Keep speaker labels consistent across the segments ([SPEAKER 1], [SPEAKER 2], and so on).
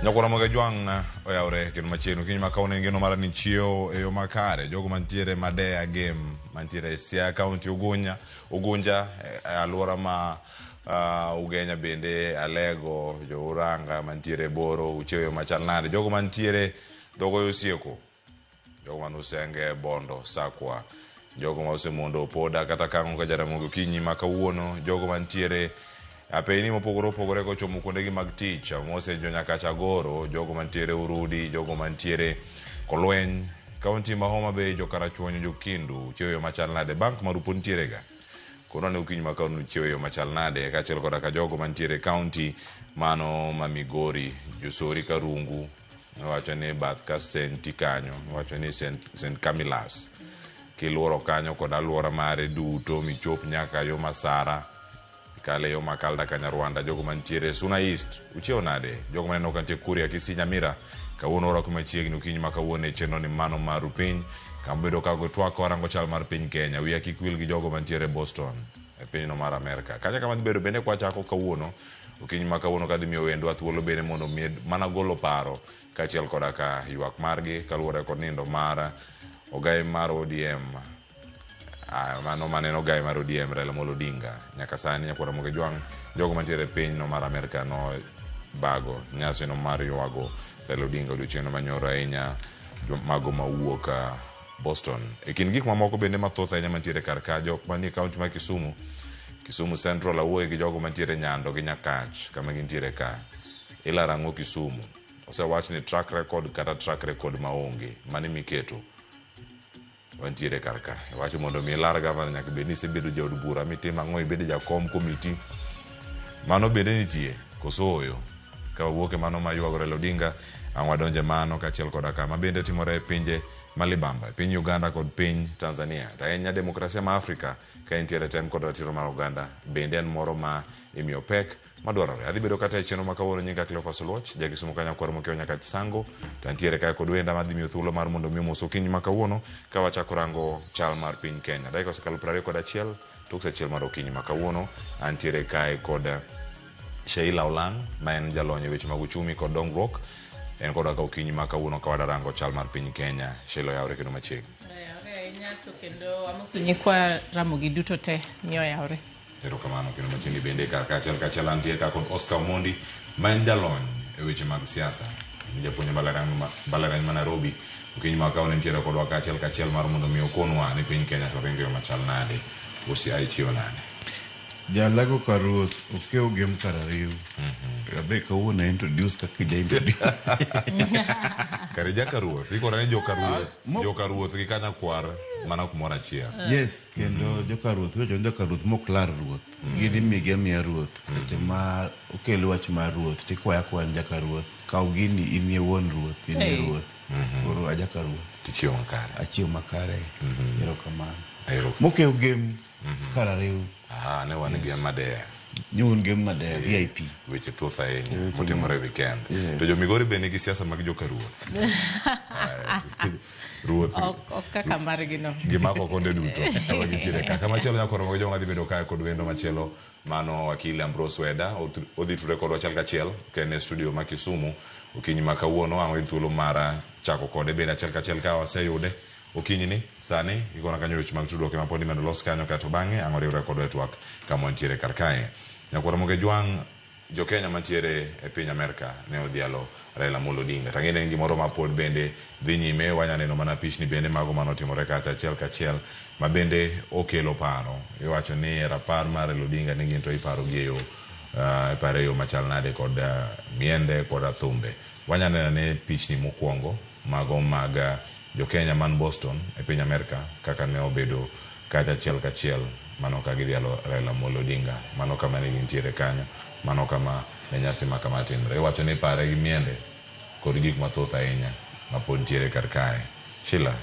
[SPEAKER 1] Nyakwara Moga Jwang' oyawre kendo machiegni okinyi ma kawuono en geno mara ni chiewo e yo makare. Jogo mantiere Madeya Game mantiere e Siaya County Ugunya, Ugunja e alwora ma Ugenya bende Alego, jo Uranga mantiere Boro uchiewo e yo machal nade. Jogo mantiere Dhogoyo Osieko Jogo man Usenge, Bondo, Sakwa, jogo ma osemondo Opoda kata Kang'o ka Jaramogi okinyi ma kawuono, jogo mantiere apeyni mopogore opogore kochomo kuondegi mag tich, mose jo Nyakach Agoro, jogo mantiere Urudi, jogo mantiere Kolweny, kaunti ma Homa Bay, jo Karachuonyo, jo Kindu, chiewo yo machal nade? Bank maru pod nitiere ga? Kono ne okinyi ma kawuono chiewo yo machal nade? Kaachiel koda ka jogo mantiere kaunti mano ma Migori, Josori Karungu, Iwacho ni bath ka Senti kanyo, iwacho ni St. Camillus. Kiluoro kanyo kod alwora mare duto michop nyaka yo Masara, ikale yo Makalda ka Nyarwanda, jogo mantiere Suna East, uchiewo nade? Jogo maneno ka nitie Kuria, Kisii, Nyamira, kawuono orwako machiegni okinyi ma kawuono e chenro ni mano maru piny, kama bedo ka go twak warango chal mar piny Kenya. Wiya kik wil gi jogo mantiere Boston e pinyno mar Amerka. Kanyo kama dhi bedo bende kwachako kawuono Okinyi ma kawuono kadhi miyo wendwa thuolo bende mondo omed mana golo paro kaachiel koda ka ywak margi kaluwore kod nindo mar ogai mar ODM. Ah, mano maneno ogai mar ODM Raila Amolo Odinga nyaka sani nyakwar Ramogi Ojwang' jogo mantiere e piny no mar Amerka no bago nyasi no mar ywago Raila Odinga odiochieng' no manyoro ahinya mago mawuok ah, Boston. E kind gik mamoko bende mathoth ahinya mantiere kar ka, jok manie kaunti ma Kisumu, Kisumu Central awuoye gi jogo mantiere Nyando gi Nyakach kama gintiere ka. Ilaro ang'o Kisumu? Osewach ni track record kata track record maonge, mane miketo wantiere kar ka. Iwacho mondo mi ilar gavana nyaka bed ni isebedo jaod bura mitimo ang'o ibedo jakom komiti. Mano bende nitie koso ooyo? Ka wawuok e mano ma ywago Raila Odinga, ang' wadonj e mano kaachiel koda ka ma bende timore e pinje ma libamba, e piny Uganda kod piny Tanzania. To ahinya demokrasia ma Afrika ka entiere tem kod ratiro mar oganda bende en moro ma imiyo pek madwarore. Adhi bedo kata e chenro ma kawuono nyinga Cleophas Oluoch, ja Kisumu ka nyakwar Mokeo Nyakach Sango, to antiere kae kod wenda madhi miyo thuolo mar mondo mi omos okinyi ma kawuono ka wachako rango chal mar piny Kenya. Dakika osekalo 21 tok saa achiel mar okinyi ma kawuono, antiere kae kod Sheila Olang' ma en jalony e weche mag uchumi kod dongruok en kodwa ka okinyi ma kawuono ka wadarango chal mar piny Kenya. Sheila oyawre kendo machiegni.
[SPEAKER 2] Oyawre ahinya to kendo amoso nyikwa Ramogi duto te ni oyawre.
[SPEAKER 1] Erokamano kendo machiegni bende kar kaachiel kaachiel antie ka kod Oscar Omondi ma en jalony e weche mag siasa. En japuonj e mbalariany ma Nairobi. Okinyi ma kawuono entiere kodwa kaachiel kachiel mar mondo mi okonwa ni piny Kenya to ringo e yo machal nade. Osi ichiewo nade?
[SPEAKER 3] Jalago ka ruoth okew gem kar ariw. Abe kawuono introduce kaka ija introduce.
[SPEAKER 1] Kare jaka ruoth, ikora ni joka ruoth, joka ruoth gi kanyakwar mana kumoro achiel.
[SPEAKER 3] Yes, kendo joka ruoth iwacho ni joka ruoth mok lar ruoth. Gin imigi amiya ruoth. Seche ma okel wach mar ruoth tikwaya akwaya ni jaka ruoth. Kaw gini in e wuon ruoth, in e
[SPEAKER 2] Hey.
[SPEAKER 3] ruoth. Koro ajaka ruoth.
[SPEAKER 1] Tichiewo makare.
[SPEAKER 3] Achiew makare. Erokamano.
[SPEAKER 1] Erokamano.
[SPEAKER 3] Mokew gem Kar ariw.
[SPEAKER 1] Ah, ne wan gi Madeya.
[SPEAKER 3] Ne un gi Madeya, VIP.
[SPEAKER 1] Weche thoth ahinya motimore e weekend. To jo Migori be nigi siasa mag joka ruoth. Ruoth.
[SPEAKER 2] Ok ok kaka margi no.
[SPEAKER 1] Gimako konde duto kama gintiere ka. Kamachielo nyakoro mag joma dhi bedo kae kod wendo machielo mano wakili Ambrose Weda odhi tudre kodwa achiel kachiel ka en e studio ma Kisumu okinyi ma kawuono ang' oyud thuolo mar chako kode bende achiel kachiel ka waseyude Okinyini, sani, ikona kanyo weche mag tudruok ema pod imedo los kanyo kaeto bang'e ang' oriwre kodwa e twak kama wantiere kar kae. Nyakwar Ramogi Ojwang', jo Kenya mantiere e piny Amerka ne odhialo Raila Amolo Odinga. To ang'e ni en gimoro ma pod bende dhi nyime, wanya neno mana pichni bende mago mane otimore kacha achiel kachiel ma bende okelo paro. Iwacho ni e rapar mar Raila Odinga ni gin to iparo gi e yo, ipare e yo machal nade kod miende koda thumbe. Wanya neno ane pichni mokuongo mago mag Jo-Kenya man Boston e piny Amerka kaka ne obedo kacha achiel kachiel mano ka gidhialo Raila Amolo Odinga. Mano kama ne gintiere kanyo. Mano kama ne nyasi ma kama timre. Iwacho ni ipare gi miende kod gik mathoth ahinya ma pod nitiere kar kae. Sheila,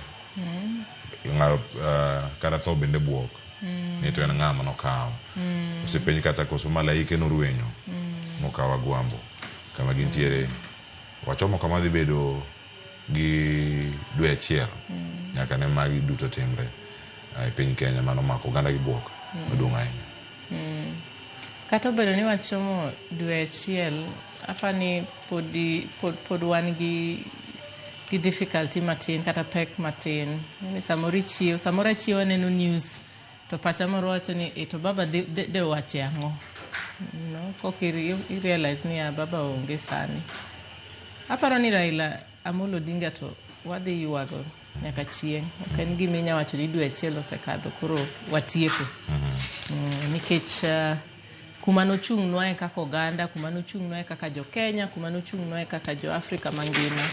[SPEAKER 1] ng'ado kata tho bende buok ni to en ng'a manokawo. Osepenj kata koso malaike norwenyo mokawo Agwambo kama gintiere. Wachomo kama dhi bedo gi dwe achiel nyaka ne magi duto timre e piny Kenya mano omako oganda gi buok maduong' ahinya.
[SPEAKER 2] Kata obedo ni wachomo dwe achiel, apani pod wan gi difficulty matin kata pek matin. Ni samoro ichiew, samoro achiew aneno news to pacha moro wacho ni e to baba de wache ang'o? No, kok i realize ni ah, baba onge sani. Aparo ni Raila Amolo Odinga to wadhi ywago nyaka chieng'. Ok en gima inya wacho ni dwe achiel osekadho koro watieko. Nikech kuma nochung'nwae kaka oganda, kuma nochung'nwae kaka jo Kenya, kuma nochung'nwae kaka jo Afrika mangima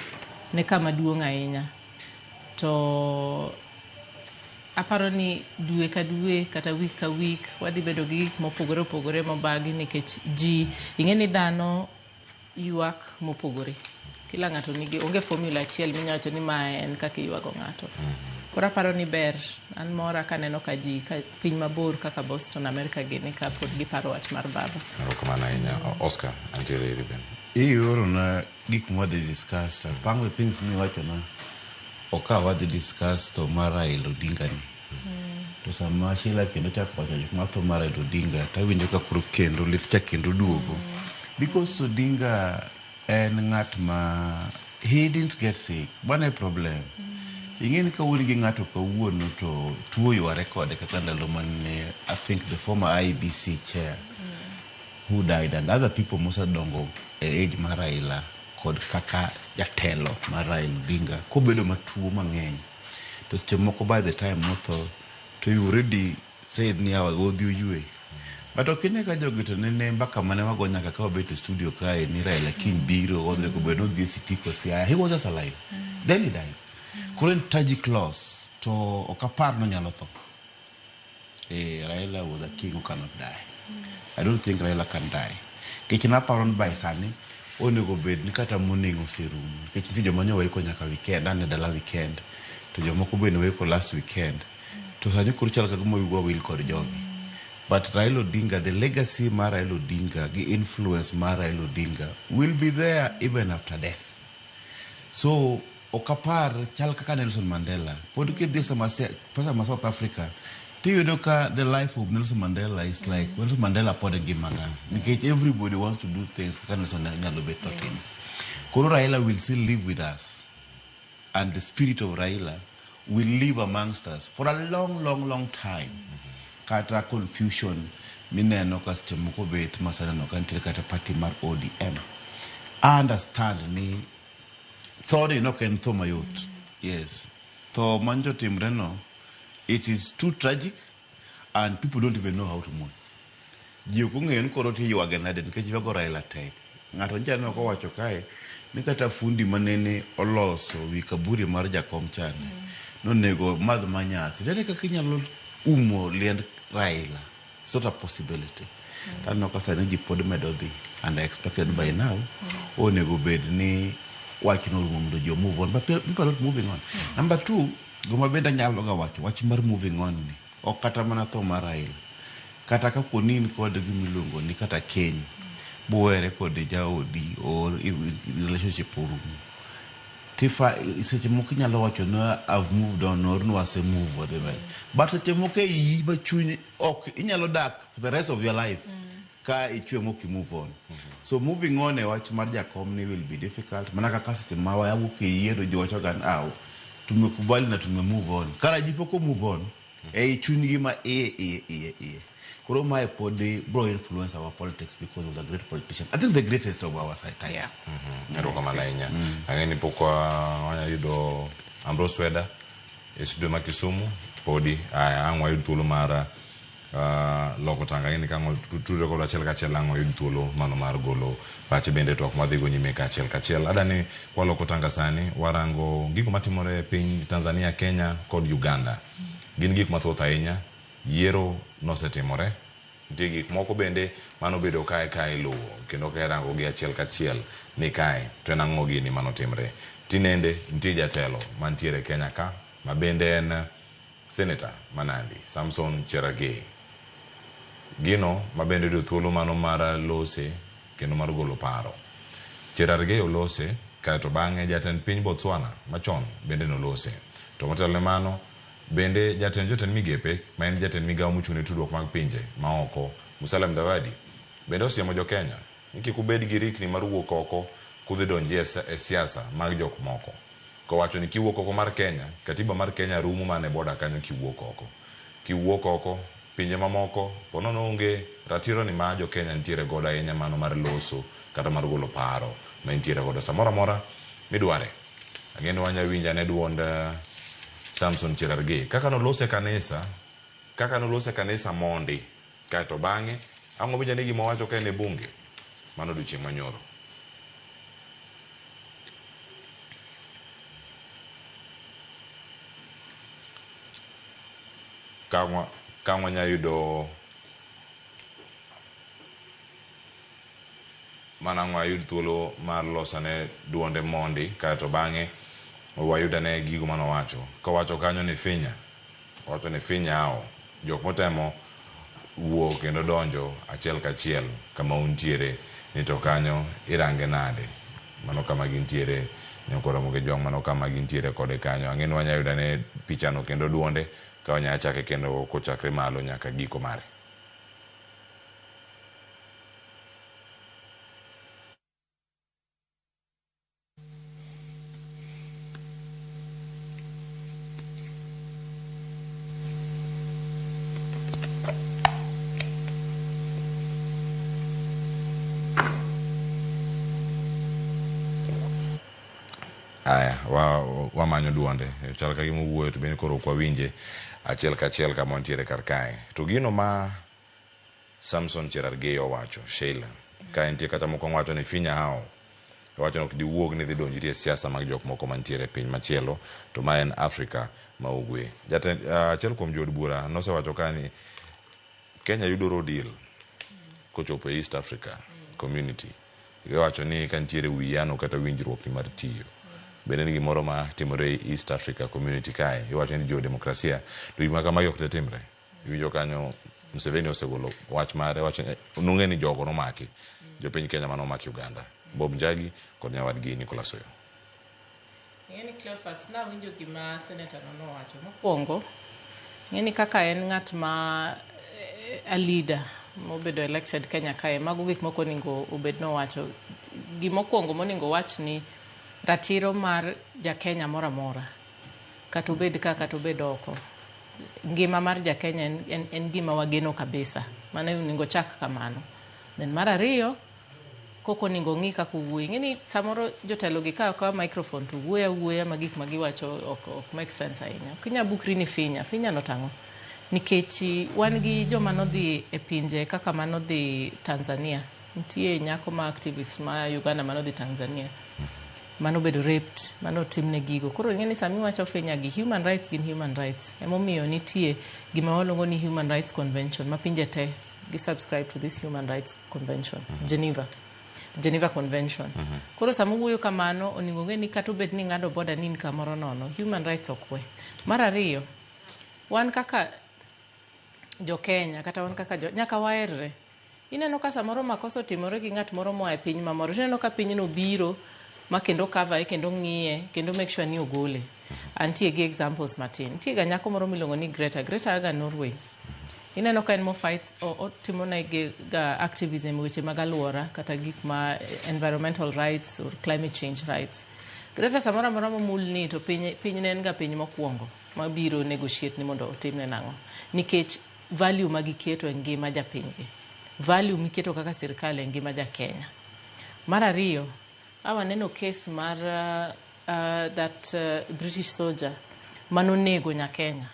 [SPEAKER 2] ne kama duong' ahinya. To aparo ni dwe ka dwe kata week ka week wadhi bedo gi gik mopogore opogore mobagi nikech ji ing'e ni dhano ywak mopogore. Kila ng'ato nigi onge formula achiel minya wacho ni mae en kaka iywago ng'ato. Koro aparo ni ber an mora kaneno ka ji ka piny mabor kaka Boston, America gini ka pod giparo wach mar baba.
[SPEAKER 1] Erokamano ahinya. Oscar, antiere iri bende.
[SPEAKER 3] Iorona gik mwadhi discuss to apang the things miwachona ok ka wadhi discuss tho mar Raila Odinga ni. To sama Sheila kendo chako wacho gik mar tho mar Raila Odinga tawinjo ka koro kendo lit cha kendo duogo. Because Odinga en ng'at ma he didn't get sick. Mano e problem. Ing'e ni ka un gi ng'ato kawuono to tuo yware kode kaka ndalo mane I think the former IEBC chair who died and other people mosedongo e age mar Raila kod kaka jatelo mar Raila Odinga kobedo matuo mang'eny to seche moko by the time motho to you already said ni awa odhi oywe but ok ine ka jogi to nene mbaka mane wago nyaka ka wabet e studio kae ni Raila kiny biro odhi obedo nodhi e Sitiko Siaya he was just alive then he died koro en tragic loss to ok apar nonyalo tho. Raila was a king who cannot die. I don't think Raila can die. Nikech naparo ni by sani onego bed ni kata monego oserumo. Nikech nitie joma nyo waiko nyaka weekend, an e dala weekend. To jomoko bende waiko last weekend. To sani koro chal ka gima wiwa wil kod jogi. But Raila Odinga, the legacy mar Raila Odinga gi influence mar Raila Odinga will be there even after death. So ok apar chal kaka Nelson Mandela. Pod kidhi sama sama South Africa tiyudo ka the life of Nelson Mandela is like Nelson Mandela pod e ngima ka. Nikech everybody wants to do things kaka Nelson nyalo bet notimo. Koro Raila will still live with us. And the spirit of Raila will live amongst us for a long, long, long time. Kata confusion mineno ka seche moko bet masaneno ka nitiere kata party mar ODM. I understand ni thoni nok en tho mayot. Yes. Tho manjo timre no, it is too tragic and people don't even know how to mourn. Ji ok ong'eyo ni koro tiywage nade nikech ywago Raila tek. Ng'ato nyicha aneno kowacho kae ni kata fundi manene oloso wi kaburi mar jakom chande nonego madh manyasi. Ere kaka inyalo umo liend Raila? It's not a possibility. Taneno ka sani ji pod medo dhi and I expected by now onego bed ni wachno orumo mondo ji move on but people are not moving on. Number two, gima bende anyalo ga wacho wach mar moving on ni ok kata mana tho mar Raila kata kapo ni in kod gimiluongo ni kata keny buwere kod jaodi or relationship orumo tifa seche moko inyalo wacho ni I've moved on or no ase move wadhi mbele but seche moko e iyi ma chuny ok inyalo dak for the rest of your life ka ichwe mok i move on so moving on e wach mar jakom ni will be difficult mana kaka seche ma wawuok e yiero ji wacho ga ni ah tumekubali na tume move on kara ji pok o move on ei chunygi ma iye iye iye iye koro mae pod bro influence our politics because he was a great politician I think the greatest of our times.
[SPEAKER 1] Erokamano ahinya. Ang'e ni pok wayudo Ambrose Weda e studio ma Kisumu podi ang' wayud thuolo mar loko tanga ang'e ni ka ang' tudre kodwa achiel kachiel ang' wayud thuolo mano mar golo pache bende twak mwadhigo nyime kachiel kachiel. Adani kwaloko tanga sani warango gigo matimore e piny Tanzania, Kenya kod Uganda. Gin gik mathoth ahinya. Yiero nosetimore. Nitie gik moko bende manobedo kae ka iluwo kendo ka irango gi achiel kachiel ni kae to en ang'o gini manotimre. Tinende nitie jatelo mantiere Kenya ka ma bende en Senator ma Nandi, Samson Cherargei. Gino ma bende oyudo thuolo mano mar lose kendo mar golo paro. Cherargei olose kaeto bang'e jatend piny Botswana machon bende nolose. To motelo ne mano bende jatend jotend migepe ma en jatend migawo mochung' ne tudruok mag pinje maoko Musalia Mudavadi Bende osiemo jo Kenya ni kik ubed gi rikni mar wuok oko kudhi donjie e siasa mag jok moko. Kowacho ni kiwuok oko mar Kenya, katiba mar Kenya rumo mana e boda kanyo kiwuok oko. Kiwuok oko, pinje mamoko po nono onge ratiro ni ma jo Kenya nitiere godo ahinya mano mar loso kata mar golo paro ma intiere godo samoro amora midware. Ang'e ni wanya winjo ane duond Samson Cherargei kaka noloso e kanisa, kaka noloso e kanisa mondi kaeto bang'e ang' wawinj ane gima owacho ka en e bunge mano odiochieng' manyoro. Ka wanya yudo mana ang' wayud thuolo mar losone duonde mondi kaeto bang'e wayud ane gigo manowacho. Kowacho kanyo ni finya, owacho ni finya ao jok motemo wuok kendo donjo achiel kachiel kama untiere ni to kanyo irange nade. Mano kama gintiere nyakwa Ramogi Jwang', mano kama gintiere kode kanyo. Ang'e ni wanya yudo ane pichano kendo duonde ka wanya chake kendo kochakre malo nyaka giko mare. Aya, wamanyo duonde. Chal ka gima owuoyo to bende koro ok wawinje achiel kachiel kama wantiere kar kae. To gino ma Samson Cherargei owacho, Sheila, ka entie kata moko wacho ni finya hao, owacho ni ok diwuog ni dhi donjri e siasa mag jok moko mantiere e piny machielo, to ma en Afrika ma Ugwe. Jatend, achiel kuom jood bura nosewacho ka ni Kenya yudo raw deal kochopo e East Africa Community. Iwacho ni ka nitiere uwiano kata winjruok ni mar tiyo. Bende ni gimoro ma timore e East Africa Community kae, iwacho ni jo demokrasia, to gik ma kamagi ok timre. Iwinjo kanyo Museveni osegolo wach mare, wacho nong'e ni jogo nomaki, jopiny Kenya mane omaki Uganda, Bob Njagi kod nyawadgi Nicholas Oyo.
[SPEAKER 2] Ing'e ni Cleophas, nawinjo gima senator no nowacho. Mokwongo, ing'e ni kaka en ng'at ma a leader mobedo elected Kenya kae, mago gik moko onego obed nowacho. Gimokwongo monego owach ni ratiro mar ja Kenya moro amora, kata obed ka kata obed oko, ngima mar ja Kenya en gima wageno kabisa. Mano onego chak kamano. Then mar ariyo, koko onego ng'i kaka owuoyo. Ing'e ni samoro jotelo gi ka okawo microphone to wuoyo awuoya ma gik ma giwacho ok make sense ahinya. Ok inyal bukri ni finya. Finya no tang'o? Nikech wan gi joma nodhi e pinje kaka manodhi Tanzania. Nitie nyako ma activist ma Uganda manodhi Tanzania. Manobedo raped, manotimne gigo. Koro ing'e ni sama iwacho finya gi, human rights gin human rights. Emomiyo nitie gima waluongo ni Human Rights Convention ma pinje te gi subscribe to this Human Rights Convention, Geneva Convention. Koro sama owuoyo kamano, onego ng'e ni kata obed ni ng'ado border ni in kamoro nono, human rights ok we. Mar ariyo, wan kaka jo Kenya kata wan kaka jo nyaka waherre. Ineno ka samoro makosa otimore gi ng'at moro moa e piny mamoro, tineno ka pinyno biro ma kendo cover kendo ng'iye kendo make sure ni ogole. Antie gi examples matin. Nitie ga nyako moro miluongo ni Greta. Greta aga Norway. Ineno ka en mo fights, otimo ne ga activism weche mag alwora kata gik ma environmental rights or climate change rights. Greta samoro amora momulni to piny ne en ga piny mokwongo mabiro negotiate ni mondo otimne nang'o. Nikech value ma giketo e ngima japinygi. Value miketo kaka sirkal e ngima ja Kenya. Mar ariyo, awaneno case mar that British soldier manonego nya Kenya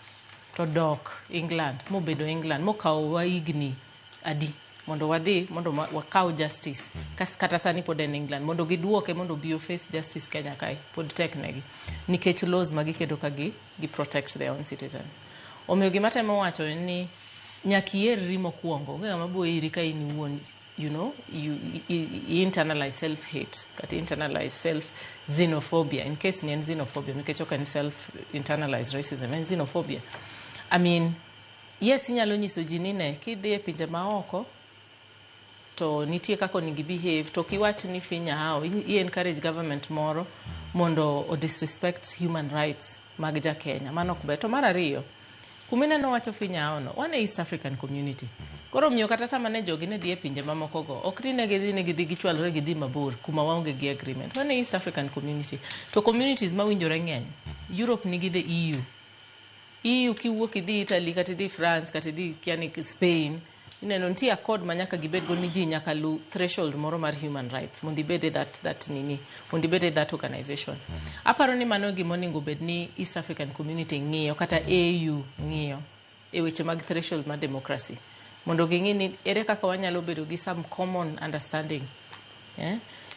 [SPEAKER 2] to dok England, mobedo England, mokawo higni adi mondo wadhi mondo wakaw justice. Kata sani pod en England, mondo giduoke mondo obi face justice Kenya kae, pod tek negi. Nikech laws ma giketo ka gi protect their own citizens. Omiyo gima temo wacho en ni nyaka iyierri mokwongo, onge ng'ama bo iri ka in iwuon, you know, you internalize self-hate, kata internalize self-xenophobia. In case ni en xenophobia, nikech ok en self-internalized racism, en xenophobia. I mean, yes, inyalo nyiso ji ni ne, kidhi e pinje maoko, to nitie kaka onego behave, to kiwach ni finya hao, i encourage government moro mondo o disrespect human rights mag ja Kenya. Mano ok ber. To mar ariyo, kumineno wacho finya hao no, wan e East African Community. Koro omiyo kata sama ne jogi ne dhi e pinje mamoko go, ok ni ne gidhi ni gidhi gichwalre gidhi mabor kuma waonge gi agreement. Wan e East African Community. To communities mawinjore ng'eny. Europe nigi the EU. EU kiwuok idhi Italy kata idhi France kata idhi kia ni Spain, ineno nitie accord ma nyaka gibed go ni ji nyaka lu threshold moro mar human rights mondo ibed e that nini, mondo ibed e that organization. Aparo ni mano gima onego bed ni East African Community ng'iyo kata AU ng'iyo e weche mag threshold mar democracy mondo ging'i ni ere kaka wanyalo bedo gi some common understanding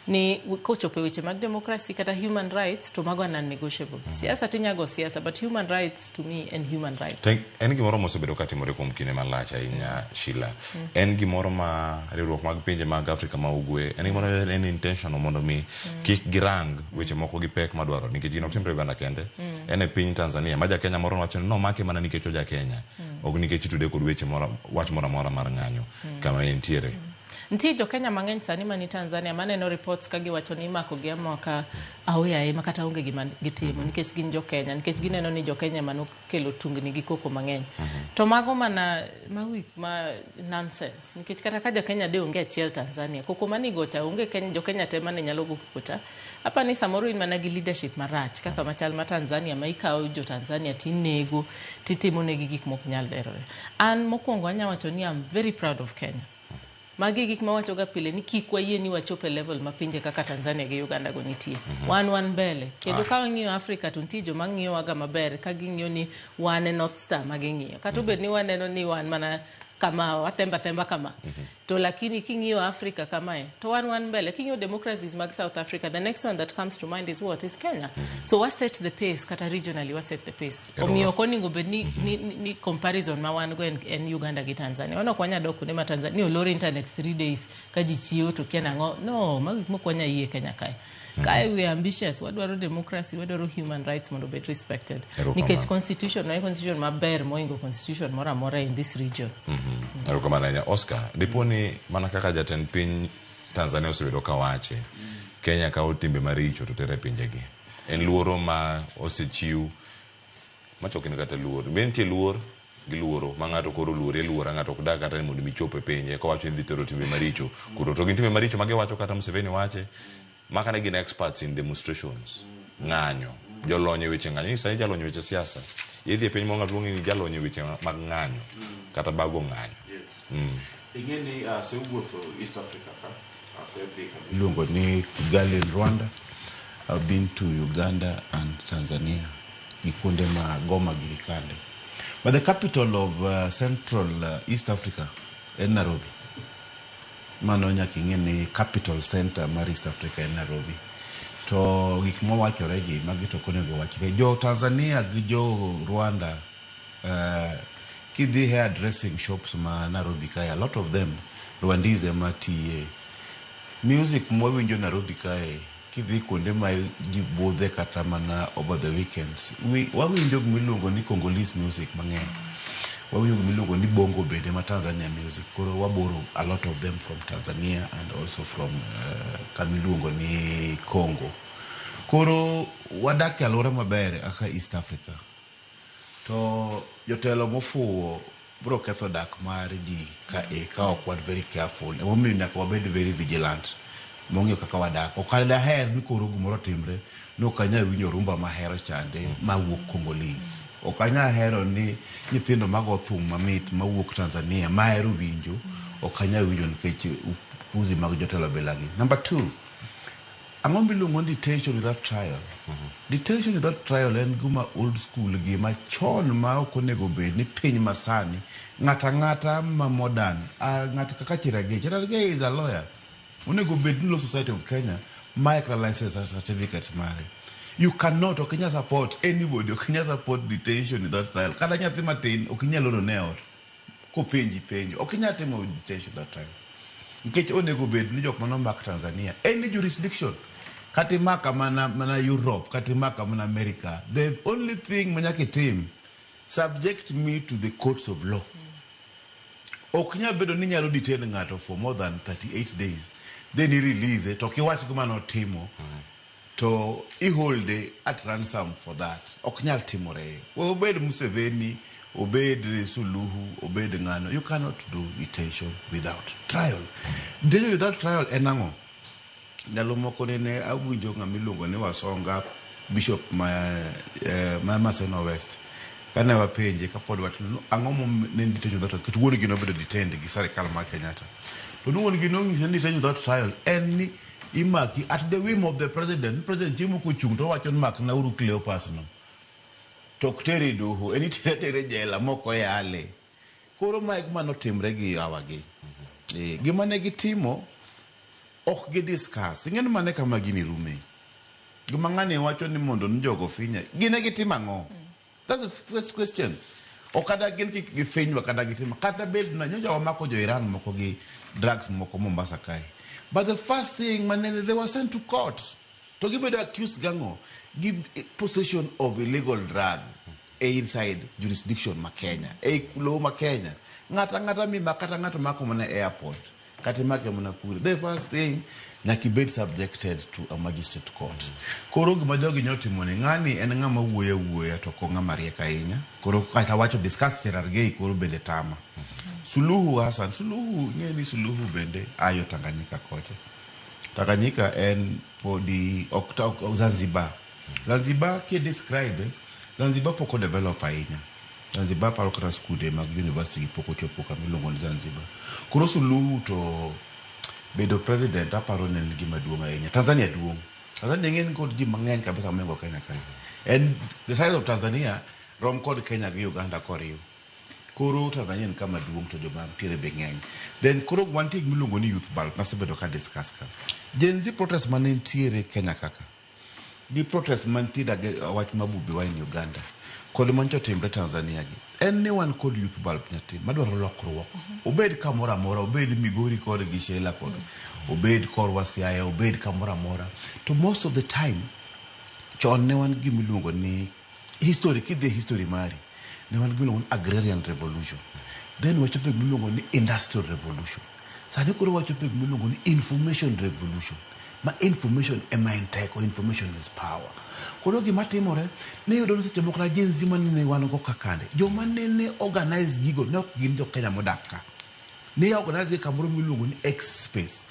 [SPEAKER 2] ni kochopo e weche mag democracy kata human rights to mago are non-negotiable. Siasa tinyago siasa, but human rights to me en human rights.
[SPEAKER 1] En gimoro mosebedo katimore kuom kinde malach ahinya, Sheila. En gimoro ma riwruok mag pinje mag Afrika ma Ugwe, en gimoro en intentional mondo mi kik girang weche moko gi pek madwarore nikech gino ok timre Uganda kende. En e piny Tanzania ma ja Kenya moro nowacho ni nomake mana nikech oja Kenya, ok nikech itude kod weche moro wach moro amora mar ng'anyo kama entiere.
[SPEAKER 2] Nitie jo Kenya mang'eny sani mani Tanzania maneno reports ka giwacho ni imako gi amaka aoyaye ma kata onge gima gitimo nikech gin jo Kenya, nikech gineno ni jo Kenya manokelo tungni gi koko mang'eny. To mago mana mago gik ma nonsense nikech kata ka ja Kenya de onge achiel Tanzania, koko manigo cha onge Kenya, jo Kenya te mane nyalo go koko cha. Apa ni samoro in mana gi leadership marach kaka machal ma Tanzania ma ikawo jo Tanzania tinego titimo negi gik mok nyal lerore. An mokwongo anya wacho ni I'm very proud of Kenya. Magi gik mawacho ga pile ni kik wayie ni wachop e level ma pinje kaka Tanzania gi Uganda go nitie. Wan mbele. Kendo ka wang'iyo Africa to nitie joma ng'iyowa ga maber ka ging'iyo ni wan e North Star ma ging'iyo. Kata obed ni waneno ni wan mana kama wathemba themba kama. To lakini king'iyo Africa kamae to wan mbele. King'iyo democracies mag South Africa, the next one that comes to mind is what? Is Kenya. So wa set the pace kata regionally wa set the pace. Omiyo ok onego bed ni comparison ma wan go en Uganda gi Tanzania. Wan ok wanyal dok kuonde ma Tanzania ni olor internet 3 days ka ji chiewo to kia nang'o. No, mago gik mok wanyal yie Kenya kae. Kae we are ambitious, wadwaro democracy, wadwaro human rights mondo obed respected. Nikech constitution en constitution maber moingo constitution moro amora in this region.
[SPEAKER 1] Erokamano ahinya. Oscar, dipo ni mana kaka jatend piny Tanzania osebedo kawache, Kenya kawo timbe maricho to tero e pinjegi. En luoro ma osechiw, macho ok en kata luor. Be nitie luor gi luoro ma ng'ato koro luori luora ng'ato ok dag kata ni mondo mi chop e pinje kowacho ni dhi tero timbe maricho kuro to gin timbe maricho ma giwacho kata Museveni wache maka ne gin experts in demonstrations ng'anyo jolony e weche ng'anyo ni sani jalony e weche siasa idhi e piny moro ng'ato luongi ni jalony e weche mag ng'anyo kata bago ng'anyo.
[SPEAKER 3] Ing'e ni asewuotho East Africa ka, asedhi kama iluongo ni Kigali in Rwanda, I've been to Uganda and Tanzania gi kuonde ma Goma giri kande. But the capital of Central East Africa en Nairobi. Mano nyaka ing'e ni capital center mar East Africa en Nairobi. To gik mawachore gi magi to ok onego wachre. Jo Tanzania gi jo Rwanda kidhi hair dressing shops ma Nairobi kae, a lot of them Rwandese ema tiye. Music mwawinjo Nairobi kae, kidhi kuonde ma ji budhe kata mana over the weekends, wawinjo gimiluongo ni Congolese music mang'eny. Wawinjo gimiluongo ni Bongo bende ma Tanzania music. Koro waboro a lot of them from Tanzania and also from kamiluongo ni Congo. Koro wadak e alwora maber kaka East Africa. To jotelo mofuwo biro ketho dak mar ji ka e ka ok wan very careful. Emomiyo nyaka wabed very vigilant mong'eyo kaka wadak. Ok daher ni koro gimoro timre ni ok anyal winjo rumba mahero chande mawuok Congolese. Ok anyal hero ni nyithindo mago thum mamit mawuok Tanzania mahero winjo ok anyal winjo nikech upuzi mag jotelo bilagi. Number 2, ang'o miluongo ni detention without trial? Detention without trial en gima old school, gima chon ma ok onego bed ni piny masani ng'ata ng'ata ma modern, ng'ato kaka Cherargei. Cherargei is a lawyer. Onego bed ni Law Society of Kenya ma license certificate mare. You cannot, ok inyal support anybody, ok inyal support detention without trial. Kata nyathi matin ok inyal oro ne ot kopenji penjo, ok inyal timo detention without trial. Nikech onego bed ni jok manomak Tanzania, any jurisdiction, kata imaka mana Europe, kata imaka mana America, the only thing manyaka itim, subject me to the courts of law. Ok nyal bedo ni inyalo detain ng'ato for more than 38 days, then i release to ok iwach gima notimo, to i hold at ransom for that. Ok nyal timore. Obed Museveni, Obed Suluhu, obed ng'ano, you cannot do detention without trial. Detention without trial en ang'o? Ndalo moko nene awinjo ng'ama iluongo ni Wasonga, bishop ma, ma Maseno West. Kane wapenje kapod watindo, ang'o momiyo ne detention without trial? Nikech wuon gi nobedo detained gi sirikal mar Kenyatta. To ni wuon gi nonyise ni detention without trial en ni imaki at the whim of the president. President chiemo kochung' to owacho ni makna uru Cleopas no. To ok tere e doho, en itere atere jela mok oyale. Koro mae gima notimre gi yawa gi. Eh, gima ne gitimo ok gi discuss. Ing'e ni mano e kama gini rume. Gima ng'ani wacho ni mondo ni jogo finya. Gine gitimo ang'o? That's the first question. Ok kata gin kik gifinywa kata gitimo. Kata bed na nyocha wamako jo Iran moko gi drugs moko Mombasa kae. But the first thing manene they were sent to court. To gibedo accused gang'o? Gi possession of illegal drug e inside jurisdiction ma Kenya. E lowo ma Kenya. Ng'ata ng'ata mima kata ng'ato mako mana e airport. Kata imake mana kure. The first thing nyaka ibed subjected to a magistrate court. Koro gima jogi nyotimo ni ng'ani en ng'ama wuoyo awuoya to ok ng'ama riek ahinya. Koro kata wacho discuss Cherargei koro bende tama. Suluhu Hassan, Suluhu ing'e ni Suluhu bende ayo Tanganyika kocha. Tanganyika en podi ok, ok Zanzibar. Zanzibar ki describe Zanzibar pok o develop ahinya. Zanzibar paro kata skunde mag university gi pok ochopo kama iluongo ni Zanzibar. Koro Suluhu to bedo president aparo ni en gima duong' ahinya. Tanzania duong'. Tanzania ng'eny kod ji mang'eny kabisa mohingo Kenya kae. En the size of Tanzania rom kod Kenya gi Uganda koriw. Koro Tanzania en kama duong' to joma nitiere be ng'eny. Then koro wantie gima iluongo ni youth bulb nasebedo ka discuss ka. Gen Z protest mane nitiere Kenya kaka gi protest mantiere wach ma Bobi Wine Uganda kod mancho timre Tanzania gi en ni wan kod youth bulb nyathi madwaro lokruok obed kamoro amora obed Migori kod gi Sheila kod obed korwa Siaya obed kamoro amora to most of the time chon ne wan gima iluongo ni history kidhi e history mari ne wan gima iluongo ni agrarian revolution then wachopo e gima iluongo ni industrial revolution sani koro wachopo e gima iluongo ni information revolution ma information ema en teko information is power koro gima timore ne iyudo ni seche moko na Gen Z manene wan go kakande joma nene organize gigo ne ok gin jo Kenya modak ka ne organize gi kamoro miluongo ni X space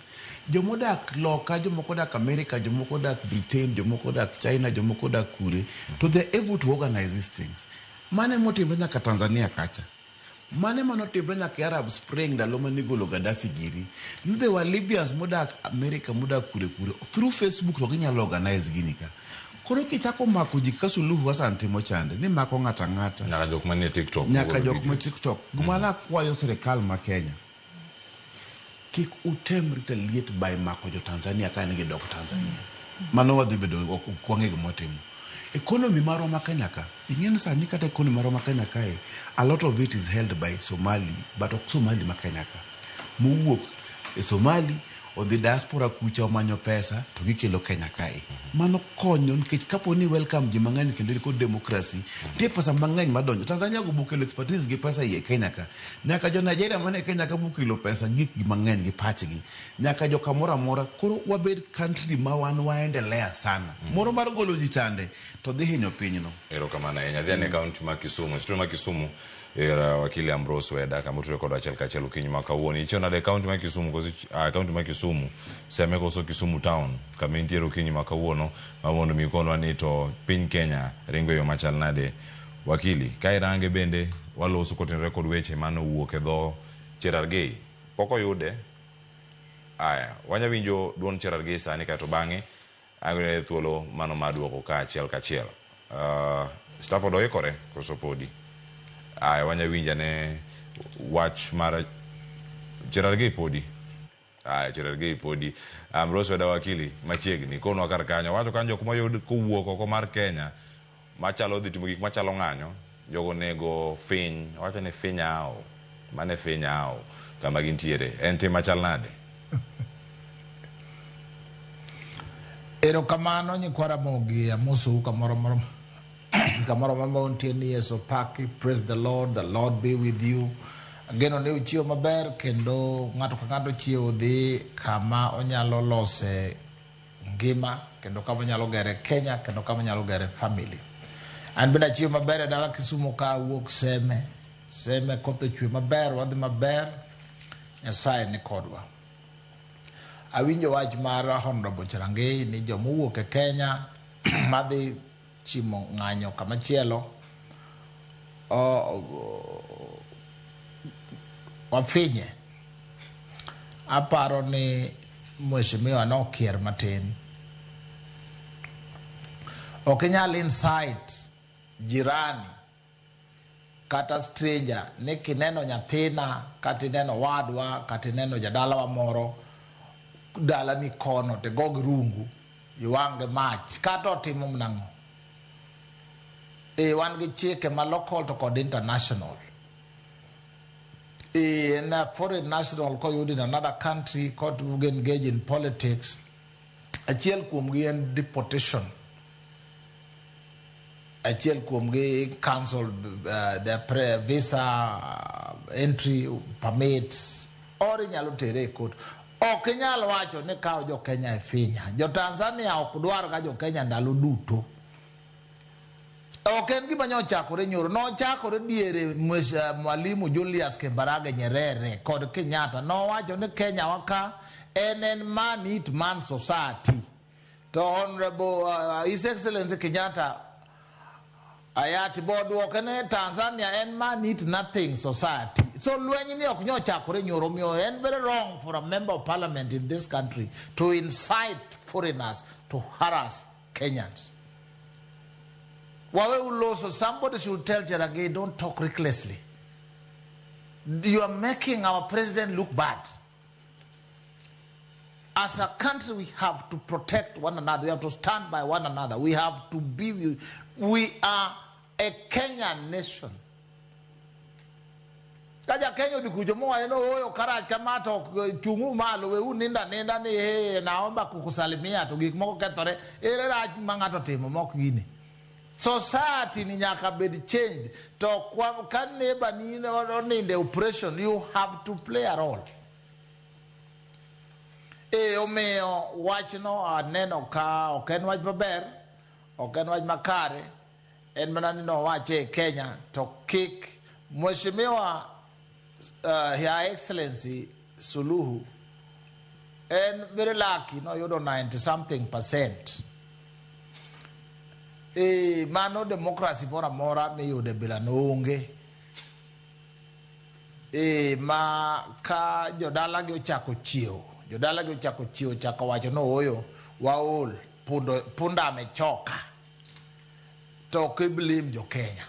[SPEAKER 3] jomodak loka jomoko odak America jomoko odak Britain jomoko odak China jomoko odak kure to they are able to organize these things mane motimre nyaka Tanzania kacha mane manotimre nyaka e Arab Spring ndalo mane igolo Gaddafi giri ni there were Libyans modak America modak kure kure through Facebook to ginyalo organize gini ka koro kichako mako ji kaka Suluhu Hassan timo chande ni mako ng'ato ang'ata
[SPEAKER 1] Nyaka jok manie TikTok.
[SPEAKER 3] nyaka
[SPEAKER 1] golo
[SPEAKER 3] jok
[SPEAKER 1] video.
[SPEAKER 3] ma TikTok gima nakwayo sirikal ma Kenya kik utem retaliate by mako jo Tanzania ka ni gidok Tanzania mano wadhi bedo ok ok wang'e gima watimo economy marwa ma Kenya ka ing'e ni sani kata economy marwa ma Kenya kae a lot of it is held by Somali but ok Somali ma Kenya ka mowuok e Somali odhi diaspora kucha omanyo pesa to gikelo Kenya kae mano konyo nikech kapo ni welcome ji mang'eny kendo in kod democracy nitie pesa mang'eny madonjo Tanzania go bokelo expertise gi pesa iye Kenya ka nyaka jo Nigeria mane Kenya ka bokelo pesa gik gi mang'eny gi pachgi nyaka jo kamoro amora koro wabed country ma wan waendelea sana moro mar golo ji chande to dhi hinyo pinyno
[SPEAKER 1] Erokamano ahinya. Adhi ane kaunti ma Kisumu. Studio ma Kisumu ir wakili Ambrose Weda kama otudore kodwa achiel kachiel okinyi ma kawuono. Ichiew nade e kaunti ma Kisumu koso kaunti ma Kisumu Seme koso Kisumu town kama intiere okinyi ma kawuono ma mondo mi ikonwa ni to piny Kenya ringo e yo machal nade. Wakili, ka irange bende waloso kotenore kod weche mane owuok e dho Cherargei. Pok oyude. Aya, wanya winjo duond Cherargei sani kaeto bang'e Ang'e thuolo mano mar duoko ka achiel kachiel. Stafford oikore koso podi? Aya wanya winjo ane wach mar Cherargei podi. Aya Cherargei podi. Ambrose Weda wakili machiegni konwa kar kanyo. Wacho kanyo jok moyud kowuok oko mar Kenya machalo dhi timo gik machalo ng'anyo, jogo onego finy. Owacho ni finy ao. Mane finy ao kama gintiere. En tim machal nade?
[SPEAKER 4] Erokamano nyikwa Ramogi, amosou kamoro moro kamoro amora ma untie ni Yesu opaki, praise the Lord, the Lord be with you. Ageno ni uchiewo maber kendo ng'ato ka ng'ato chiewo dhi kama onyalo lose ngima kendo kama onyalo gere Kenya kendo kama onyalo gere family. An bende achiewo maber e dala Kisumu ka awuok Seme. Seme koth ochwe maber, wadhi maber. Nyasaye ni kodwa. Awinjo wach mar Honorable Cherargei ni joma owuok e Kenya madhi chimo ng'anyo kamachielo wafinye. Aparo ni mheshimiwa nokier matin. Ok inyal incite jirani kata stranger ni kineno nyathina kata ineno wadwa kata ineno jadalawa moro dalani kono to igo gi rungu iwang' gi mach kata otimo mana ang'o. E wan gi chike ma local to kod international. E en a foreign national koyud in another country kot engage in politics, achiel kuomgi en deportation. Achiel kuomgi cancel their visa entry permits or inyalo tere e court. Ok inyal wacho ni kaw jo Kenya e finya. Jo Tanzania ok dwar ga jo Kenya ndalo duto. Ok en gima nyochakore nyoro. Nochakore diere Mwalimu Julius Kambarage Nyerere kod Kenyatta. Nowacho ni Kenya wa ka en man eat man society. To Honorable His Excellency Kenyatta hayati boduoke ni Tanzania en man eat nothing society. So lweny ni ok nyochakore nyoro omiyo en very wrong for a member of parliament in this country to incite foreigners to harass Kenyans. Wawe uloso, somebody should tell Cherargei, don't talk recklessly. You are making our president look bad. As a country, we have to protect one another. We have to stand by one another. We have to be, we are a Kenyan nation. Ka ja Kenya odhi kucho mowacho ni ooyo karach kama to chung'u malo weuru nindo aninda ni eh, naomba kukusalimia to gik moko kethore ere rach ma ng'ato timo mok gini society ni nyaka bed changed to kwa, ka neighbor ni oninde operation you have to play a role. E omiyo wachno aneno ka ok en wach maber, ok en wach makare, en mana ni nowache e Kenya to kik Mheshimiwa Her Excellency Suluhu en very lucky noyudo 90 something percent. E mano democracy moro amora miyude bila no onge. E ma ka jodalagi ochako chiewo, jodalagi ochako chiewo chako wacho ni ooyo waol pundo, punda amechoka to ok blame jo Kenya.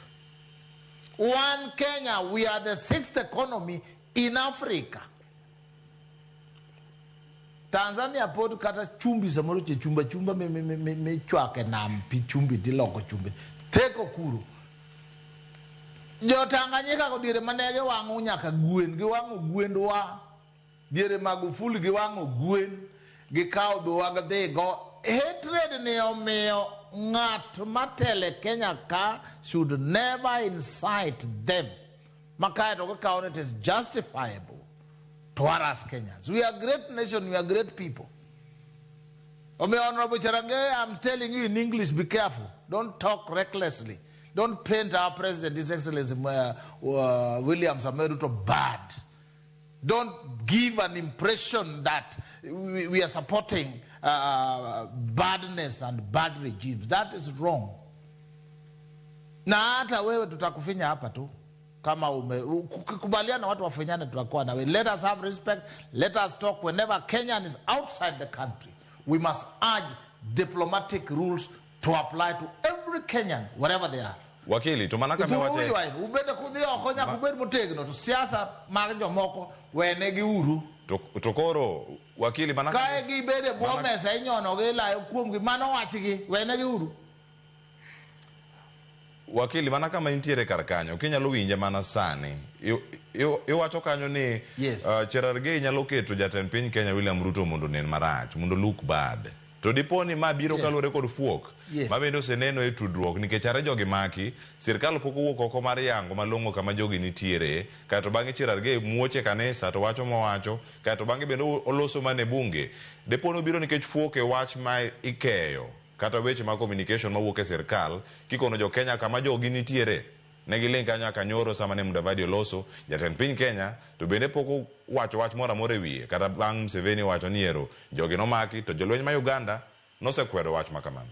[SPEAKER 4] One Kenya, we are the sixth economy in Africa. Tanzania pod kata chumbi samoro che chumba chumba michwake nam pi chumbi tiloko chumbi. Theko kuro. Jo Tanganyika go diere mane giwang'o nyaka gwen, giwang'o gwendwa. Diere Magufuli giwang'o gwen, gikawo dhowa gidhigo. Hatred ni omiyo ng'at matele Kenya ka should never incite them. Makae to gikawo ni it is justifiable to harass Kenyans. We are great nation, we are great people. Omiyo Honorable Cherargei, I'm telling you in English, be careful. Don't talk recklessly. Don't paint our president, His Excellency William Samoei Ruto, bad. Don't give an impression that we are supporting badness and bad regimes. That is wrong. Na hata wewe tutakufinya hapa tu kama ume ukikubaliana watu wafinyane, tutakuwa na wewe. Let us have respect. Let us talk. Whenever Kenyan is outside the country, we must urge diplomatic rules to apply to every Kenyan wherever they are.
[SPEAKER 1] Wakili, to mana kama
[SPEAKER 4] Uru
[SPEAKER 1] iwache
[SPEAKER 4] ywayo, ubed kudhi oko nyaka ubed motegno to siasa mag jomoko wenegi uru.
[SPEAKER 1] To koro wakili mana
[SPEAKER 4] Kae gibede bwo mesa inyono gi ilayo kuomgi mano wachgi wenegi uru.
[SPEAKER 1] Wakili, mana kama intiere kar kanyo kinyalo winje mana sani iwacho kanyo ni
[SPEAKER 4] Yes.
[SPEAKER 1] Cherargei nyalo keto jatend piny Kenya William Ruto mondo onen marach, mondo look bad. To dipo ni ma biro kaluwore kod fuok ma bende oseneno e tudruok nikech are jogi maki, sirkal pok owuok oko mar yango malong'o kama jogi nitiere, kaeto bang'e Cherargei muoch e kanisa to wacho mowacho, kaeto bang'e bende oloso mana e bunge. Dipo ni obiro nikech fuok e wach ma ikeyo. kata weche mag communication mawuok e sirkal kikono jo Kenya kama jogi nitiere. Ne giling' kanyo nyaka nyoro sama ne Mudavadi oloso jatend piny Kenya to bende pok owacho wach moro amora e wiye kata bang' Museveni wacho ni ero jogi nomaki to jolweny ma Uganda nosekwedo wach ma kamano.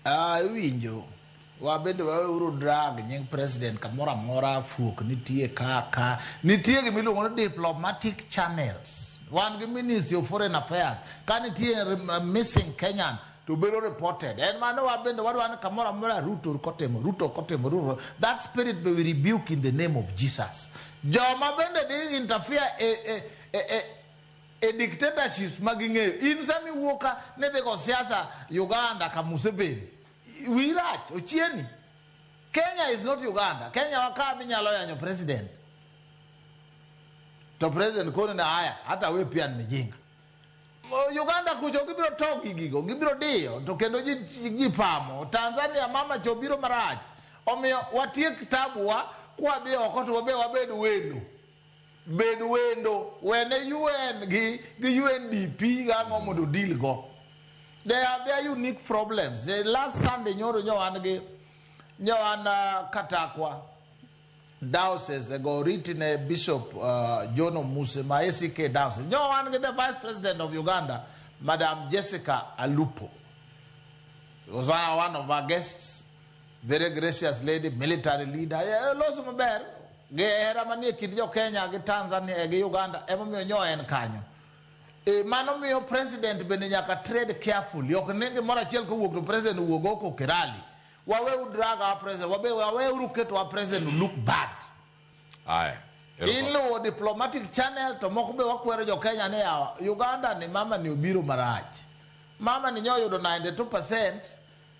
[SPEAKER 4] Ah, iwinjo wa bende waweuru drag nying president kamoro amora fuok nitie ka ka nitie gima iluongo ni diplomatic channels wan gi ministry of foreign affairs ka nitie missing Kenyan to bedo reported en mano wa bende wadwa ni kamoro amora Ruto kotimo Ruto kotimo Ruto that spirit be we rebuke in the name of Jesus joma bende dhi interfere e, e, e, e, e dictatorships ma ging'eyo in sama iwuok ka ni dhi go siasa Uganda ka Museveni wi rach ochieni Kenya is not Uganda Kenya wa ka minyalo yanyo president to president koni na haya hata we pia ni mjinga Uganda kucho gibiro to gigo gibiro diyo to kendo ji, ji pamo Tanzania mama cho biro marach omiyo watiek tabu wa kwadhi oko to wabe wabed wendo bed wendo wene UN gi, gi UNDP gang'o mondo deal go they have their unique problems the last Sunday nyoro nyo an gi nyo an Katakwa diocese go riti ne Bishop John Omuse ma ACK diocese nyo wan gi the vice president of Uganda Madam Jessica Alupo was one of our guests very gracious lady military leader yeah, loso maber gi hera manie kind jo Kenya gi Tanzania gi Uganda emomiyo nyo en kanyo e, mano miyo president bende nyaka tread carefully ok ni gimoro achiel kowuok to president owuog oko kirali waweuru drag our president wabe waweuru keto our president look bad
[SPEAKER 1] Aya.
[SPEAKER 4] iluwo diplomatic channel to moko be wakwero jo Kenya ni yawa Uganda ni mama ni obiro marach mama ni nyo yudo 92%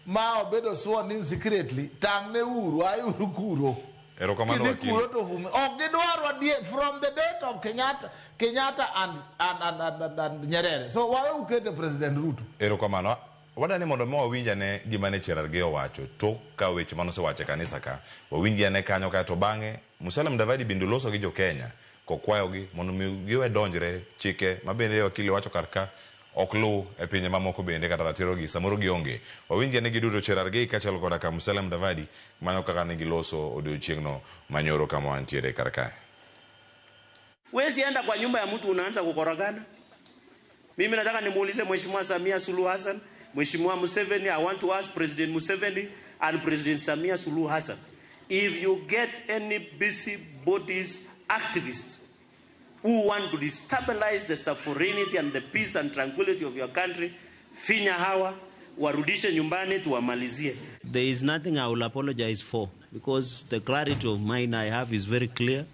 [SPEAKER 4] ma obedo sworn in secretly tang' ne uru ayiuru kuro
[SPEAKER 1] Erokamano
[SPEAKER 4] Kidhi
[SPEAKER 1] wakili.
[SPEAKER 4] kuro to fumi ok gidwarwa from the date of Kenyatta Kenyatta and Nyerere so wawe ukete President Ruto
[SPEAKER 1] Erokamano. Wadani mondo mi wawinj ane gima ne Cherargei owacho tok ka weche manosewacho e kanisa ka. Wawinj ane kanyo kae to bang'e Musalia Mudavadi bende oloso gi jo Kenya kokwayogi mondo mi giwe donjre chike ma bende wakili wacho kar ka ok luw e pinje mamoko bende kata ratiro gi samoro gionge. Wawinj ane giduto Cherargei kaachiel koda ka Musalia Mudavadi manyo kaka ne giloso odiochieng'no manyoro kama wantiere kar kae.
[SPEAKER 5] Wezi enda kwa nyumba ya mtu unaanza kukorogana. Mimi nataka nimuulize Mheshimiwa Samia Suluhu Hassan, Mheshimiwa Museveni, I want to ask President Museveni and President Samia Suluhu Hassan, if you get any busybodies activists who want to destabilize the sovereignty and the peace and tranquility of your country, finya hawa, warudishe nyumbani tuwamalizie. There is nothing I will apologize for because the clarity of mind I have is very clear.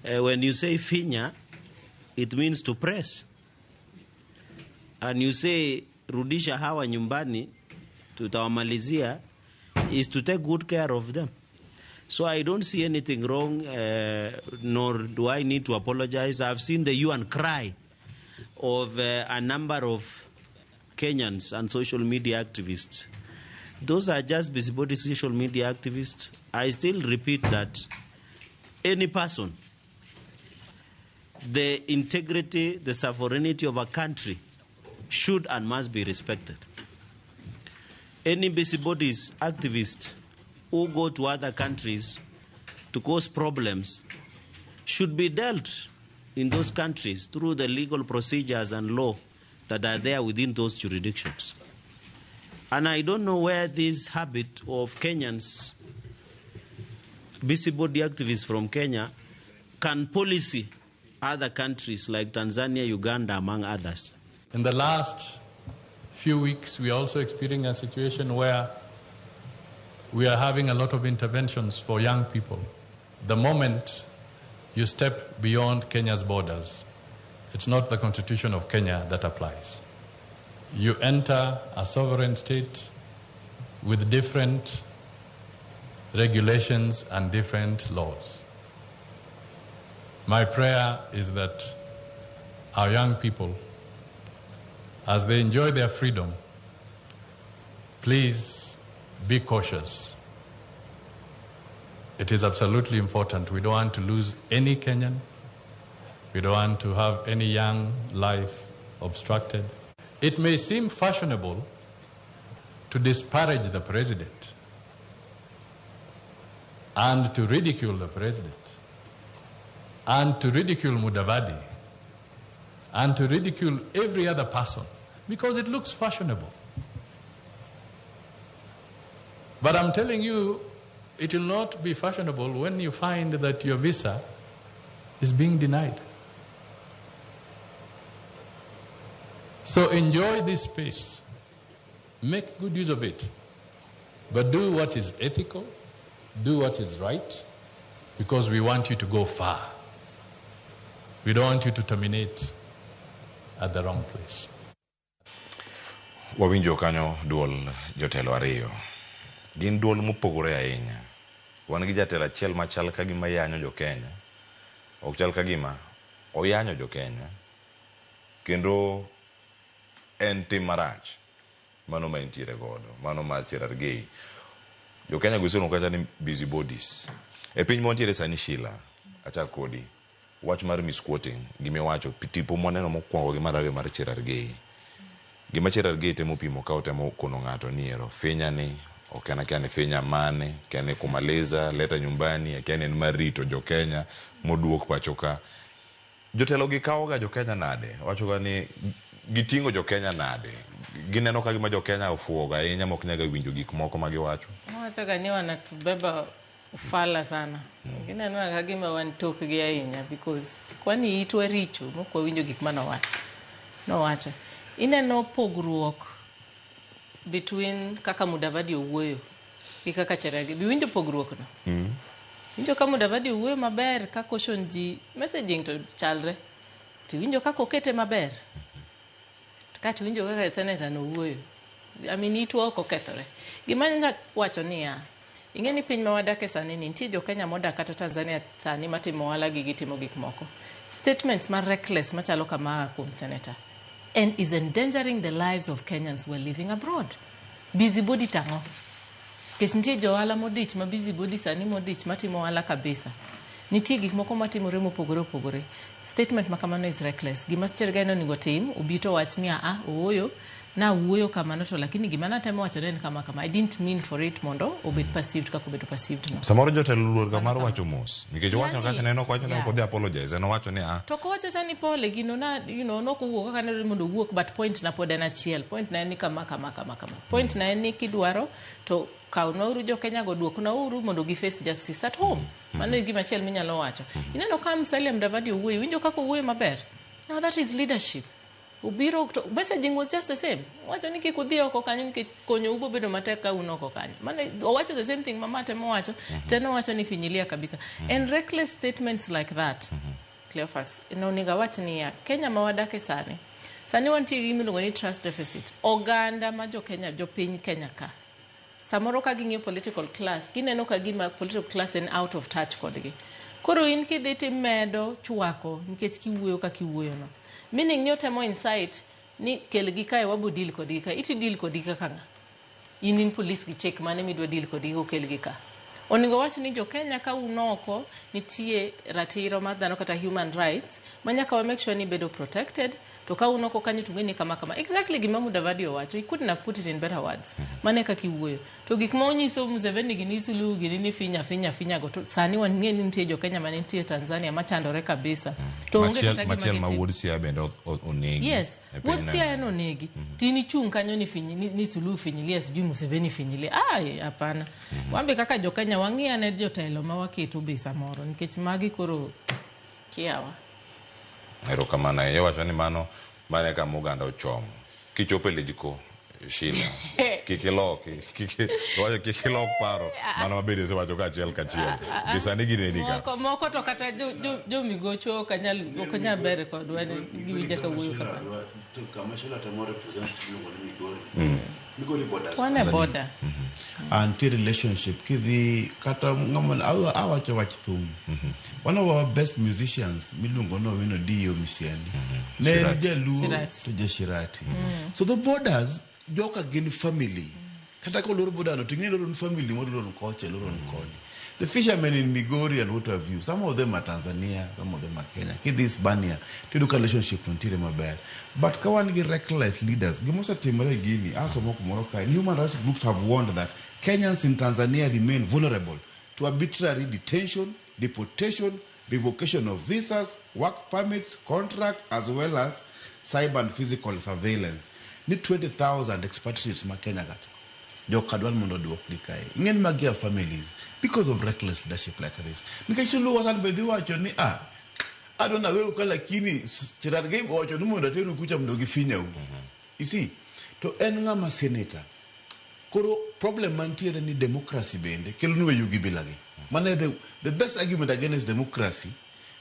[SPEAKER 5] When you say finya, it means to press. And you say rudisha hawa nyumbani tutawamalizia is to take good care of them. So I don't see anything wrong, nor do I need to apologize. I've seen the hue and cry of a number of Kenyans and social media activists. Those are just busybody social media activists. I still repeat that any person, the integrity, the sovereignty of a country should and must be respected. Any busybodies activists who go to other countries to cause problems should be dealt in those countries through the legal procedures and law that are there within those jurisdictions. And I don't know where this habit of Kenyans, busybody activists from Kenya, can policy other countries like Tanzania, Uganda, among others.
[SPEAKER 6] In the last few weeks, we are also experiencing a situation where we are having a lot of interventions for young people. The moment you step beyond Kenya's borders, it's not the constitution of Kenya that applies. You enter a sovereign state with different regulations and different laws. My prayer is that our young people, as they enjoy their freedom, please be cautious. It is absolutely important. We don't want to lose any Kenyan. We don't want to have any young life obstructed. It may seem fashionable to disparage the president and to ridicule the president and to ridicule Mudavadi and to ridicule every other person because it looks fashionable. But I'm telling you, it will not be fashionable when you find that your visa is being denied. So enjoy this space. Make good use of it. But do what is ethical, do what is right, because we want you to go far. We don't want you to terminate at the wrong place.
[SPEAKER 1] Wawinjo kanyo duol jotelo ariyo. Gin duol mopogore ahinya. Wan gi jatelo achiel machal ka gima yanyo jo Kenya. Ok chal ka gima oyanyo jo Kenya. Kendo en tim marach. Mano ma entiere godo. Mano ma Cherargei. Jo Kenya go kata ni busy bodies. E piny mwantiere sani Sheila, achak kodi. Wach mar misquoting, gimiwacho, tipo mwaneno mokwongo gi mar ariyo mar Cherargei. Gima Cherargei temo pimo ka otemo kono ng'ato ni ero finya ni, ok en akia ni finya mane, akia ni kumaliza, leta nyumbani, akia ni en mar rito jo Kenya moduok pacho ka. Jotelo gi kawo ga jo Kenya nade? Wacho ga ni giting'o jo Kenya nade? Gineno ka gima jo Kenya ofuwo ga ahinya mok nyal ga winjo gik moko ma giwacho.
[SPEAKER 2] Wacho ga ni wanatubeba ufala sana. Gineno ka gima wan tokgi ahinya because kwani itwa richo mok wawinjo gik manowacho. Nowacho. Ineno pogruok between kaka Mudavadi owuoyo gi kaka Cherargei. Biwinjo pogruok no? Winjo ka Mudavadi owuoyo maber ka caution ji messaging to chalre. Tiwinjo kaka okete maber. Kato winjo kaka senator no wuoyo. I mean, itwa ok okethore. Gima anya wacho niya, ing'e ni piny ma wadake sani ni nitie jo Kenya modak kata Tanzania sani matimo ohala gi gitimo gik moko. Statements ma reckless machalo kama kuom senator and is endangering the lives of Kenyans who are living abroad. Busybody tang'o? Nikech nitie jo ohala modich ma busybody sani modich matimo ohala kabisa. Nitie gik moko matimore mopogore opogore. Statement ma kamano is reckless. Gima Cherargei onego tim, obi to wach ni aa, ooyo, nawuoyo kamano to lakini gima natemo wacho ne en kama kama. I didn't mean for it mondo obed perceived kaka obedo perceived no.
[SPEAKER 1] Samoro jotelo luor ga mar wacho mos. Nikech owacho
[SPEAKER 2] Yani,
[SPEAKER 1] kaka neno owacho ni ok odhi apologize. En owacho ni ah,
[SPEAKER 2] To kowacho cha ni pole gino na you know nok owuok kaka ne mondo owuok but point na pod en achiel. Point na en ni kama kama kama kama. Point na en ni kidwaro to kawnwauru jo Kenya go duoknwauru mondo gi face justice at home. Mano e gima achiel minyalo wacho. Ineno ka Musalia Mudavadi owuoyo, iwinjo kaka owuoyo maber. Now that is leadership. Obiro to messaging was just the same. Owacho ni kik udhi oko kanyo nikech konyou bo bedo matek ka un oko kanyo. Mano owacho the same thing mama temo wacho. Teno wacho ni finyilia kabisa. And reckless statements like that. Cleophas, nonego awach niya, Kenya ma wadake sani, sani wantie gi gimiluongo ni trust deficit. Oganda ma jo Kenya, jopiny Kenya ka, samoro ka ging'iyo political class, gineno ka gima political class en out of touch kodgi. Koro in kidhi timedo chwako nikech kiwuoyo kaka iwuoyo no. Meaning ni otemo incite ni kelgi kae wabo deal kodgi ka. Iti deal kodgi kaka ng'a? In in police gi chik mane midwa deal kodgi kokelgi ka? Onego wach ni jo Kenya ka un oko nitie ratiro mar dhano kata human rights ma nyaka wa make sure ni bedo protected to ka un oko kanyo to ung'e ni kama kama. Exactly gima Mudavadi owacho. He couldn't have put it in better words. Mano e kaka iwuoyo. To gik ma onyiso Museveni gini Suluhu gini ni finya finya finya go to sani wang'e ni nitie jo Kenya mane nitie Tanzania machandore kabisa. To onge
[SPEAKER 1] machiel
[SPEAKER 2] kata gima
[SPEAKER 1] machiel ma
[SPEAKER 2] gitimo.
[SPEAKER 1] wuod Siaya bende onegi.
[SPEAKER 2] Yes,
[SPEAKER 1] e piny
[SPEAKER 2] wuod
[SPEAKER 1] no.
[SPEAKER 2] Siaya nonegi. Tin ichung' kanyo ni finyi, ni Suluhu finyilia sijui Museveni finyilia. Ai, hapana. Wambe kaka jo Kenya wang'i ane jotelo ma waketo be samoro nikech magi koro kiawa.
[SPEAKER 1] Erokamano ahinya. Iwacho ni mano mano e kama oganda ochomo. Kichopo e Lijko, Sheila, kik iloki, kik iwacho kik ilok paro mana mabende isewacho ka achiel kachiel. Gi sani gineni ka.
[SPEAKER 2] Moko, moko to kata jo migocho ok anyal ber kodwa giwinja ka wuoyo kamano.
[SPEAKER 3] To kama Sheila temo represent iluongo ni Migori. Migori borders.
[SPEAKER 2] Wan e
[SPEAKER 3] Tanzania.
[SPEAKER 2] border.
[SPEAKER 3] Antie relationship kidhi kata ng'ama awacho wach thum. One of our best musicians miluongo ni Owino Dio Misiani. Ne en
[SPEAKER 1] Shirati.
[SPEAKER 3] jaluo
[SPEAKER 2] Shirati.
[SPEAKER 3] to ja Shirati. So the borders joka gin family. Kata kolor border no ting'e loro family moro loro kocha loro koni. The fishermen in Migori and what have you, some of them are Tanzania, some of them are Kenya. Kidhi Hispania, tiyudo ka relationship no nitiere maber. But ka wan gi reckless leaders, gima osetimore gini, asomo kumoro kae, human rights groups have warned that Kenyans in Tanzania remain vulnerable to arbitrary detention, deportation, revocation of visas, work permits, contract, as well as cyber and physical surveillance. Ni 20,000 expatriates ma Kenya kacha. Jok kadwar mondo oduokgi kae. Ing'eni magi are families because of reckless leadership like this. Nikech Suluhu Hassan be dhi wacho ni ah, adwa naweu ka lakini Cherargei owacho ni mondo ateru kucha mondo gifinyau. You see, to en ng'ama senator. Koro problem mantiere ni democracy bende kelonwa yugi bilagi. Mano e the best argument against democracy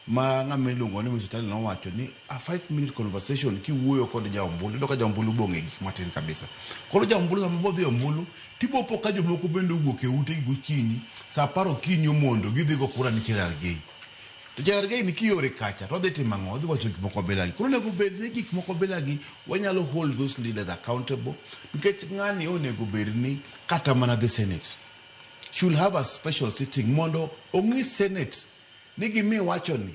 [SPEAKER 3] ma ng'ama iluongo ni Mr. nowacho ni a 5 minute conversation kiwuoyo kod jaombulu iyudo ka jaombulu bong'e gik matin kabisa. Koro jaombulu sama bodhi ombulu tibopo ka jomoko bende owuok e utegi gokinyi sa 10 okinyi mondo gidhi go kura ni Cherargei. To Cherargei ni kiore kacha to odhi timo ang'o? Odhi wacho gik moko bilagi. Koro onego bed ni gik moko bilagi wanyalo hold those leaders accountable nikech ng'ani onego bed ni kata mana the Senate should have a special sitting mondo ong'is Senate ni gimiwacho ni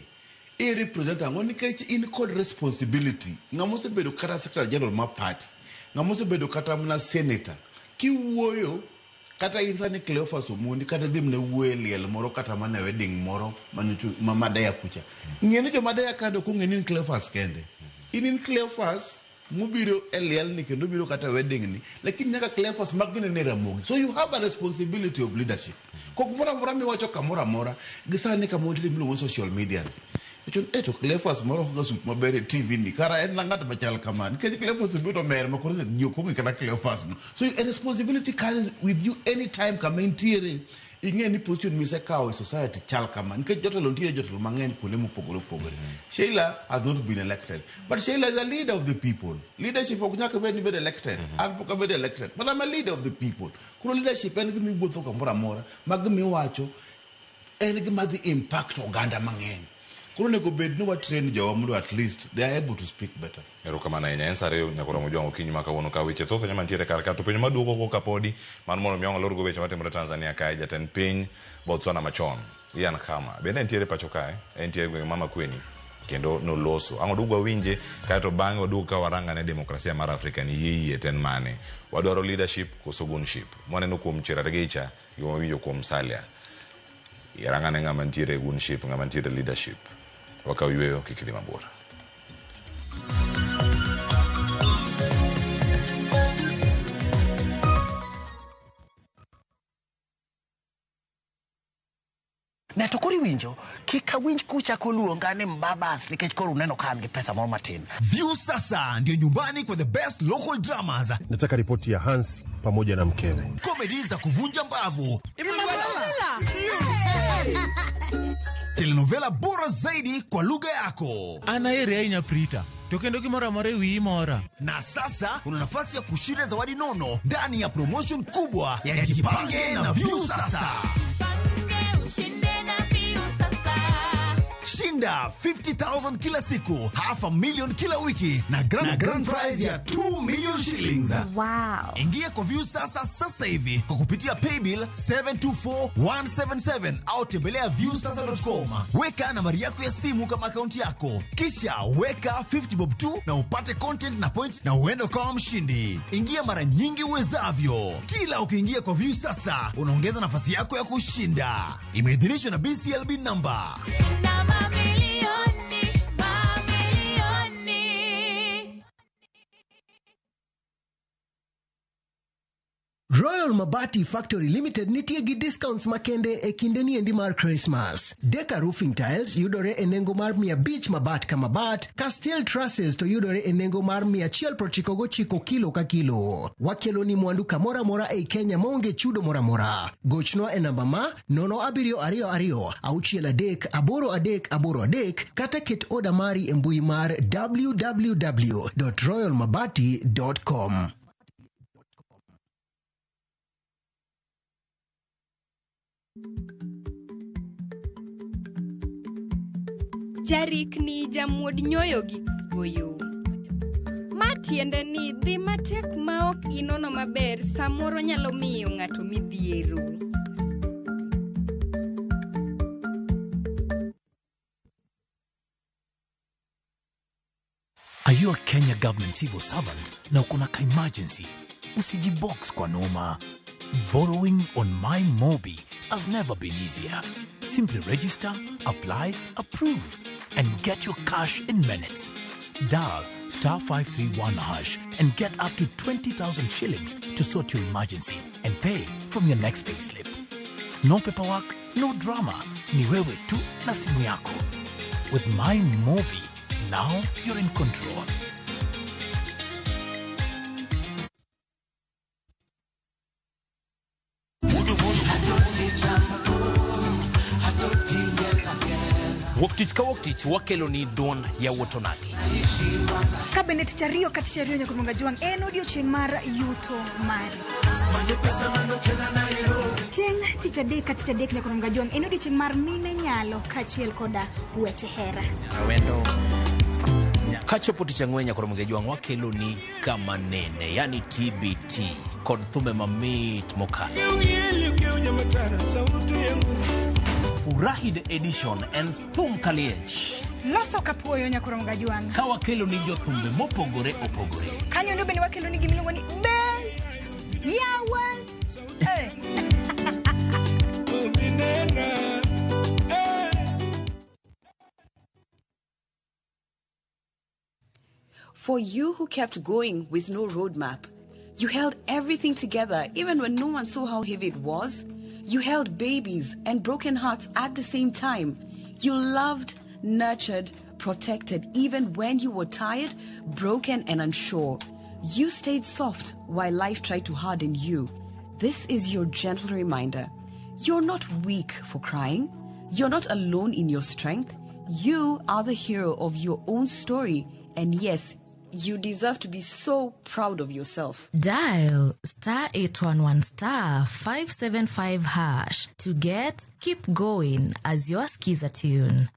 [SPEAKER 3] i represent ang'o nikech in kod responsibility. Ng'ama osebedo kata secretary general mar party, ng'ama osebedo kata mana senator, kiwuoyo kata in sani Cleophas Omondi kata dhi mana wuoyo e liel moro kata mana e wedding moro manyocha ma Madea kucha. Ng'e ni jo Madea kande ok ong'e ni in Cleophas kende. In Cleophas mobiro e liel ni kendo obiro kata e wedding ni, lakini nyaka Cleophas mag ginene e Ramogi. So you have a responsibility of leadership. Kok moro amora miwacho kamoro amora gi sani kama wantiere miluongo ni social media ni. Wacho ni, eh to Cleophas moro ga suit maber e TV ni kara en na ng'at machal kama nikech Cleophas obiro to mer ma koro ji ok ong'e kata Cleophas no. So a responsibility comes with you anytime kama intiere ing'e ni position misekawo e society chal kama nikech jotelo nitiere jotelo mang'eny kuonde mopogore opogore. Sheila has not been elected but Sheila is a leader of the people. Leadership ok nyaka bed ni bed elected. An pok abedo elected but I'm a leader of the people. Koro leadership en gima iwuotho kamoro amora ma gima iwacho en gima dhi impact oganda mang'eny. Koro onego bed ni wa train jowa mondo at least they are able to speak better.
[SPEAKER 1] Erokamano ahinya. En sa 2 nyaka oromo jwang' okinyi ma kawuono ka weche thoth ahinya mantiere kar ka. To penjo maduogo ko kapodi mar mondo mi ang' olorgo weche matimore Tanzania kae jatend piny Botswana machon Ian Khama bende entiere pacho kae entie e gweng' ma Makueni kendo noloso. Ang' waduog wawinje kaeto bang'e waduog ka warangane demokrasia mar Afrika ni yie yie to en mane. Wadwaro leadership koso gunship. Mwaneno kuom Cherargei cha gi mwawinjo kuom Musalia. Irangane ng'ama nitiere gunship ng'ama nitiere leadership. Wakaw yueyo kik idhi mabor.
[SPEAKER 7] Ne to koro iwinjo kik awinj kuchako luonga ni mbabas nikech koro uneno ka an gi pesa moro matin.
[SPEAKER 8] Viusasa ndio nyumbani kwa the best local dramas,
[SPEAKER 9] Nataka ripoti ya Hans pamoja na mkewe.
[SPEAKER 8] Comedy za kuvunja mbavu, telenovela bora zaidi kwa lugha yako.
[SPEAKER 10] An aheri ahinya Prita, to kendo gimoro amora e wiyi mora.
[SPEAKER 8] Na sasa una nafasi ya kushinda zawadi nono ndani ya promotion kubwa ya Jipange na Viusasa. Shinda 50,000 kila siku, half a million kila wiki na grand prize ya 2 million shillings.
[SPEAKER 11] Wow.
[SPEAKER 8] Ingia kwa Viusasa sasa hivi kwa kupitia paybill 724177 au tembelea viusasa.com. Weka nambari yako ya simu kama akaunti yako, kisha weka 50 bob tu na upate content na point na uende ukawa mshindi. Ingia mara nyingi uwezavyo. Kila ukiingia kwa Viusasa unaongeza nafasi yako ya kushinda. Imeidhinishwa na BCLB number
[SPEAKER 11] Shinda mamilioni, mamilioni.
[SPEAKER 12] Royal Mabati Factory Limited nitie gi discounts makende e kinde niendi mar Christmas. Deka Roofing Tiles yudore e nengo mar 500 mabat ka mabat, ka steel trusses to yudore e nengo mar 199 kilo ka kilo. Wakelo ni mwandu kamoro amora ei Kenya maonge chudo moro amora. Gochnwa e namba ma 0722 63 8383 kata ket oda mari e mbui mar www.royalmabati.com.
[SPEAKER 13] Jarikni jamuod nyoyo gi goyo. Ma tiende ni dhi matek ma ok inono maber samoro nyalo miyo ng'ato midhiero.
[SPEAKER 14] If you're a Kenya government civil servant na uko na ka emergency, usijibox kwa noma. Borrowing on MyMobi has never been easier. Simply register, apply, approve, and get your cash in minutes. Dial star 531 hash and get up to 20,000 shillings to sort your emergency and pay from your next payslip. No paperwork, no drama. Ni wewe tu na simu yako. With MyMobi, now you're in control.
[SPEAKER 15] Wuok tich ka wuok tich wakelo ni duond yawuot onagi.
[SPEAKER 16] Ka bende tich ariyo ka tich ariyo nyaka Juang en odiochieng' mar yuto mari. Chieng' tich adek ka tich adek nyaka Juang en odiochieng' mar mine nyalo kaachiel koda weche hera.
[SPEAKER 15] Kachopo tich ang'wen nyaka Juang wakelo ni kama nene, yani TBT kod thumbe mamit mokalo. Furahi the edition en thum kaliech.
[SPEAKER 16] Loso kapuoyo nyaka Juang.
[SPEAKER 15] Ka wakelo ni jothumbe mopogore opogore.
[SPEAKER 16] Kanyo ndo bende wakelo ni gimiluongo ni be yawa.
[SPEAKER 17] For you who kept going with no roadmap, you held everything together even when no one saw how heavy it was. You held babies and broken hearts at the same time. You loved, nurtured, protected even when you were tired, broken, and unsure. You stayed soft while life tried to harden you. This is your gentle reminder. You're not weak for crying. You're not alone in your strength. You are the hero of your own story. And yes, you deserve to be so proud of yourself.
[SPEAKER 11] Dial star 811 star 575 hash to get Keep Going as your skiza tune.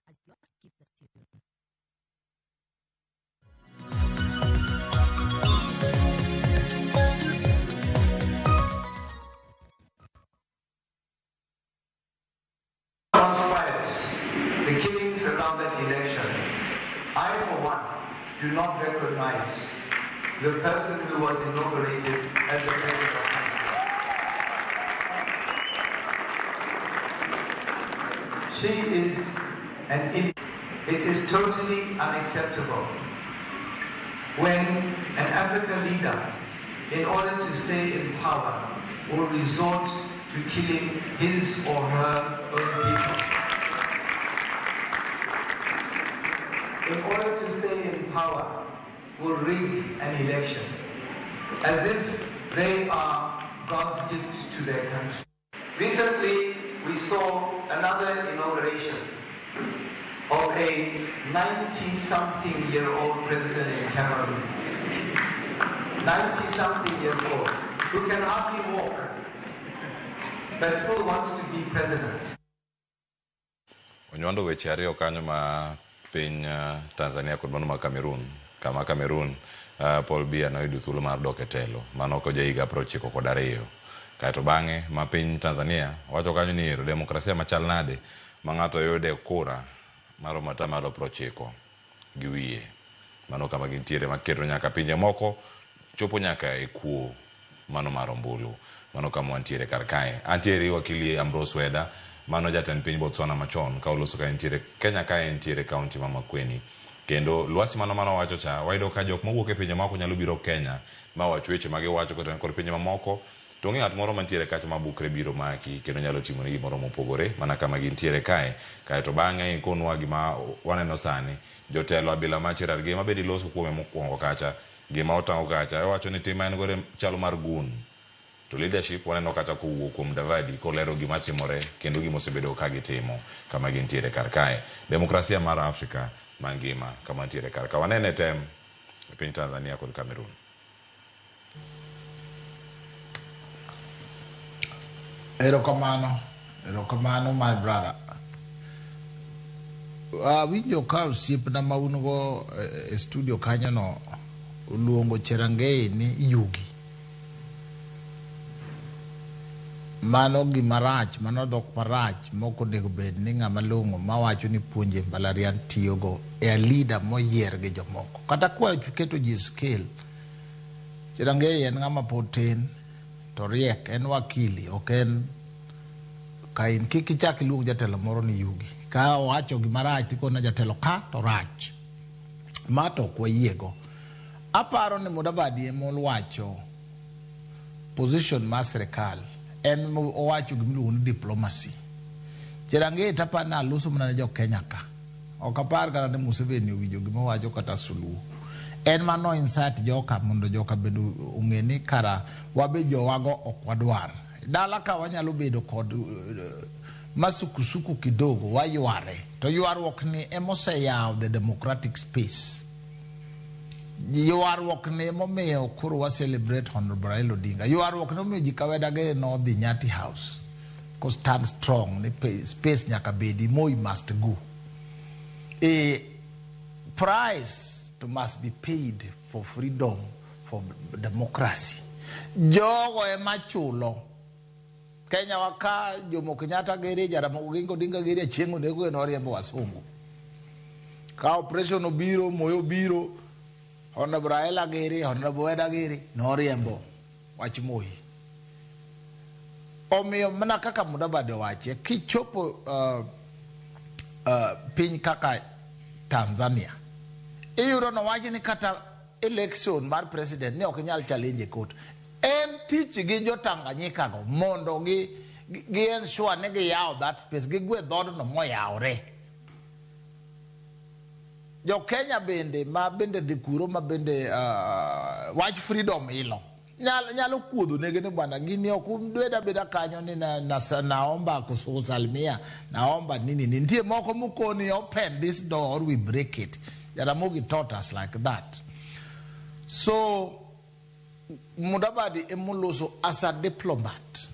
[SPEAKER 18] Transpired, the killings around that election, I, for one, do not recognize the person who was inaugurated as the president of Tanzania. She is an idiot. It is totally unacceptable when an African leader, in order to stay in power, will resort to killing his or her own people. In order to stay in power, will rig an election, as if they are God's gift to their country. Recently, we saw another inauguration of a 90-something-year-old president in Cameroon. 90-something years old, who can hardly walk, but still wants to be president.
[SPEAKER 1] Onywando weche ariyo kanyo ma piny Tanzania kod mano ma Cameroon. Kama Cameroon, Paul Biya noyudo thuolo mar dok e telo mano ko jahiga 92. Kaeto bang'e ma piny Tanzania wacho kanyo ni ero demokrasia machal nade ma ng'ato yude kura maromo atamalo 90 gi wiye. Mano kama gintiere maketo nyaka pinje moko chopo nyaka e kuo mano mar ombulu. Mano kama wantiere kar kae. Antiere wakili Ambrose Weda, mano jatend piny Botswana machon ka oloso ka entiere Kenya ka entiere kaunti ma Makueni. Kendo Lwasi mano mano wacho cha wayudo ka jok mowuok e pinje maoko nyalo biro Kenya ma wach weche ma giwacho kod pinje mamoko. To onge ng'at moro mantiere kacha ma bukre biro maki kendo nyalo timoni gimoro mopogore mana kama gintiere kae. Kaeto bang'e ikonwa gima waneno sani jotelo abila ma Cherargei ma bende iloso kuome mokwongo kacha gima otang'o kacha iwacho ni tim ma en godo chalo mar gun. To leadership waneno kata kowuok kuom Davadi kolero gima timore kendo gima osebedo ka gitimo kama gintiere kar kae. Demokrasia mar Afrika mangima kama ntiere kar ka. Wanene tem e piny Tanzania kod Cameroon.
[SPEAKER 4] Erokamano, erokamano my brother. Awinjo ka osiepna ma un go e studio kanyo no oluongo Cherangei ni Yugi. Mano gima rach, mano dhok marach mok onego bed ni ng'ama long'o mawacho ni puonje mbalariany tiyogo e a leader moyier gi jomoko. Kata kwa keto ji scale, Cherangei en ng'ama pod tin to riek, en wakili, ok en kain. Kik ichak iluong jatelo moro ni yugi. Ka owacho gima rach tikone jatelo ka to rach. Ma to ok wayiego. Aparo ni Mudavadi ema owacho position mar sirikal. En owacho gimiluongo ni diplomacy. Cherangei taparo ni aloso mana ne jo Kenya ka. Ok apar kata ni Museveni owinjo gima owacho kata Suluhu. En mano incite joka mondo joka bende ong'e ni kara wabe jowago ok wadwar. Dala ka wanyalo bedo kod masukusuku kidogo wayware. To ywaruok ni emoseyawo the democratic space. Ywaruok ni emomiyo koro wa celebrate Honorable Raila Odinga. Ywaruok ni omiyo ji Kaweda gi nodhi Nyati House. Ko stand strong ni space nyaka bedi, Moi must go. A price to must be paid for freedom, for democracy. Jogo ema chulo. Kenya waka Jomo Kenyatta gere, Jaramogi Oginga Odinga gere, Achieng' Oneko noriembo wasungu. Ka operation obiro, Moi obiro, Honorable Raila gere, Honorable Weda gere, noriembo wach Moi. Omiyo mana kaka Mudavadi owache, kichopo piny kaka Tanzania, iyudo nowach ni kata election mar president ni ok nyal challenge e court. En tich gi jo Tanganyika go mondo gi ensure ni giyawo that space, gigwe dhoodno moyawre. Jo Kenya bende ma bende dhi kuro ma bende wach freedom ilo. Nyalo kuodho negi ni bwana gini ok ubed abeda kanyo ni naomba kusalimia, naomba nini nini. Nitie moko mokoni open this door or we break it. Jaramogi taught us like that. So Mudavadi emoloso as a diplomat.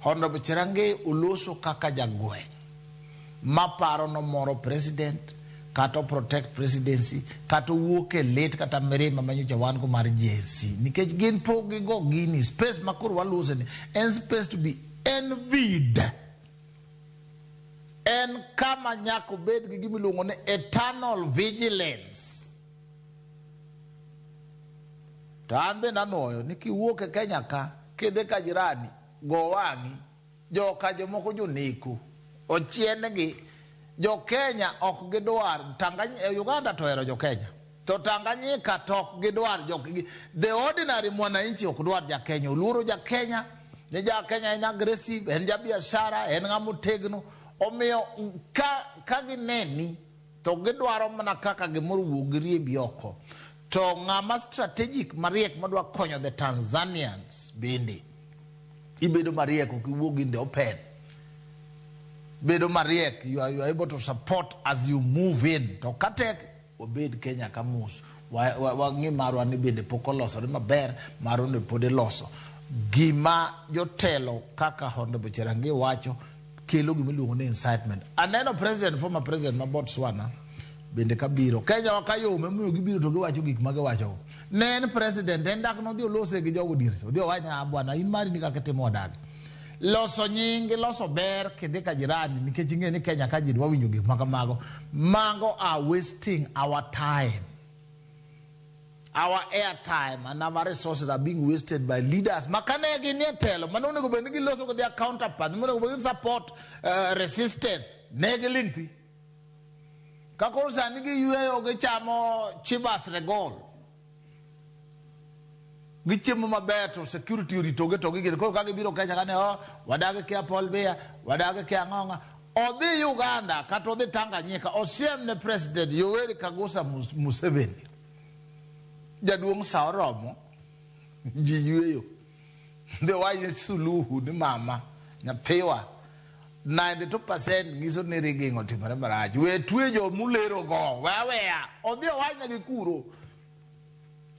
[SPEAKER 4] Honorable Cherangei oloso kaka jagweng' maparo nomoro president kata protect presidency kata owuok e lit kata mirima manyocha wan go mar JNC nikech gin pok gigo gini space ma koro walose ni en space to be envied. En kama nyaka obed gi gima iluongo ni eternal vigilance. To an bende anuoyo ni kiwuok e Kenya ka kidhi ka jirani go wang'i joka jomoko joneko ochiengi. Jo Kenya ok gidwar Tanganyika, Uganda to ohero jo Kenya to Tanganyika to ok gidwar jo, the ordinary mwananchi ok dwar ja Kenya. Oluoro ja Kenya ni ja Kenya en aggressive, en ja biashara, en ng'ama otegno. Omiyo ka gineni to gidwaro mana kaka gimoro wuog giriembi oko. To ng'ama strategic mariek madwa konyo the Tanzanians bende ibedo mariek ok iwuog in the open. Bedo mariek, you are able to support as you move in. To katek wabed Kenya ka mos, wang'i marwa ni bende pok olosore maber, marwa ni pod iloso. Gima jotelo kaka Honorable Cherangei wacho kelo gima iluongo ni incitement. Aneno president, former president ma Botswana bende kabiro Kenya wakayom emomiyo gibiro to giwacho gik ma giwacho. Ne en president, en dak nodhi olose gi jogo diere. Odhi owach ni bwana in mari ni kaka itimo wadagi. Loso nying, loso ber kidhi ka jirani nikech ing'e ni Kenya ka ji dwa winjo gik ma kamago. Mago are wasting our time. Our airtime and our resources are being wasted by leaders. Makane gi nie telo, mano onego bed ni giloso gi their counterpart, mano onego bed ni support resistance, ne giling' thi. Ka koro sani giyweyo gichamo Chivas Regal. Gichiemo maber to security oritogi to gigene. Koro ka gibiro Kenya kane, oh, wadagi kia Paul Biya, wadagi kia Ng'ong'a. Odhi Uganda kata odhi Tanganyika, osiem ne President Yoweri Kaguta Museveni. Jaduong' sa oromo, ji yweyo. Dhi owach ne Suluhu ni mama, nyathiwa, 92% nyiso ni rigging otimore marach. We twe jo mulero go, we aweya. Odhi owach negi kuro.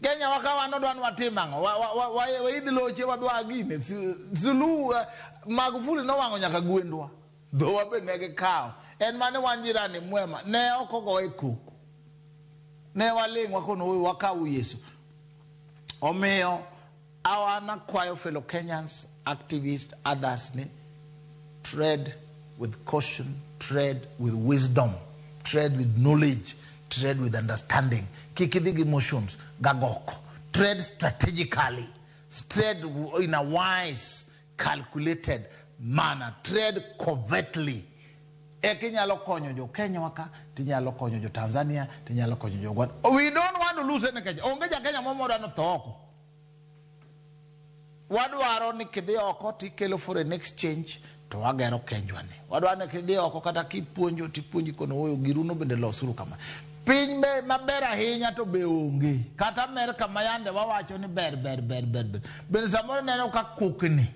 [SPEAKER 4] Kenya waka wan odwa ni watim ang'o? Waidh loche wadwa gine. Suluhu, Magufuli nowang'o nyaka gwendwa. Dhowa be ne gikawo. En mane wan jirani mwema, ne ok ogoye koko. Ne waling' wakono wakaw Yesu. Omiyo An akwayo fellow Kenyans, activists, others ni tread with caution, tread with wisdom, tread with knowledge, tread with understanding. Kik idhi gi emotions gagoko. Tread strategically, tread in a wise, calculated manner, tread covertly. Eka inyalo konyo jo Kenya waka, tinyalo konyo jo Tanzania, tinyalo konyo jo Uganda. We don't want to lose any Kenya. Onge ja Kenya moro modwa ni otho oko. Wadwaro ni kidhi oko tikelo foreign exchange to wagero kenjwa ni. Wadwaro ni kidhi oko kata kipuonjo tipuonji kono oyo giruno bende losuru kama. Piny be maber ahinya to be onge. Kata Amerka ma yande wawacho ni ber ber ber ber ber. Bende samoro ineno ka kokni.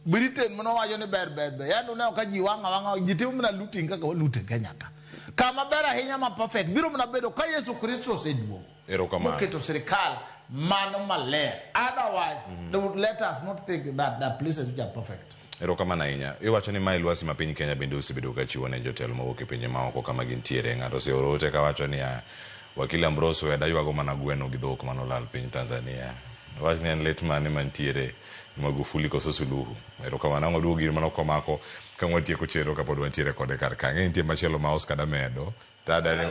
[SPEAKER 4] Britain mano wacho ni ber ber ber. Yaani uneno ka ji wang' awang'a ji timo mana looting kaka walut e Kenya ka. Kama ber ahinya ma perfect biro mana bedo ka Yesu Kristo oseduogo.
[SPEAKER 1] Erokamano.
[SPEAKER 4] Moketo sirikal mano maler. Otherwise, they would let us not think that the places which are perfect.
[SPEAKER 1] Erokamano ahinya. Iwacho ni mae lwasi ma piny Kenya bende osebedo ka chiwo ne jotelo mawuok e pinje maoko kama gintiere. Ng'ato oseoro ote kawacho niya, Wakili Ambrose Weda ywago mana gweno gi dhok manolal piny Tanzania. Wach ni en lit mane mantiere Magufuli koso Suluhu. Erokamano. Ang' waduogo gir mano komako ka watieko chenro kapod wantiere kode kar ka. Ang'e nitie machielo ma Oscar damedo. Tada ni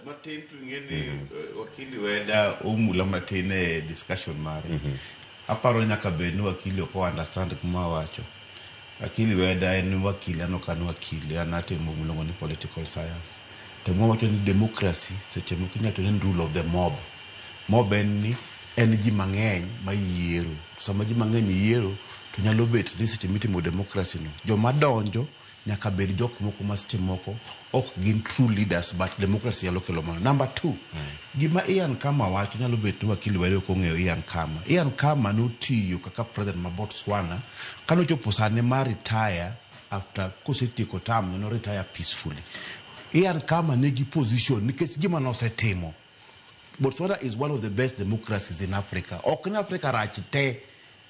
[SPEAKER 3] Matin to ing'e ni wakili Weda omula matin e discussion mare. Aparo ni nyaka bed ni wakili ok understand kuma wacho. Wakili Weda en wakili, an ok an wakili, an atimo miluongo ni political science. To mwawacho ni democracy seche moko inyalo wacho ni en rule of the mob. Mob en ni en ji mang'eny ma yiero. Sama ji mang'eny yiero to nyalo bet ni seche mitimo democracy no, joma donjo nyaka bed jok moko ma seche moko ok gin true leaders but democracy nyalo kelo mano. Number 2, gima Ian Khama wacho nyalo bet ni wakili Were ok ong'eyo Ian Khama. Ian Khama notiyo kaka president ma Botswana kanochopo sane mar retire after kosetieko term no retire peacefully. Ian Khama nigi position nikech gima nosetimo. Botswana is one of the best democracies in Africa. Ok ni Africa rach te.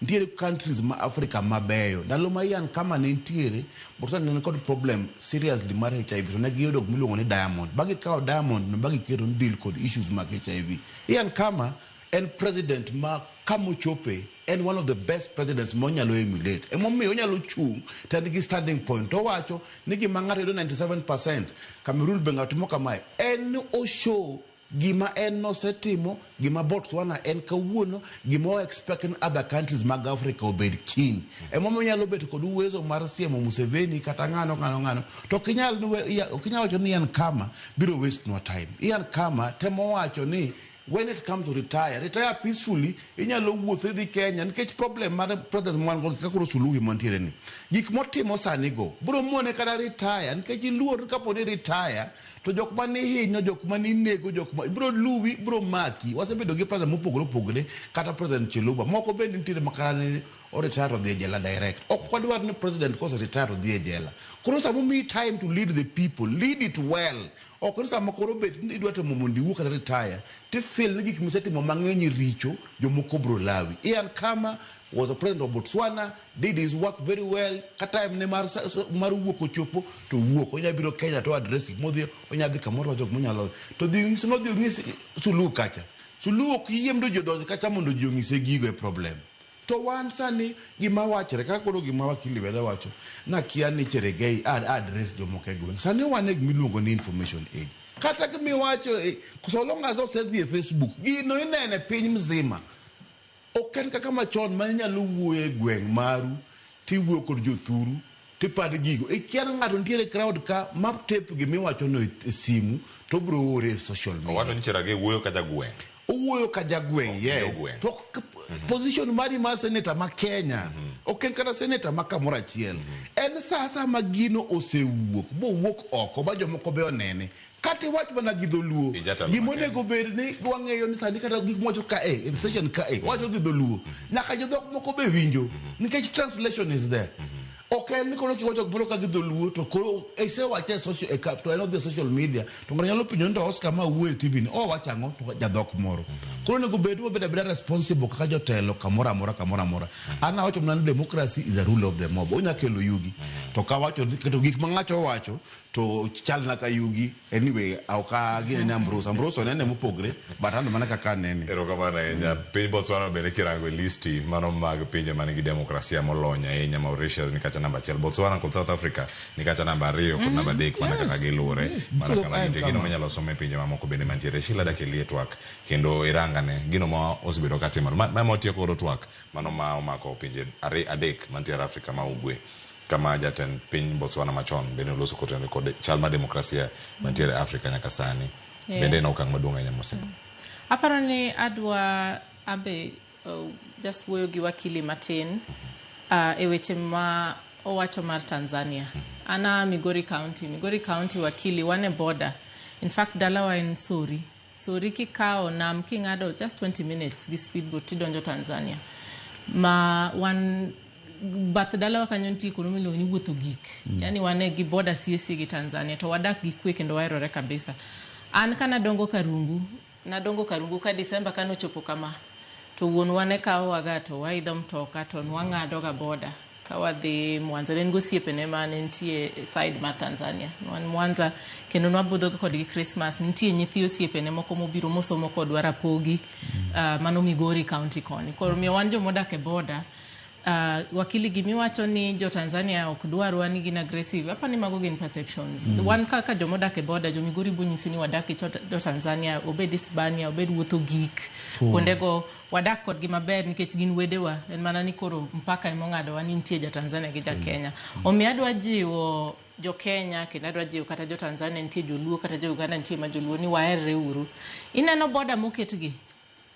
[SPEAKER 3] Nitiere countries ma Africa mabeyo. Ndalo ma Ian Khama ne nitiere, Botswana ne kod problem seriously mar HIV. To ne giyudo gimiluongo ni diamond. Ba gikawo diamond no ba giketo ni deal kod issues mag HIV. Ian Khama en president ma kamochope en one of the best presidents monyalo emulate. Emomiyo onyalo chung' to en gi standing point. Owacho ni gima ng'ato yudo 97%, Cameroon be ng'ato timo kamae. En ni o show gima en nosetimo, gima Botswana en kawuono, gima o expect ni other countries mag Africa obed kiny. Emomiyo onyalo bet kod uwezo mar siemo Museveni kata ng'ano ng'ano ng'ano. To ok inyal wacho ni Ian Khama biro waste nwa time. Ian Khama temo wacho ni when it comes to retire, retire peacefully, inyalo wuotho idhi Kenya nikech problem mar president mwan go kaka koro Suluhu mantiere ni. Gik motimo sani go biro mone kata retire nikech iluor ni kapo ni retire to jok mane hinyo, jok mane inego, jok ma biro luwi, biro maki. Wasebedo gi president mopogore opogore kata President Chiluba. Moko bende nitiere makata ne o retire to dhi e jela direct. Ok wadwar ni president kose retire to dhi e jela. Koro sama omiyi time to lead the people, lead it well. Ok ni sama koro bet ni idwa temo mondo iwuo kata retire, ti feel ni gik misetimo mang'eny richo, jomoko biro lawi. Ian Khama was a president of Botswana, did his work very well. Ka time ne mar wuok ochopo to wuok. Onya biro Kenya to address gik modhi, onya dhi kamoro wacho gik monyalo. To dhi onyis nodhi onyis Suluhu kacha. Suluhu ok yie mondo ji odonj kacha mondo ji onyise gigo e problem. To wan sani gima wachore kaka koro gima wakili Were wacho nakia ni Cherargei address jomoko e gweng'. Sani wan e gimiluongo ni information age. Kata gimiwacho so long as osedhi e Facebook, gino inene piny mzima. Ok en kaka machon ma inyalo wuoyo e gweng' maru tiwuoyo kod jothuru tipad gigo. Ikia ni ng'ato nitiere crowd ka ma tape gimiwacho no e simu to obiro ore e social media.
[SPEAKER 1] Owacho ni Cherargei wuoyo ka jagweng'.
[SPEAKER 3] Owuoyo ka jagweng',
[SPEAKER 1] Ok
[SPEAKER 3] yes.
[SPEAKER 1] jogweng'.
[SPEAKER 3] To position mari mar senator ma Kenya, ok en kata senator ma kamoro achiel. En sa asaya ma gino osewuok, bowuok oko ba jomoko be onene. Kata iwach mana gi dholuo,
[SPEAKER 1] Ijatelo
[SPEAKER 3] gima
[SPEAKER 1] ma Kenya.
[SPEAKER 3] onego bed ni wang'eyo ni sani kata gik mwacho ka e, session ka e, wacho gi dholuo. Nyaka jodhok moko be winjo, nikech translation is there. Ok en ni koro kiwacho gimoro ka gi dholuo to koro isewache e social, e to en odhi e social media to ng'ato nyalo penjo ni to Oscar ma wuoyo e TV ni owacho ang'o to jadhok moro. Koro onego bed wabed abeda responsible kaka jotelo kamoro amora, kamoro amora. An awacho mana ni democracy is a rule of the mob. Onya kelo yugi. To ka wacho keto gik ma ng'ato owacho to chalna ka yugi. Anyway, ok agine ni Ambrose. Ambrose onene mopogre, but an mana kaka anene.
[SPEAKER 1] Erokamano ahinya. Piny Botswana bende kirango e listi mano mag pinje man gi demokrasia molony ahinya, Mauritius ni kacha namba 1, Botswana kod South Africa ni kacha namba 2 kod namba 3 mana kaka giluwore, mana
[SPEAKER 3] Because
[SPEAKER 1] kama
[SPEAKER 3] en
[SPEAKER 1] gintie. Gino
[SPEAKER 3] kama.
[SPEAKER 1] minyalo som e pinje mamoko bende mantiere. Sheila Dakelie twak kendo irangane gino ma osebedo ka timore. Ma watieko godo twak mano ma omako pinje 3 mantiere Afrika ma ugwe, kama jatend piny Botswana machon bende oloso kotenore kod chal mar demokrasia mantiere Afrika nyaka sani. Bende en okang' maduong' ahinya mosekaw.
[SPEAKER 2] Aparo ni adwa abe just wuoyo gi wakili matin e weche ma owacho mar Tanzania. An a Migori County. Migori County, wakili, wan e border. In fact, dalawa en Sori. Sori kikawo nam king'ado just 20 minutes gi speedboat tidonjo Tanzania. Ma wan bath dalawa kanyo nitie kuno miluongo ni Wuotho Gik. Yani wan e gi border sie gi Tanzania to wadak gi kwe kendo waherore kabisa. An ka nadongo Karungu, nadongo Karungu ka December kanochopo kama, to wuonwa ne kawowaga to waidho mtoka to nwang'ado ga border ka wadhi Mwanza. Ne en gosiepene mane nitie side mar Tanzania. Wan Mwanza kendo nwabudho kodgi Christmas. Nitie nyithi osiepene moko mobiro mosomo kodwa Rapogi, mano Migori County koni. Koro miyo wan jomodak e border, wakili, gimiwacho ni jo Tanzania ok dwarwa ni gin aggressive, apa ni mago gin perceptions. Wan kaka jomodak e border, jo Migori bonyisi ni wadak gi jo Tanzania, obed Hispania, obed Wuotho Gik, kuondego wadak kodgi maber nikech gin wedewa. En mana ni koro mpaka emong'adowa ni nitie ja Tanzania gi ja Kenya. Omiyo adwa jiwo jo Kenya kendo adwa jiwo kata jo Tanzania nitie joluo kata jo Uganda nitie ma joluo ni waherre uru. Ineno border moketgi,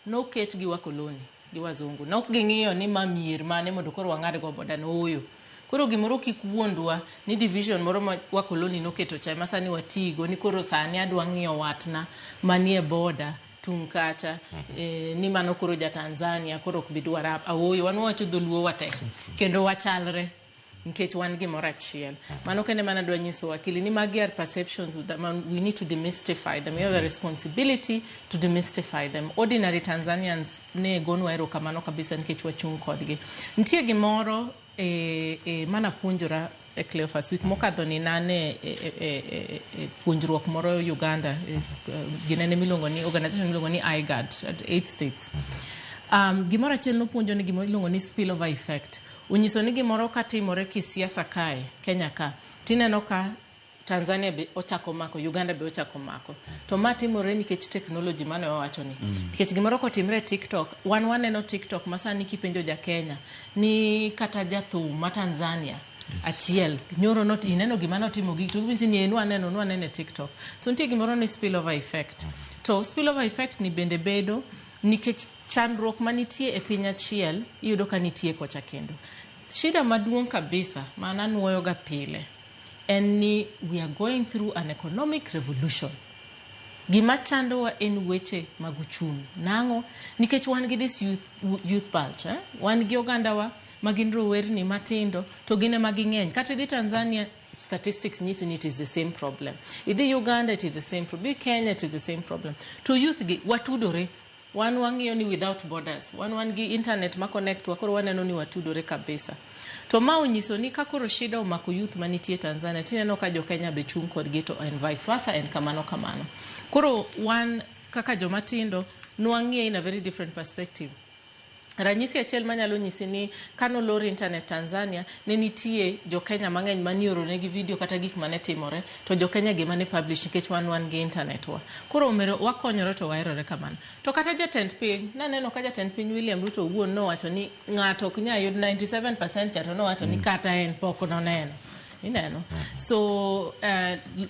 [SPEAKER 2] noket gi wakoloni gi wazungu. Nok ging'iyo ni ma mier mane mondo koro wang'ad go border no, ooyo. Koro gimoro kik wuondwa ni division moro ma wakoloni noketo cha ema sani watigo ni koro sani adwa ng'iyo watna manie border tung' kacha, ni mano koro ja Tanzania koro ok bidwara. Aoyo, wan wawacho dholuo wate kendo wachalre nikech wan gimoro achiel. Mano kende mana adwa nyiso wakili ni magi are perceptions that we need to demystify them. We have a responsibility to demystify them. Ordinary Tanzanians ne gonwa erokamano kabisa nikech wachung' kodgi. Nitie gimoro mana puonjora e Cleophas week mokadho ni nane e puonjruok moro Uganda, ginene miluongo ni organization miluongo ni IGAD at 8 states. Gimoro achiel nopuonjo ni gimoro iluongo ni spillover effect. Onyiso ni gimoro katimore kisiasa kae Kenya ka, tineno ka Tanzania be ochako mako, Uganda be ochako mako. To ma timore nikech technology mane wawacho ni. Nikech gimoro kotimre e TikTok, wan waneno TikTok ma sani kipenjo ja Kenya ni kata jathum ma Tanzania achiel nyoro not ineno gima notimo gi to giwinjo ni nwaneno e TikTok. So nitie gimoro ni spillover effect. To spillover effect ni bende bedo nikech chandruok manitie e piny achiel iyudo ka nitie kocha kendo. Shida maduong' kabisa ma an anuoyo ga pile en ni we are going through an economic revolution. Gima chandowa en weche mag uchumi. Nang'o? Nikech wan gi this youth bulge, eh? Wan gi ogandawa ma gin rowerni matindo to gin ema ging'eny. Kata idhi Tanzania, statistics nyisi ni it is the same problem. Idhi Uganda, it is the same problem. Idhi Kenya, it is the same problem. To youth gi watudore. Wan wang'iyo ni without borders. Wan gi internet ma connect wa, koro waneno ni watudore kabisa. To ma onyiso ni ka koro shida omako youth manitie Tanzania, tineno ka jo Kenya be chung' kodgi to en vice versa, en kamano kamano. Koro wan kaka joma tindo nwang'iye in a very different perspective. Ranyisi achiel manyalo nyisi ni kanolor internet Tanzania, ne nitie jo Kenya mang'eny manioronegi video kata gik mane timore, to jo Kenya gima ne publish nikech wan gi internet wa. Koro omero wakonyore to waherore kamano. To kata jatend piny, naneno ka jatend piny William Ruto owuon nowacho ni ng'ato ok nyal yud 97% cha, to nowacho ni kata en pok noneno. Ineno? So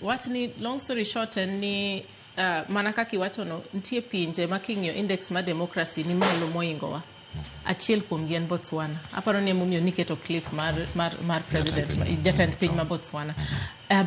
[SPEAKER 2] wach ni long story short en ni mana kaka iwachono, nitie pinje ma king'iyo index mar democracy ni malo moingowa. Achiel kuomgi en Botswana. Aparo ni emomiyo niketo clip mar president, jatend piny ma Botswana.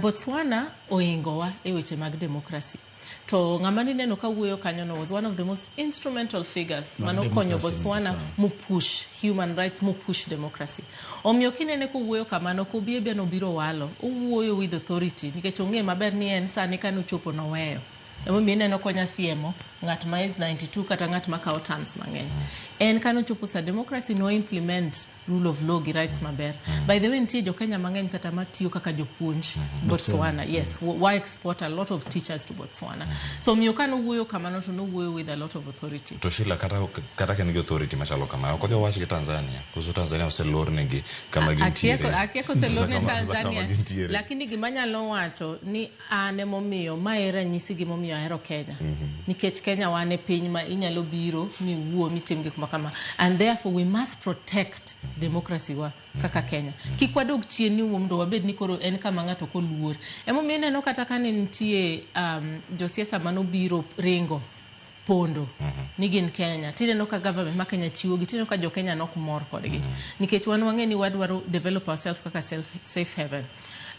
[SPEAKER 2] Botswana oingowa e weche mag democracy. To ng'ama nineno ka wuoyo kanyo no was one of the most instrumental figures manokonyo Botswana mopush human rights, mopush democracy. Omiyo kinene kowuoyo kamano, ok obi abia nobiro walo. Owuoyo with authority nikech ong'e maber ni en sani kanochopo noweyo. Emomiyo ineno konya siemo ng'at ma is 92 kata ng'at ma kawo terms mang'eny. En kanochopo sa democracy no implement rule of law gi rights maber. By the way, nitie jo Kenya mang'eny kata matiyo kaka jopuonj Botswana. Yes, wa export a lot of teachers to Botswana. So omiyo ka nowuoyo kamano to nowuoyo with a lot of authority.
[SPEAKER 1] To Sheila, kata ka en gi authority machalo kama, ok odhi owach gi Tanzania. Koso Tanzania oselornegi kama gintiere.
[SPEAKER 2] Akia koselorne
[SPEAKER 1] Kama
[SPEAKER 2] Tanzania.
[SPEAKER 1] gintiere.
[SPEAKER 2] Lakini gima anyalo wacho ni an emomiyo mae e ranyisi gimomiyo ahero Kenya. Nikech Kenya wan e piny ma inyalo biro miwuo mitim gik makama. And therefore we must protect democracy wa kaka Kenya. Kik wadog chien ni mondo wabed ni koro en kama ng'ato ok oluor. Emomiyo ineno kata kane nitie josiasa manobiro ringo pondo ni gin Kenya. Tineno ka government ma Kenya chiwogi, tineno ka jo Kenya nok mor kodgi. Nikech wan wang'e ni wadwaro develop ourselves kaka safe haven.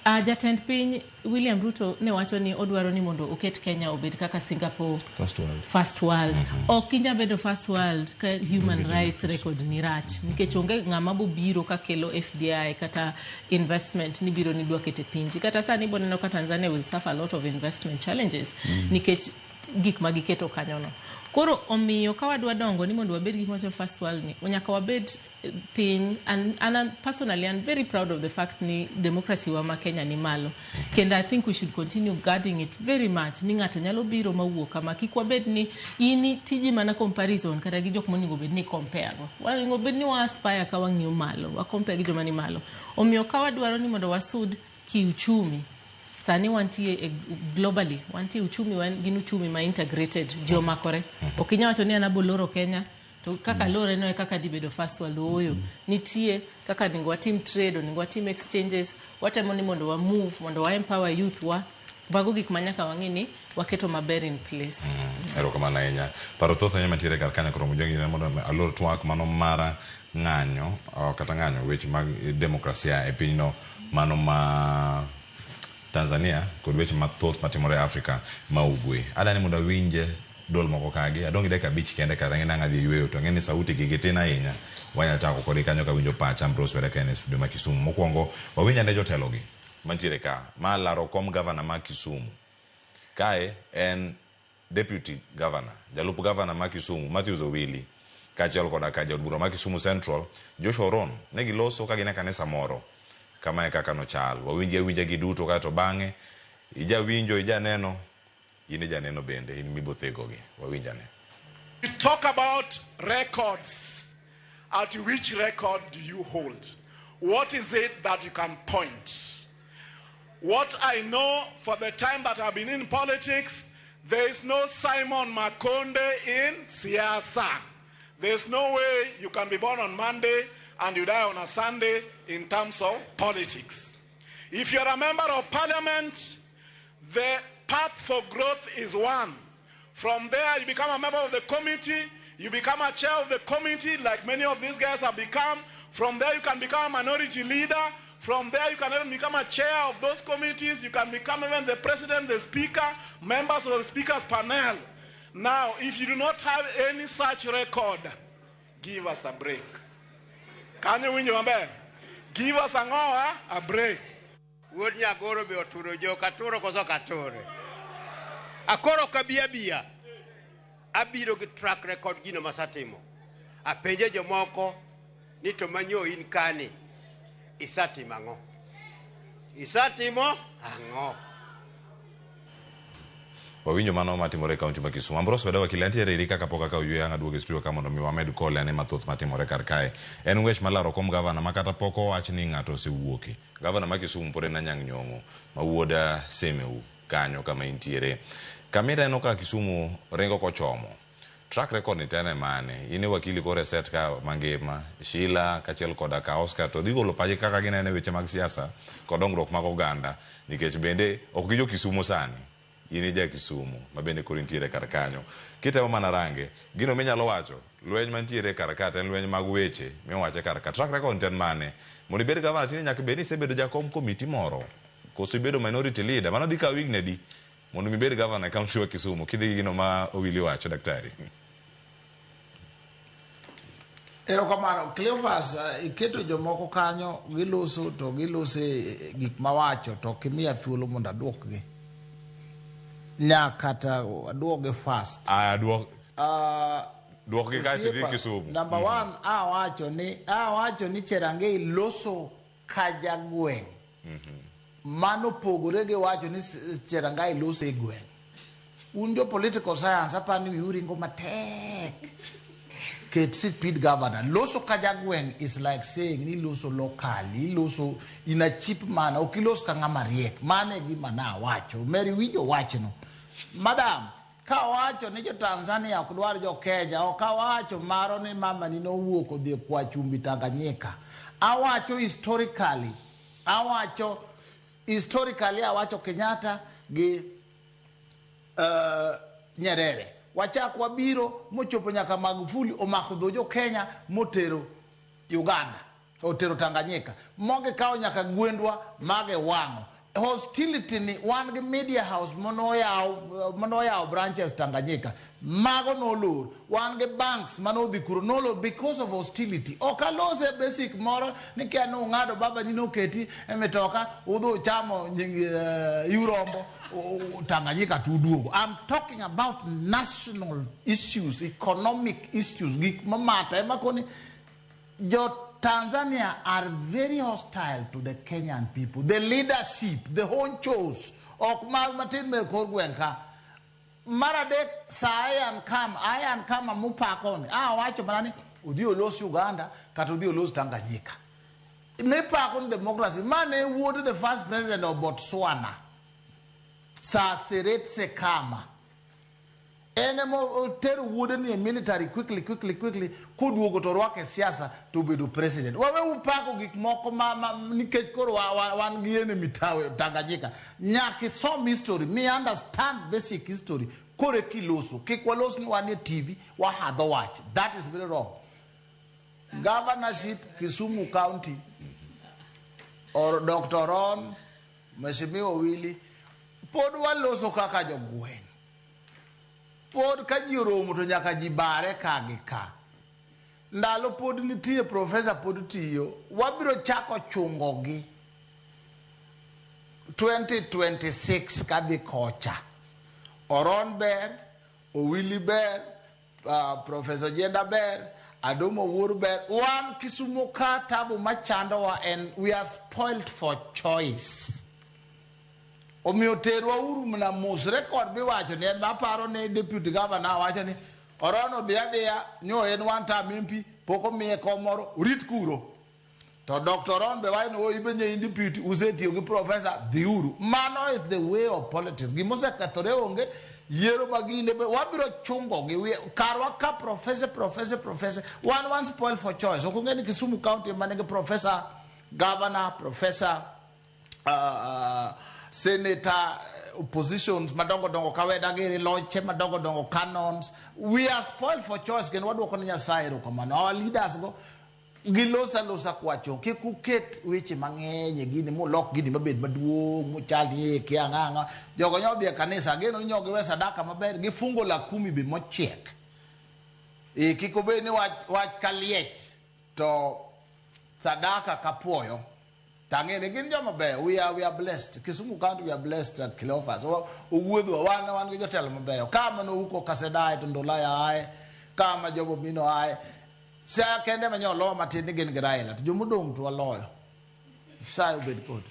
[SPEAKER 2] Jatend piny William Ruto ne wacho ni odwaro ni mondo oket Kenya obed kaka Singapore.
[SPEAKER 3] First world.
[SPEAKER 2] First world. Ok inyal bedo first world ka human rights record ni rach. Nikech onge ng'ama bobiro kakelo FDI kata investment ni biro ni dwa keto e pinji. Kata sani iboneno ka Tanzania will suffer a lot of investment challenges. Nikech gik ma giketo kanyono. Koro omiyo ka wadwa dongo ni mondo wabed gi wacho first world ni, nyaka wabed piny and personally I'm very proud of the fact ni democracy wa ma Kenya ni malo. Kendo I think we should continue guarding it very much. Ni ng'ato nyalo biro mawuok kama kik wabed ni in tiji mana comparison kata gi jok monego bed ni compare go. Onego bed ni wa aspire ka wang'iyo malo, wa compare gi joma ni malo. Omiyo ka wadwaro ni mondo wasud kiuchumi, sani wantie e globally, wantie uchumi wan gin uchumi ma integrated, ji omakore. Ok inyal wacho ni an aboloro Kenya to kaka lore no e kaka dhi bedo first world. Ooyo, nitie kaka onego watim trade, onego watim exchanges, watemo ni mondo wa move, mondo wa empower youth wa. Mago gik ma nyaka wang'i ni waketo maber in place.
[SPEAKER 1] Erokamano ahinya. Paro thoth ahinya mantiere kar kanyo koro mojongi mondo alor twak mano mara ng'anyo kata ng'anyo weche mag demokrasia e pinyno mano ma Tanzania kod weche mathoth matimore e Afrika ma ugwe. Adani mondo awinje duol moko kagi, adong' gi dakika 5 kende kata ng'e nang' adhi yueyo to ang'e ni sauti gi tin ahinya. Wanyalo chako kodgi kanyo kawinjo pacha Ambrose Were ka en e studio ma Kisumu. Mokwongo wawinj ane jotelogi mantiere ka ma laro kom gavana ma Kisumu. Kae en deputy governor, jalup gavana ma Kisumu Matthews Owili kaachiel koda ka jaod bura ma Kisumu Central Joshua Oron ne giloso ka gin e kanisa moro. Kama e kaka nochal. Wawinji awinja gi duto kaeto bang'e ijawinjo, ijaneno, in e janeno bende, in mibothegogi. Wawinj ane.
[SPEAKER 19] We talk about records. At which record do you hold? What is it that you can point? What I know for the time that I've been in politics, there is no Simon Makonde in siasa. There's no way you can be born on Monday and you die on a Sunday in terms of politics. If you're a member of parliament, the path for growth is one. From there, you become a member of the committee, you become a chair of the committee, like many of these guys have become. From there, you can become a minority leader. From there, you can even become a chair of those committees. You can become even the president, the speaker, members of the speaker's panel. Now, if you do not have any such record, give us a break. Can you win your man? Give us a break.
[SPEAKER 20] Wuod Nyagoro be oturo jok aturo koso ok ature. Akoro ok abi abiya. Abiro gi track record gino masetimo. Apenje jomoko ni to manyo in kani. Isetimo ang'o? Isetimo ang'o?
[SPEAKER 1] Wawinjo mano matimore e kaunti ma Kisumu. Ambrose Weda wakili antiere iri kaka pok akawo yweyo ang' aduogo e studio ka mondo mi wamed kole ane mathoth matimore kar kae. En wech mar laro kom gavana ma kata pok owach ni ng'ato osewuoke. Gavana ma Kisumu pod en Anyang' Nyong'o ma wuod Semeu kanyo kama intiere. Kama ineno ka Kisumu ringo kochomo. Track record ni tene mane? In e wakili koro e set ka mangima, Sheila kaachiel koda ka Oscar to dhi golo pachgi kaka gineno weche mag siasa kod dongruok mag oganda nikech bende ok gijo Kisumu sani. In e ja Kisumu ma bende koro intiere kar kanyo. Kitemo mana range, gino minyalo wacho, lweny mantiere kar ka to en lweny mag weche miwache kar ka. Track record en mane? Mondo ibed gavana tinde nyaka bed ni isebedo jakom komiti moro. Koso ibedo minority leader. Mano dhi kawo higni adi mondo mi ibed gavana e kaunti wa Kisumu kidhi gi gino ma Owili wacho daktari.
[SPEAKER 4] Erokamano Cleophas, iketo jomoko kanyo giloso to giloso e gik mawacho to ok imiya thuolo mondo aduokgi. Nyaka ta aduoge fast.
[SPEAKER 1] Aya duok duokgi kaeto idhi
[SPEAKER 4] Osiepa,
[SPEAKER 1] Kisumu.
[SPEAKER 4] Number one, awacho ni Cherangei loso ka jagweng'. Mano pogore gi wacho ni Cherangei loso e gweng'. Un jo political science apani wiu ringo matek. Ket speed governor. Loso ka jagweng' is like saying ni loso locally, iloso in a cheap manner, ok ilos ka ng'ama riek. Mano e gima nawacho. Mary winjo wachno. Madam, kawacho ni jo Tanzania ok dwar jo Kenya, ok awacho maro ni mama ni nowuok odhi e kwa chumbi Tanganyika. Awacho historically, awacho Kenyatta gi Nyerere. Wachak wabiro mochopo nyaka Magufuli omako dho jo Kenya motero Uganda, otero Tanganyika. Mogi kawo nyaka gwendwa mage wang'o. Hostility ni wan gi media house manoyaw branches Tanganyika. Mago nolor. Wan gi banks manodhi kuro nolor because of hostility. Ok alose basic moro ni kia nung'ado baba ni noketi e mitoka udhi uchamo urombo Tanganyika to uduogo. I'm talking about national issues, economic issues. Gik mamata ema koni jo Tanzania are very hostile to the Kenyan people. The leadership, the honchos, ok mag matin me kor gweng' ka. Mar adek, sa Ian Khama mupako ni. Awacho mana ni odhi olos Uganda kata odhi olos Tanganyika. Mipako ni democracy. Mane wuod the first president of Botswana, Sir Seretse Khama. En ema otero wuode ni e military quickly koduogo to orwake e siasa to obedo president. Wawe upako gik moko ma nikech koro wan gi enemy Tanganyika. Nyaka isom history, mi understand basic history. Koro kiloso, kik walos ni wan e TV, wahadho wach. That is very wrong. Governorship Kisumu County or Dr. Ron, Mheshimiwa Willy, pod waloso kaka jogweng'. Pod ka ji oromo to nyaka ji bare ka gi ka. Ndalo pod nitie professor pod tiyo, wabiro chako chungogi 2026 kadhi kocha. Oron ber, Owili ber, Professor Jenda ber, Adomo Wuor ber. Wan Kisumu ka tabu machandowa en we are spoiled for choice. Omiyo terwa uru mana mos record miwacho ni en aparo ni deputy governor wacho ni Oron odhi adhiya nyo en one term MP pok omiye kom moro urit kuro. To Dr. Ron be wacho ni oh ibe nye in deputy usetiyo gi professor dhi uru. Mano is the way of politics. Gimosekethore onge yiero magine be wabiro chungo gi karwa ka professor wan spoil for choice. Ok ong'e ni Kisumu County manigi professor, governor, professor, senator, oppositions madongo dongo kaweda giri loche madongo dongo canons. We are spoiled for choice. Kendo waduoko ni Nyasaye erokamano. Our leaders go gilosa losa kwacho. Kik uket weche mang'eny e gini mulok gini mabed maduong' muchal ni kia ng'ang'a. Jogo nyo dhi e kanisa ageno ni nyo giwe sadaka maber gifungo la kumi be mochiek. Kik obed ni wach kaliech to sadaka kapuoyo. Tang'e ni gin joma beyo. We are blessed. Kisumu County we are blessed Cleophas. Owuodhwa wan gi jotelo mabeyo. Kama nouko Kasedae to Ndolaya ae, kama Jobo Mino ae. Sa kende ma nyo loyo matin ni gin gi Raila to jomodong' to waloyo. Nyasaye obed kod.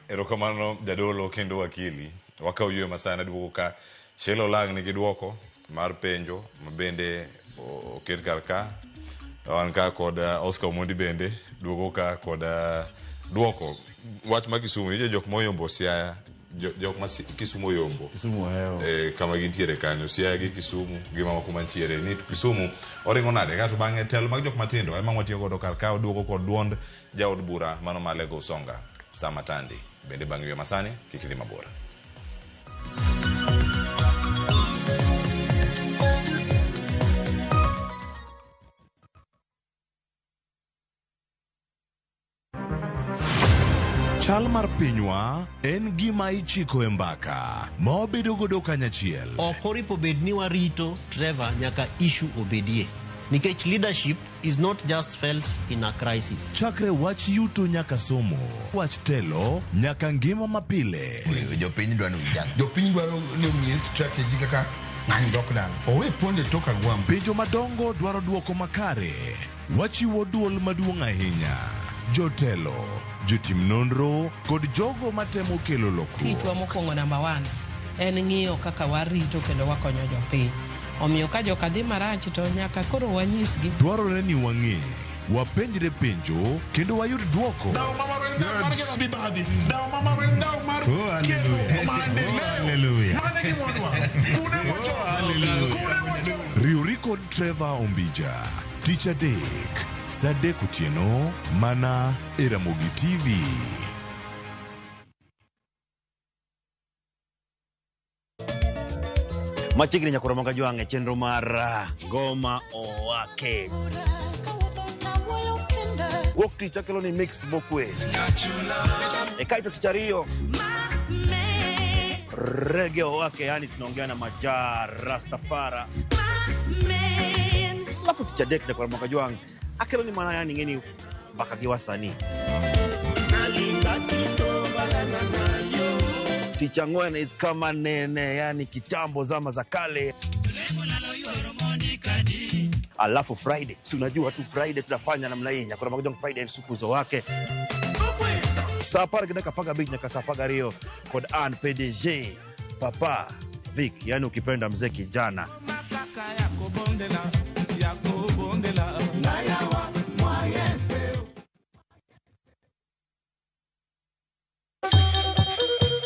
[SPEAKER 1] Erokamano jadolo kendo wakili. Wakaw yweyo masani aduogo ka Sheila Olang' nigi duoko mar penjo ma bende oket kar ka. Wan ka kod Oscar Omondi bende duogo ka kod duoko. Wach ma Kisumu, nitie jok moyombo Siaya, jok ma Kisumu oyombo.
[SPEAKER 3] Kisumu ohewo.
[SPEAKER 1] Kama gintiere kanyo, Siaya gi Kisumu, gi mamoko mantiere. Ni Kisumu oringo nade? Kato bang'e telo mag jok matindo ema watiyo godo kar ka oduogo kod duond jaod bura mano ma Alego Usonga, Sam Atandi. Bende bang' yweyo masani, kik idhi mabor.
[SPEAKER 8] Chal mar pinywa en gima ichiko e mbaka ma wabedo godo kanyachiel.
[SPEAKER 21] Ok oripo bed ni warito Trevor nyaka issue obedie. Nikech leadership is not just felt in a crisis.
[SPEAKER 1] Chakre wach yuto nyaka somo, wach telo nyaka ngima mapile.
[SPEAKER 22] Jopiny dwaro ni ujang.
[SPEAKER 23] Jopiny dwaro ni omiye strategy kaka ng'ani dok dala. Owe ponde tok agwambo.
[SPEAKER 1] Penjo madongo dwaro duoko makare. Wachiwo duol maduong' ahinya. Jotelo, jotim nonro kod jogo matemo kelo lokruok.
[SPEAKER 24] Tichwa mokwongo namba 1 en ng'iyo kaka warito kendo wakonyo jopiny. Omiyo ka joka dhi marach to nyaka koro wanyisgi.
[SPEAKER 1] Dwarore ni wang'e, wapenjre penjo kendo wayud duoko. Riwri kod Trevor Ombija tich adek saa 3 otieno mana e Ramogi TV.
[SPEAKER 25] Machiegni nyakoro moga jwang' e chenro mar Ngoma Owake. Wuok tich akelo ni mix mokwe. E kaito tich ariyo Reggae Owake, yani tunaongea na Maja Rastafara. Alafu tich adek nyakoro moga jwang' akelo ni mana yani ng'eni mbaka gi wasanii. Tich ang'wen is kama nene, yani kitambo zama za kale. Alafu Friday, si unajua tu Friday tunafanya namna hii. Nyakoro moga jwang' Friday sukuzo wake. Saa 10:15 nyaka saa 12 kod an PDG Papa Vic, yani ukipenda mzee kijana.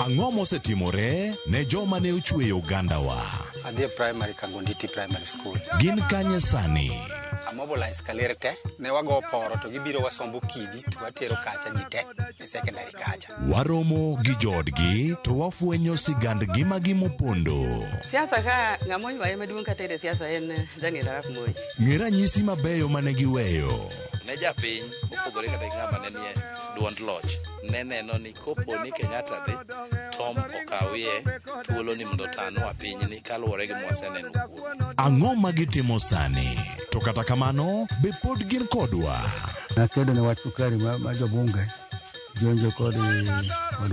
[SPEAKER 1] Ang'o mosetimore ne joma ne ochweyo ogandawa?
[SPEAKER 26] Adhi e primary Kangonditi Primary School.
[SPEAKER 1] Gin kanye sani?
[SPEAKER 26] Amobilize kaler te, ne wago poro to gibiro wasombo kidi to watero kacha ji te e secondary kacha.
[SPEAKER 1] Waromo gi joodgi to wafwenyo sigand ngimagi mopondo.
[SPEAKER 27] Siasa ka ng'ama oywaye maduong' kata e siasa en Daniel Arap Moi.
[SPEAKER 1] Ng'e ranyisi mabeyo mane giweyo.
[SPEAKER 28] Ne japiny mopogore kata gi ng'ama ne nie duond loch ne neno ni kopo ni Kenyatta dhi Tom okawie thuolo ni mondo otanwa pinyni kaluwore gi mwaseneno kuome.
[SPEAKER 1] Ang'o ma gitimo sani? To kata kamano, be pod gin kodwa?
[SPEAKER 29] Nakedo ne wach sukari ma jobunge jonjo kod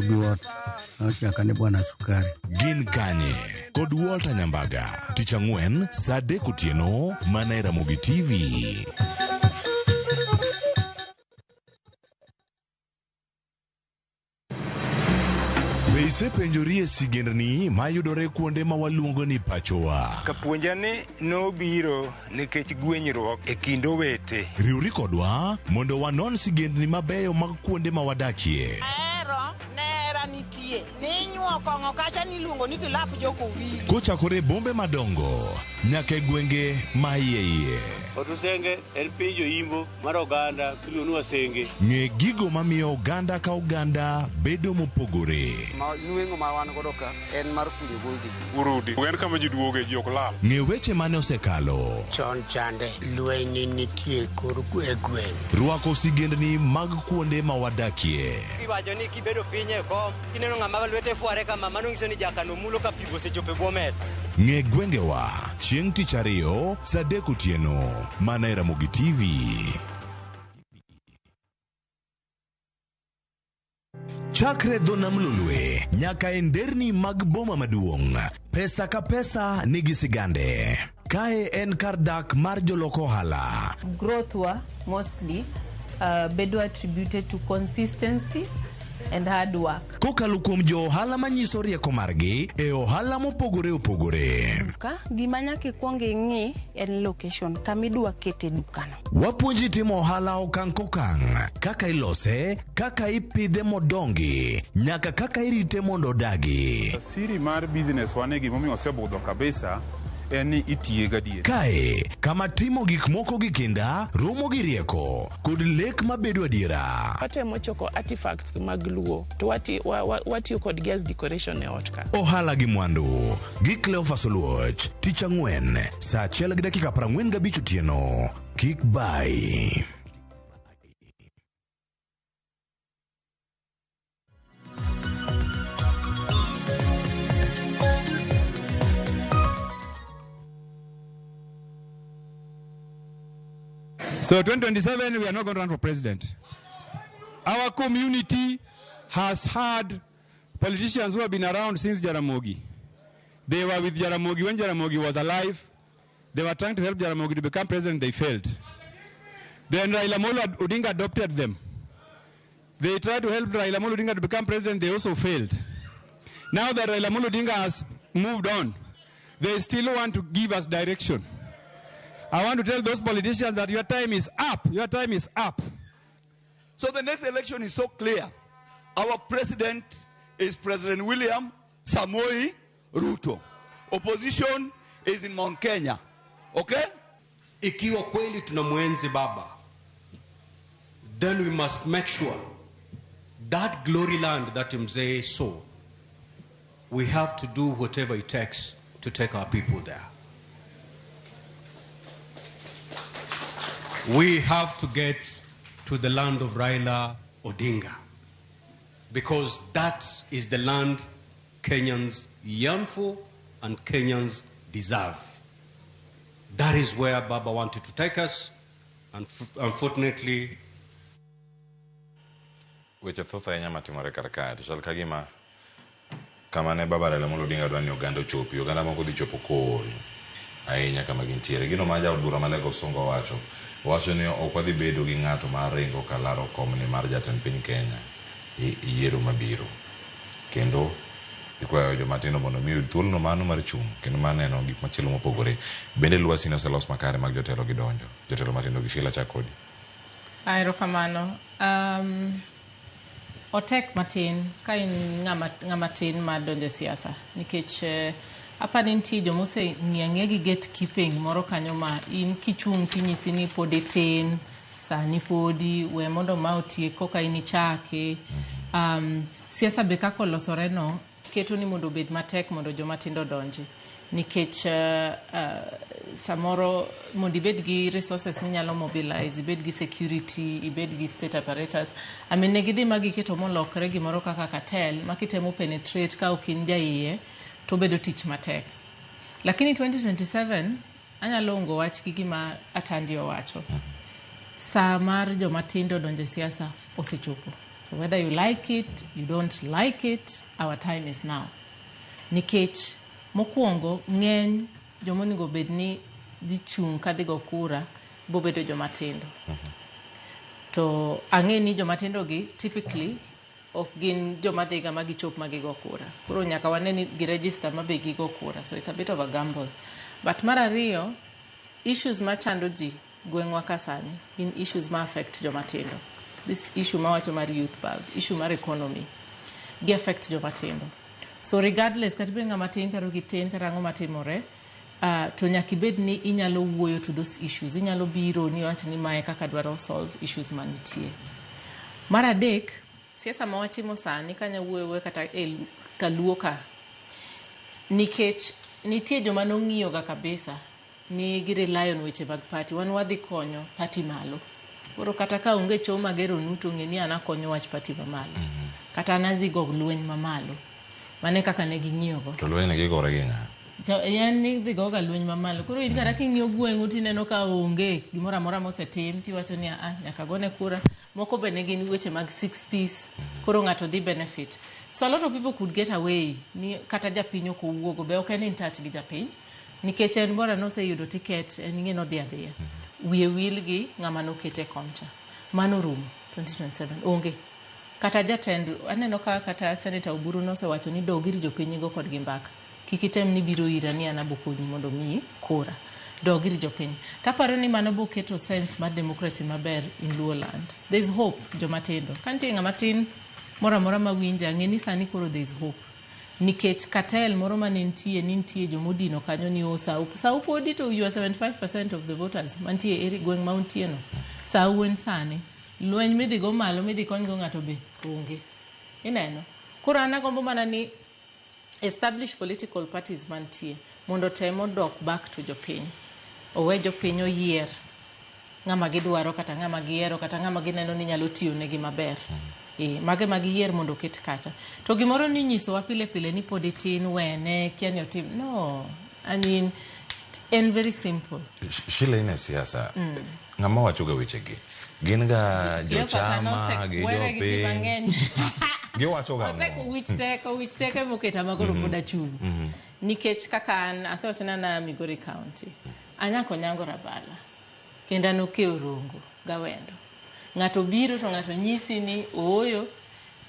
[SPEAKER 29] biwot nochaka ni bwana sukari.
[SPEAKER 1] Gin kanye? Kod Walter Nyambaga tich ang'wen saa 3 otieno mana e Ramogi TV. Be isepenjorie sigendni mayudore kuonde ma waluongo ni pachowa?
[SPEAKER 30] Kapuonja ni nobiro nikech gwenyruok e kind owete.
[SPEAKER 1] Riwri kodwa mondo wanon sigendni mabeyo mag kuonde ma wadakie.
[SPEAKER 31] Ahero nera nitie ninyuo kong'o kacha niluongo ni kilap jokowili.
[SPEAKER 1] Kochakore bombe madongo nyaka e gwenge ma iye iye.
[SPEAKER 32] Otusenge en piny joimbo mar oganda miluongo ni Wasenge.
[SPEAKER 1] Ng'e gigo mamiyo oganda ka oganda bedo mopogore.
[SPEAKER 33] Ma nweng'o ma wan godo ka en mar kunyo goldi.
[SPEAKER 34] Urudi en kama ji duoge ji ok lal.
[SPEAKER 1] Ng'e weche mane osekalo.
[SPEAKER 35] Chon chande lweny nitie kor e gweng'.
[SPEAKER 1] Rwako sigendni mag kuonde ma wadakie.
[SPEAKER 36] Iwacho ni kibedo piny e kom kineno ng'ama lwete fware kama mano nyiso ni jakano mulo ka pi osechopo e bwo mesa.
[SPEAKER 1] Ng'e gwengewa chieng' tich ariyo saa 3 otieno mana e Ramogi TV. Chakre dho nam Lolwe nyaka e nderni mag boma maduong', pesa ka pesa nigi sigande. Kae en kar dak mar jolok ohala.
[SPEAKER 2] Growth wa mostly bedo attributed to consistency and hard work.
[SPEAKER 1] Kokalo kuom jo ohala manyiso rieko margi e ohala mopogore opogore.
[SPEAKER 37] Duka, gima nyaka ikwong ing'i en location kamidwa kete dukano.
[SPEAKER 1] Wapuonji timo ohala okang' kokang', kaka ilose, kaka ipidhe modongi, nyaka kaka irite mondo odagi.
[SPEAKER 34] Siri mar business wane gimomiyo osebudho kabisa en ni itiye gadier.
[SPEAKER 1] Kae, kama timo gik moko gi kinda, romo gi rieko, kod lek mabedo adiera.
[SPEAKER 38] Watemo choko artifacts mag Luo to watiyo kodgi as decoration e ot ka.
[SPEAKER 1] Ohala gi mwandu gi Cleophas Oluoch, tich ang'wen, saa 1:45 otieno. Kik bai.
[SPEAKER 3] So 2027, we are not going to run for president. Our community has had politicians who have been around since Jaramogi. They were with Jaramogi when Jaramogi was alive. They were trying to help Jaramogi to become president. They failed. Then Raila Amolo Odinga adopted them. They tried to help Raila Amolo Odinga to become president. They also failed. Now that Raila Amolo Odinga has moved on, they still want to give us direction. I want to tell those politicians that your time is up. Your time is up.
[SPEAKER 4] So the next election is so clear. Our president is President William Samoei Ruto. Opposition is in Mount Kenya. Okay?
[SPEAKER 5] Ikiwa kweli tunamwenzi baba, then we must make sure that glory land that mzee saw, we have to do whatever it takes to take our people there. We have to get to the land of Raila Odinga, because that is the land Kenyans yearn for and Kenyans deserve. That is where Baba wanted to take us, and unfortunately...
[SPEAKER 1] Weche thoth ahinya matimore kar kae to chal ka gima kama ne Baba Raila Amolo Odinga dwa ni oganda ochopi, oganda moko dhi chopo kool ahinya kama gintiere. Gino ma jaod bura ma Lego Songo owacho, owacho ni ok wadhi bedo gi ng'ato mar ringo kalaro komni mar jatend piny Kenya e yiero mabiro. Kendo ikwayo joma tindo mondo mi oyud thuolono mano mar chung' kendo mar neno gik machielo mopogore. Bende lwasi ne oselos makare mag jotelo gi donjo, jotelo matindo gi Sheila chak kodi.
[SPEAKER 2] Erokamano. Otek matin ka in ng'ama tin ma donjo e siasa nikech apani nitie joma ose ng'iyo ang'iya gi gatekeeping moro kanyo ma in kichung' tinyisi ni pod itin, sani podi, we mondo ma otiek koka in ichaki. Siasa be kaka olosore no keto ni mondo obed matek mondo joma tindo odonji nikech samoro mondo ibed gi resources minyalo mobilize, ibed gi security, ibed gi state apparatus. I mean, ne gidhi ma giketo molokre gimoro kaka cartel ma kitemo penetrate ka ok in jaiye to bedo tich matek. Lakini 2027 anyalo ungo wach gi gima Atandi owacho. Sa mar joma tindo donjo e siasa osechopo. So whether you like it, you don't like it, our time is now. Nikech mokwongo ng'eny joma onego bed ni dhi chung' kadhi go kura bobedo joma tindo. To ang'e ni joma tindo gi typically ok gin joma dhiga ma gichop ma gigo kura. Koro nyaka wane ni gi register ma be gigo kura. So it's a bit of a gamble. But mar ariyo, issues machando ji gweng'wa ka sani gin issues ma affect joma tindo. This issue mawacho mar youth bulge, issue mar economy, gi affect joma tindo. So regardless, kata ibed ng'ama tin kata ok itin kata ang'o matimore, to nyaka ibed ni inyalo wuoyo to those issues. Inyalo biro ni wach ni mae kaka dwaro solve issues manitie. Mar adek, siasa ma watimo sani kanya wuoyo kata e kaluo ka, nikech nitie joma nong'iyo ga kabisa ni gi rely on weche mag party. Wan wadhi konyo party malo. Koro kata ka onge choo magero nu to ng'e ni an akonyo wach party mamalo. Kata an adhi go lweny mamalo. Mane kaka ne ging'iyo go.
[SPEAKER 1] To lweny ne gigore gi ng'a?
[SPEAKER 2] To en ni dhi goga lweny mamalo. Koro in kata king'iyo gweng'u tineno ka onge gimoro amora mosetim tiwacho ni a nyaka gone kura. Moko be ne gin weche mag six piece. Koro ng'ato dhi benefit. So a lot of people could get away ni kata japiny ok owuogo be ok en in touch gi japiny. Nikech en bora noseyudo ticket en ing'e nodhi adhiya. Wiye wil gi ng'ama nokete kom cha. Mano rumo 2027 onge. Kata jatend aneno ka kata Senator Oburu nosewacho ni dog ir jopiny go kodgi mbaka. Kik item ni biro ira ni an abo konyi mondo miyi kura. Dog ir jopiny. Taparo ni mano bo keto sense mar democracy maber in Luo land. There is hope joma tindo. Ka nitie ng'ama tin moro amora mawinja ng'e ni sani koro there is hope. Nikech cartel moro mane nitie ni nitie jomodino kanyo ni o sau sau podi to you are 75% of the voters mantie e gweng' ma untie no. Sau en sani. Lweny midhi go malo midhi kony go ng'ato be onge. Ineno? Koro an agombo mana ni establish political parties mantie mondo tem odok back to jopiny. Owe jopiny oyier ng'ama gidwaro kata ng'ama gihero kata ng'ama gineno ni nyalo tiyo negi maber. Mage ma giyier mondo oket kacha. To gimoro ni nyisowa pile pile ni pod itin wene kia ni otim. No, I mean, en very simple.
[SPEAKER 1] Sheila in e siasa. Ng'ama wachoga wechegi? Gin ga jochama gi
[SPEAKER 2] Osekwere gi ji
[SPEAKER 1] jopiny.
[SPEAKER 2] mang'eny.
[SPEAKER 1] Giwachoga
[SPEAKER 2] Osek
[SPEAKER 1] ang'o?
[SPEAKER 2] wich teko, wich teko emoketa ma koro pod achung'. Nikech kaka an asewacho ni an a Migori County. Anyako Onyango Rabala. Kendo an Okeyo Rongo Gawendo. Ng'ato biro to ng'ato nyisi ni ooyo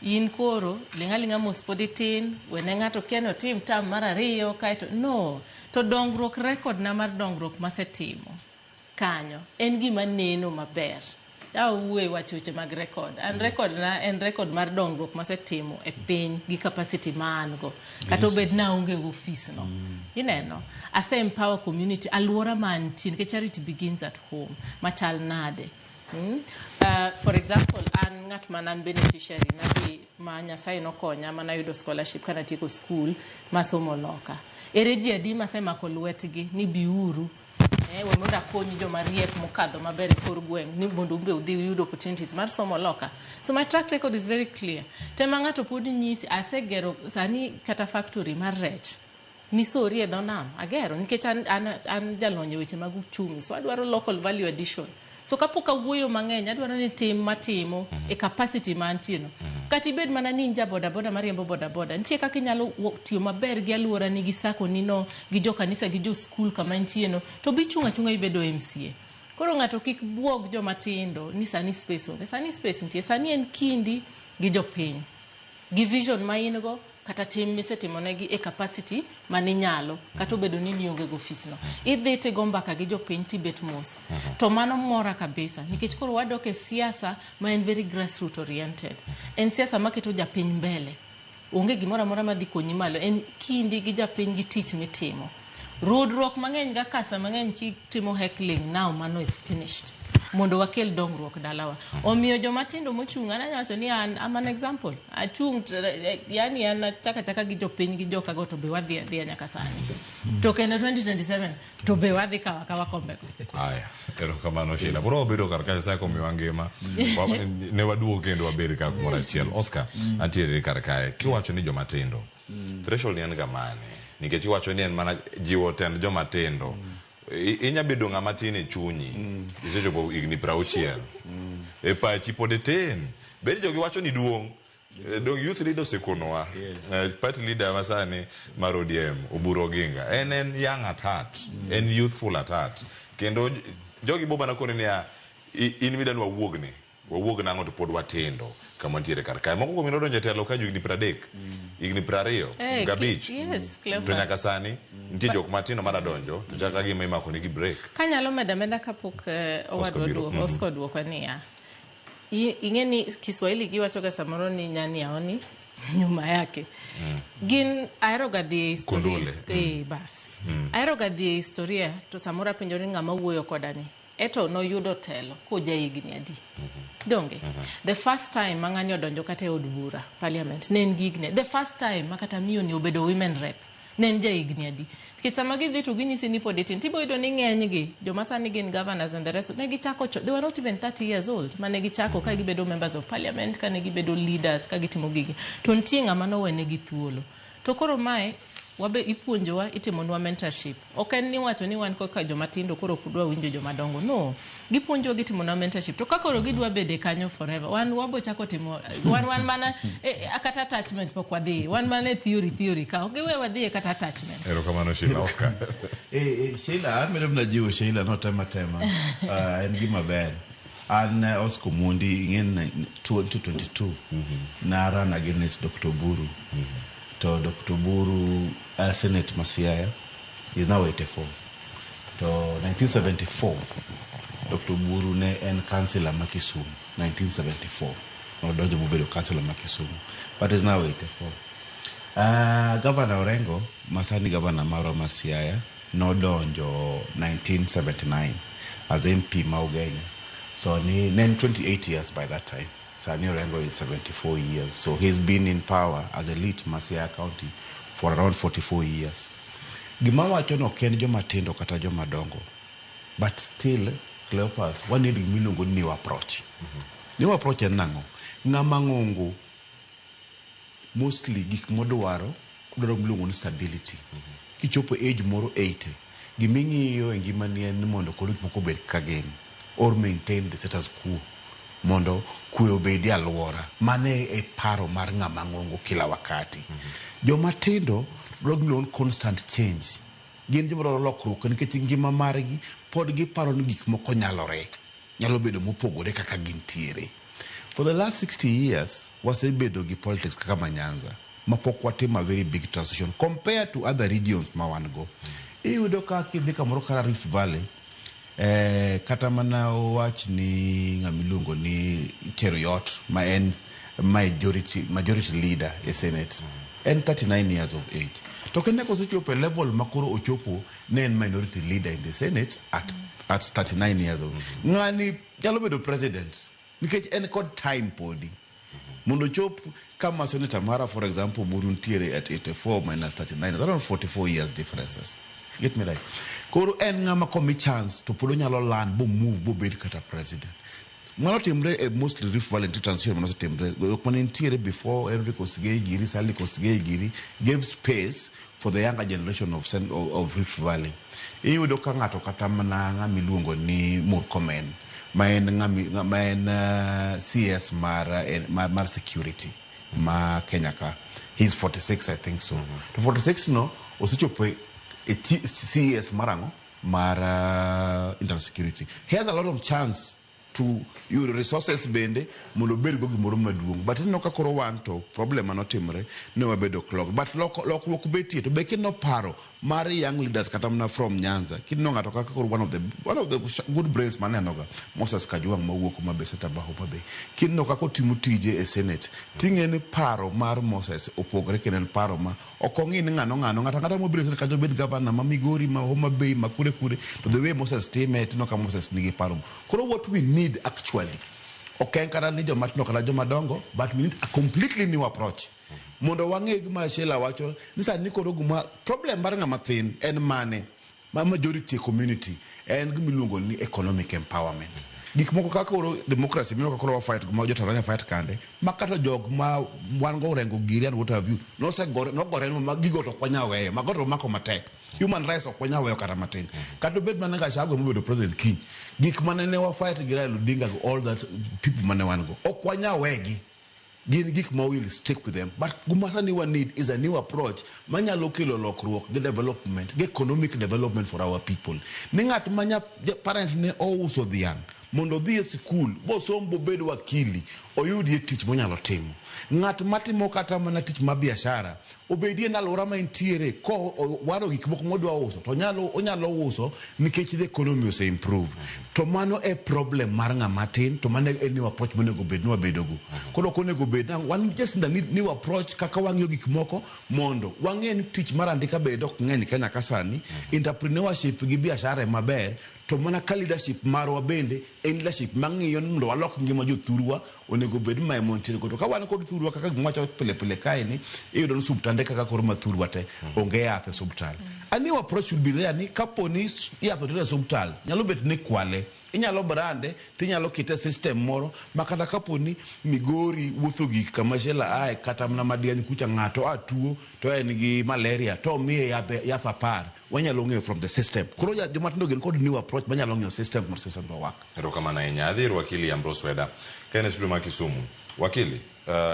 [SPEAKER 2] in koro ling' aling'a mos pod itin, wene ng'ato kia ni otim term mar ariyo kaeto no. To dongruok record na mar dongruok masetimo kanyo en gima neno maber. Awuoye wach weche mag record. An record na en record mar dongruok masetimo e piny gi capacity ma an go. Kata obed na aonge go ofis no. Ineno? Ase empower community aluora ma antie nikech charity begins at home. Machal nade? For example, an ng'at man an beneficiary nadhi ma Nyasaye nokonya manayudo scholarship kanatieko school masomo loka. Ere ji adi masemako lwetgi ni biuru we mondo akonyi joma riek mokadho maber e kor gweng' ni mondo un be udhi uyud opportunities mar somo loka. So my track record is very clear. Tema ng'ato pod nyisi asegero sani kata factory mar rech misori e dho nam agero nikech an jalony e weche mag uchumi so adwaro local value addition. So kapok awuoyo mang'eny adwaro ni tim matimo e capacity ma antie no. Kata ibed mana ni in ja bodaboda mariembo bodaboda, nitie kaka inyalo tiyo maber gi aluorani gi sacco ni no, gi jo kanisa gi jo school kama intie no, to bi chung' achung'a ibedo MCA. Koro ng'ato kik buog joma tindo ni sani space onge. Sani space nitie, sani en kindi gi jopiny. Gi vision ma in go kata tim misetimonegi e capacity maninyalo kata obedo ni nionge go ofis no. Idhi tigo mbaka gi jopiny tibet mos. To mano mora kabisa nikech koro wadok e siasa ma en very grassroot oriented. En siasa maketo japiny mbele. Onge gimoro amora madhi konyi malo, en kindi gi japiny gi tich mitimo. Rudruok mang'eny ga kasa mang'eny kitimo heckling now mano is finished. Mondo wakel dongruok dalawa. Omiyo joma tindo mochung' an anyalo wacho ni an I'm an example. Achung' yani an achaka achaka gi jopiny gi jokago to be wadhi adhiya nyaka sani. To kendo 2027 to be wadhi kawo akawa kombego.
[SPEAKER 1] Aya, erokamano Sheila. Koro wabedo kar ka Nyasaye komiwa ngima. Ne waduog kendo wabed ka kumoro achiel. Oscar, antiere kar kae. Kiwacho ni joma tindo, threshold ni en ga mane? Nikech iwacho ni en mana jiwo tend joma tindo. Inya bedo ng'ama tin e chunyi. Isechopo higni 60. E pachi pod itin. Bed jogi wacho ni duong'. Dong youth leader osekonowa. Party leader masani mar ODM, Oburu Oginga. En young at heart. En youthful at heart. Kendo jogi bo mana koni niya, in midani wawuogni. Wawuog nang'o to pod watindo kama wantiere kar kae. Moko kuom nodonjo e telo ka higni 30, higni 25.
[SPEAKER 2] Yes,
[SPEAKER 1] To nyaka sani nitie jok matindo madadonjo to chaka gima imako negi break.
[SPEAKER 2] Kanyalo medo ameda kapok owadwa duoko, Oscar oduoko niya. Ing'e ni Kiswahili giwacho ga samoro ni nyani aoni nyuma yake. Gin ahero ga dhi e historia. Bas. Ahero ga dhi e historia to samoro apenjo ni ng'ama wuoyo koda ni. Eto noyudo telo koja higni adi. Donge? The first time ma ng'ani odonjo kata e od bura, parliament, ne en gi higni. The first time ma kata miyo ni obedo women rep, ne en ja higni adi. Nikech sama gidhi to ginyisi ni pod itin, tibo yudo ni ng'enygi, joma sani gin governors and the rest, ne gichako they were not even 30 years old, mane gichako ka gibedo members of parliament, ka ne gibedo leaders, ka gitimo gigi. To nitie ng'ama nowenegi thuolo. To koro mae, wabe ipuonjowa, itimonwa mentorship. Ok en ni wacho ni wan kaka joma tindo koro ok udwa winjo joma dongo. No, gipuonjowa gitimonwa mentorship. To ka koro gidwa bede kanyo forever, wan wabo chako timo, wan mana, kata attachment pok wadhi. Wan mana e theory ka. Ok giwe wadhi e kata attachment.
[SPEAKER 1] Erokamano Sheila. Oscar.
[SPEAKER 6] Sheila, an medo mana jiwo Sheila notema tema. En gima ber. An Oscar Omondi ing'e 2022 na run against Dr. Oburu. To Dr. Oburu, Senate ma Siaya, is now 84. To 1974, Dr. Oburu ne en councillor ma Kisumu, 1974. Nodonjo mobedo councillor ma Kisumu, but is now 84. Governor Orengo, masani governor marwa ma Siaya, nodonjo 1979 as MP ma Ugenya. So ni ne 28 years by that time. Sani Orengo is 74 years. So he's been in power as elite ma Siaya County for around 44 years. Gima wacho no ok en joma tindo kata joma dongo. But still, Cleopas, wa need gima iluongo ni new approach. New approach en nang'o? Ng'ama ng'ongo mostly gik modwaro, odwaro gima iluongo ni stability. Kichopo age moro 80, giming'iyo e ngimani en ni mondo koro gik moko obed kaka gin. or maintain the status quo mondo kwe obedi e alwora. Mano e paro mar ng'ama ng'ongo kila wakati. Joma tindo dwaro gima iluongo ni constant change. Gin joma dwaro lokruok nikech ngima margi pod giparo ni gik moko nyalore, nyalo bedo mopogore kaka gintiere. For the last 60 years, wasebedo gi politics kaka ma Nyanza ma pok watimo a very big transition compared to other regions ma wan go. Iyudo ka kidhi kamoro kaka Rift Valley, eh, kata mana wach ni ng'ama iluongo ni Cheruiyot ma en majority leader e Senate en 39 years of age. To kendo kosechopo e level ma koro ochopo ne en minority leader in the Senate at 39 years of Ng'ani nyalo bedo president nikech en kod time podi. Mondo ochop kama senator mara for example Oburu nitiere at 84 minus 39 is around 44 years differences. Get me right. Koro en ng'ama komi chance to pod onyalo learn bo move bobed kata president. Mano timre e mostly Rift Valley nitie transition mane osetimre. Jok mane nitiere before Henry Kosgei giri, Sally Kosgei giri gave space for the younger generation of Rift Valley. Iyudo ka ng'ato kata mana ng'ama iluongo ni Murkomen ma en ng'ama ma en CS mar security ma Kenya ka. He is 46 I think so. To 46 no osechopo e CS mar ang'o? Mar internal security. He has a lot of chance to yudo resources bende mondo obed go gimoro maduong'. But ineno ka koro wan to problem manotimre ne wabedo clogged. But lokruok betie to be kineno paro mar young leaders kata mana from Nyanza. Kineno ng'ato kaka koro one of the good brains maneno ga Moses Kajwang' mawuok Homa Bay, Senator ma Homa Bay. Kineno kaka otimo tije e Senate, ting'e ni paro mar Moses opogore kendo en paro ma ok ong'i ni ng'ano ng'ano ng'ato ang'ata mobiro e Senate kata obed governor ma Migori, ma Homa Bay, ma kure kure, to the way Moses time tineno ka Moses nigi paro. Koro what we need actually ok en kata ni joma tindo kata joma dongo, but we need a completely new approach mondo wang'e gima Sheila wacho ni sani koro gima problem mar ng'ama thin en mane ma majority community en gima iluongo ni economic empowerment. Gik moko kaka koro democracy mineno ka koro wa fight ma jo Tanzania fight kande ma kata jok ma wan go Orengo giri and what have you nosegore nogore ma gigo to ok wanyal weyo mago to mako matek. Human rights ok wanyal weyo kata matin. Kata obed mana Gachagua mobedo president kiny, gik mane ne wa fight gi Raila Odinga go all that people mane wan go ok wanyal wegi. Gin gik ma will stick with them. But gima sani wa need is a new approach manyalo kelo lokruok gi development gi economic development for our people. Ni ng'at ma parent ne ouso dhiang' mondo odhi e sikul bosom bobed wakili oyudie tich monyalo timo. Ng'at matimo kata mana tich ma biashara obedie e alwora ma entiere ko waro gik moko modwa uso to onyalo uso nikech the economy ose improve. To mano e problem mar ng'ama tin to mano e new approach monego bed ni wabedogo. Koro ok onego bed na wan just need new approach kaka wang'iyo gik moko mondo wang'e ni tich mar andika bende ok ng'eny Kenya ka sani. Entrepreneurship gi biashara maber to mana ka leadership marwa bende en leadership mang'iyo ni mondo walok ngima jothurwa onego bed ma ema wantiere go. To ka wan kod thurwa kaka gima wacho pile pile kae ni iyudo ni osuptande kaka koro ma thurwa te onge yath e osuptal. A new approach should be there ni kapo ni yath oter e osuptal nyalo bet ni kwale inyalo brande tinyalo kete e system moro ma kata kapo ni Migori wuotho gik kama Sheila ae kata mana Madiany kucha ng'ato a tuo to en gi malaria to omiye yath 10 wanyalo ng'eyo from the system. Koro joma tindo gin kod new approach manyalo ng'iyo system mondo system to work.
[SPEAKER 1] Erokamano ahinya. Adhi ir wakili Ambrose Weda ka en e studio ma Kisumu. Wakili,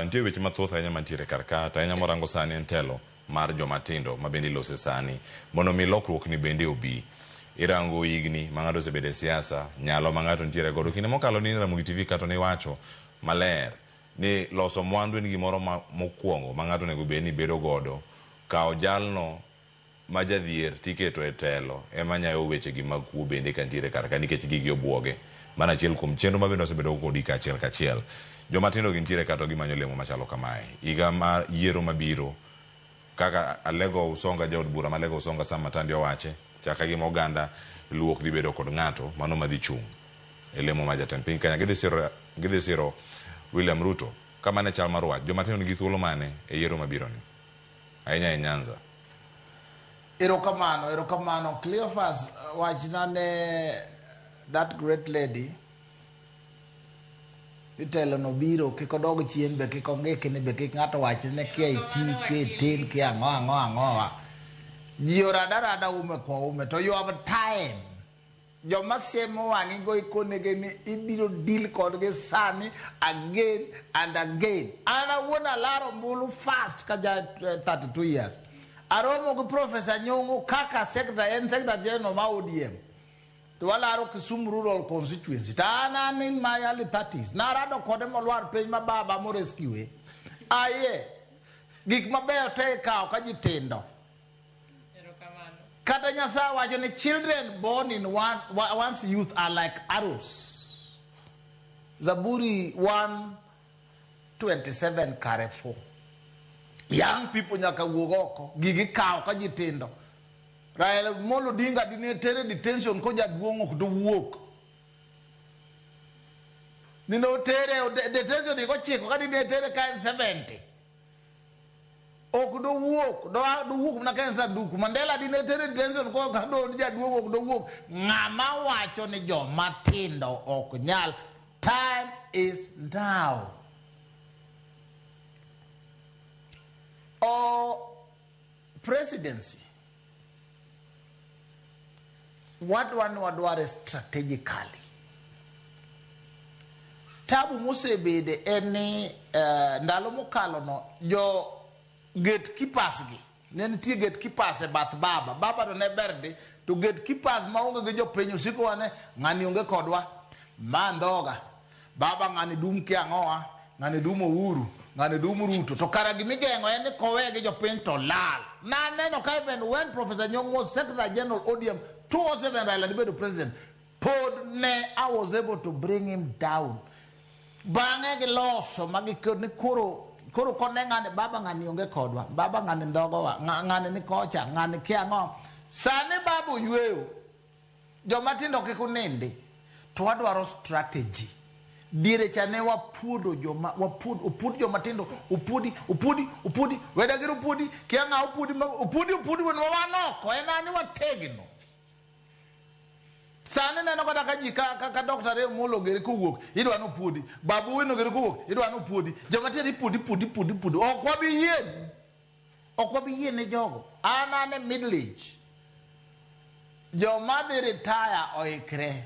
[SPEAKER 1] nitie weche mathoth ahinya mantiere kar ka, to ahinya morango sani en telo mar joma tindo ma bende ilose sani mondo mi lokruok ni bende obi. Irango higni ma ng'ato osebedo e siasa, nyalo ma ng'ato nitiere godo. Kinde mokalo ni Ramogi TV kata niwacho maler ni loso mwandu en gimoro ma mokwongo ma ng'ato onego bed ni bedo godo. Kawo jalno ma jadhier tiketo e telo ema nyayo weche gi mag kuo bende ka nitiere kar ka nikech gigi obuoge. Mano achiel kuom chenro ma bende osebedo kodi kaachiel kachiel. Joma tindo gi nitiere ka to gimanyo lemo machalo kamae. Higa mar yiero mabiro kaka Alego Usonga jaod bura ma Alego Usonga Sam Matandi owache chaka gima oganda Luo ok dhi bedo kod ng'ato mano madhi chung' e lemo mar jatend piny Kenya. Gidhi siro William Ruto. Kamano e chal mar wach. Joma tindo nigi thuolo mane e yiero mabiro ni? Ahinya e Nyanza.
[SPEAKER 7] Erokamano, erokamano. Cleophas, wachna ne that great lady itelo no biro kik odog chien be kik ong'ikni be kik ng'ato wachne ni kia iti kia itin kia ang'o ang'o ang'owa. Ji orada rada ume kwa ume to you have time. Joma siemo wang'i go ikonegi ni ibiro deal kodgi sani again and again. An awuon alaro ombulu fast ka ja 32 years. Aromo gi Professor Nyong'o kaka secretary, en secretary general ma ODM. To walaro Kisumu Rural Constituency. To an an in my early 30s. Narado kode molwar piny ma baba morescue. Aye. Gik mabeyo te ikawo ka ji tindo. Kata Nyasaye wacho ni children born in one's youth are like arrows. Zaburi 127 kare 4. Young people nyaka wuog oko. Gigi kawo ka ji tindo. Raila Amolo Odinga dine tere detention ko jaduong' ok dowuok. Nine otere detention higa 9 ka dine tere ka en 70. Ok dowuok, dowuok mana ka en sanduku. Mandela dine tere detention ko ka do jaduong' ok dowuok. Ng'ama wacho ni joma tindo ok nyal. Time is now. O presidency. Wadwa ni wadware strategically. Tabu mosebede en ni ndalo mokalo no jo gatekeepers gi ne nitie gatekeepers e bath baba. Baba to ne ber ndi, to gatekeepers maonge gi jopiny osiko wane ng'ani onge kodwa, ma ndhoga, baba ng'ani dum kia ang'owa, ng'ani dum Uhuru, ng'ani dum Ruto. To kara gimigeng'o en ni kowe gi jopiny to lal. Naneno ka even when Professor Nyong'o was Secretary General ODM 2007 Raila dhi bedo president, pod ne I was able to bring him down. Bang'e giloso ma gikoni koro koro kone ng'ani baba ng'ani onge kodwa, baba ng'ani ndhogowa, ng'ani ni kocha, ng'ani kia ang'o. Sani baba oyweyo. Joma tindo kik unindi. To wadwaro strategy. Diere cha ne wapuodo joma, wapuod, opuod joma tindo, opuodi, opuodi, opuodi, weda gir opuodi, kia ng'a opuodi, ma, opuodi, opuodi, wan wan oko, en ani wategno. Sani neno kata ka ji ka Dr. Ray Omollo geri kowuok, idwa ni opuodi. Babu Owino geri kowuok, idwa ni opuodi. Joma tindo ipuodi, puodi, puodi, puodi. Ok wabi yie. Ok wabi yie ne jogo. An an e middle age. Joma dhi retire oikre.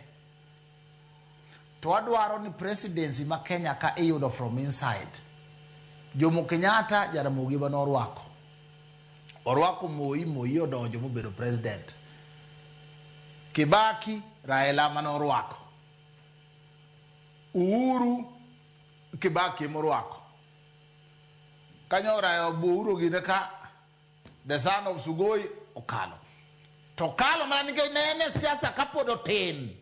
[SPEAKER 7] To wadwaro ni presidency ma Kenya ka iyudo from inside. Jomo Kenyatta Jaramogi ema norwako. Orwako Moi, Moi odonjo mobedo president. Kibaki, Raila ema norwako. Uhuru, Kibaki ema orwako. Kanyo Raila Uhuru gine ka the son of Sugoi okalo. To okalo mana nikech ne en e siasa kapod otin.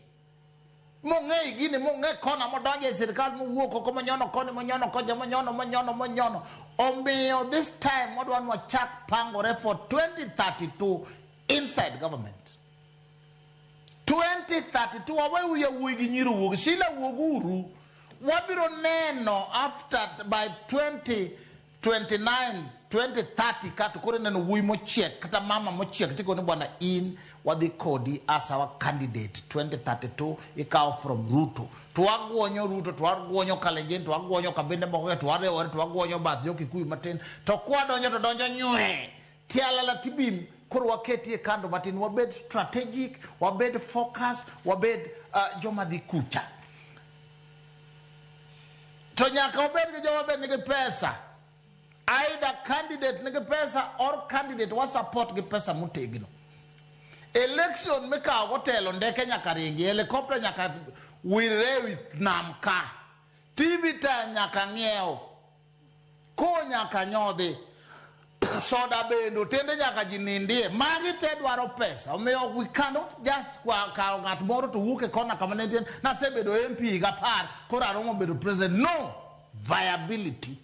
[SPEAKER 7] Mong'e gini, mong'e kona modonjo e sirikal, mowuok oko, monyono koni, monyono kocha, monyono, monyono, monyono. Omiyo this time wadwa ni wachak pangore for 2032 inside government. 2032 waweuru yawuoyi gi nyiri wuog. Sheila wuog uru. Wabiro neno after by 2029, 2030 kato koro ineno wuoyi mochiek kata mama mochiek tikoni bwana in wadhi kodi as our candidate 2032 ikawo from Ruto. To waguonyo Ruto, to waguonyo Kalenjin, to waguonyo kabinde moko, to wariwore, to waguonyo bath jo Kikuyu matin. To kwadonjo to donjo nywe. Tialala tibim koro waketie kando matin, wabed strategic, wabed focus, wabed joma dhi kucha. To nyaka wabed gi joma bed nigi pesa. Either candidate nigi pesa or candidate wa support gi pesa motegno. Election mikawo go telo ndeke nyaka ringi, helicopter nyaka wirre ewi nam ka. TV time nyaka ng'iew. Ko nyaka nyodhi. Soda bende otende nyaka ji nindie. Magi te dwaro pesa. Omiyo we cannot just kawo ng'at moro to wuok e kona kama ne entie. Nasebedo MP higa 10, koro aromo bedo president. No! Viability.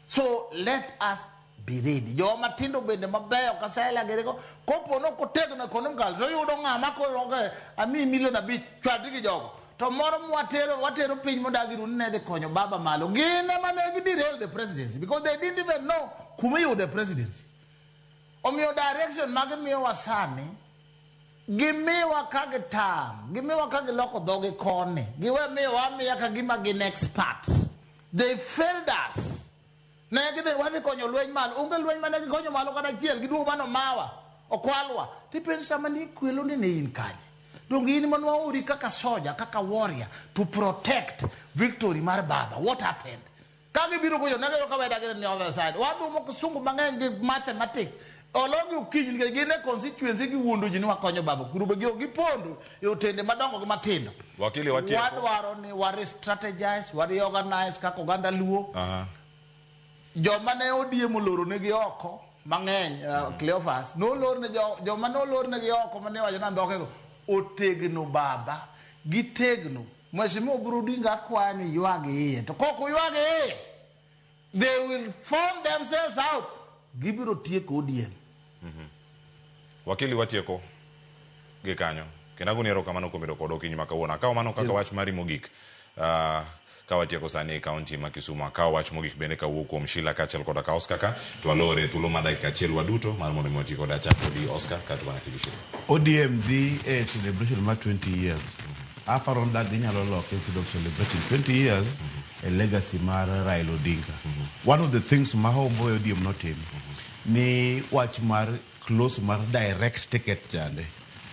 [SPEAKER 7] So let us be ready. Joma tindo bende mabeyo ka Sheila girigo, kopo no kotegno economical, to yudo ng'ama koro ok amiyi milion 5 chwadi gi jogo. To moro mwatero, watero piny modagi ru ni ne dhi konyo baba malo. Gin ema ne gi derail the presidency because they didn't even know kuma iyude presidency. Omiyo direction ma gimiyowa sani, gimiwa ka gitam, gimiwa ka giloko dhogi koni, giwe miyowa amiya ka gima gin experts. They failed us. Ne gidhi wadhi konyo lweny malo, onge lweny mane gikonyo malo kata achiel, giduogo mano mawa. Okwalwa. Tipenjo sama ni kwelo ni ne in kanye. Donge in manwaori kaka soja, kaka warrior to protect victory mar baba. What happened? Ka gibiro gocho, ne giyudo ka weda gin the other side. Wadhumo kisungu mang'eny gi mathematics. Ologi okinyi nikech gin e constituency giwuondo ji ni wakonyo baba. Kuro be gipondo e otende madongo gi matindo.
[SPEAKER 1] Wakili watieko.
[SPEAKER 7] Wadwaro ni wa re-strategize, wa reorganize kaka oganda Luo. Joma ne ODM oloro negi oko mang'eny, Cleophas, nolor ne joma nolor negi oko mane wacho ni andhoke go otegno baba, gitegno. Mheshimiwa Oburu Odinga akwayo ni ywag iye, to kok uywag iye, they will form themselves out. Gibiro tieko ODM.
[SPEAKER 1] Wakili watieko gi kanyo. Kendo agoni erokamano kuom bedo kodwa okinyi ma kawuono. Akawo mano kaka wach mari mogik. Ka watieko sani e kaunti ma Kisumu, akawo wach mogik bende kawuok kuom Sheila kaachiel koda ka Oscar ka, to walore e thuolo mar dakika achiel waduto mar mondo mi wati kode. Achak kodi Oscar kaeto bang'e ati gi Sheila.
[SPEAKER 6] ODM dhi e celebration mar 20 years. Aparo ni dak ginyalo loke instead of celebrating 20 years a legacy mar Raila Odinga. One of the things ma Hombo e ODM notim ni wach mar close mar direct ticket chande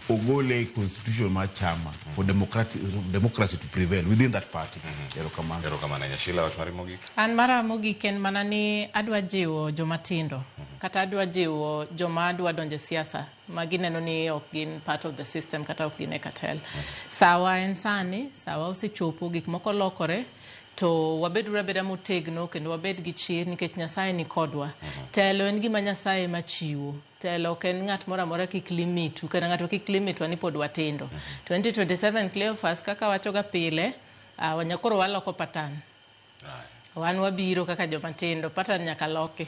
[SPEAKER 6] ogole e constitution mar chama for democracy to prevail within that party. Erokamano.
[SPEAKER 1] Erokamano ahinya. Sheila, wach mari mogik?
[SPEAKER 2] An mara mogik en mana ni adwa jiwo joma tindo kata adwa jiwo joma adwa donjo e siasa ma gineno ni ok gin part of the system kata ok gin e cartel. Sawa en sani, sawa osechopo, gik moko lokore, to wabeduru abeda motegno kendo wabed gi chir nikech Nyasaye ni kodwa. Telo en gima Nyasaye ema chiwo. Telo ok en ng'at moro amora kik limitu, kata ng'ato kik limitwa ni pod watindo. 2027 Cleophas kaka wachoga pile, koro waloko pattern. Wan wabiro kaka joma tindo, pattern nyaka loki.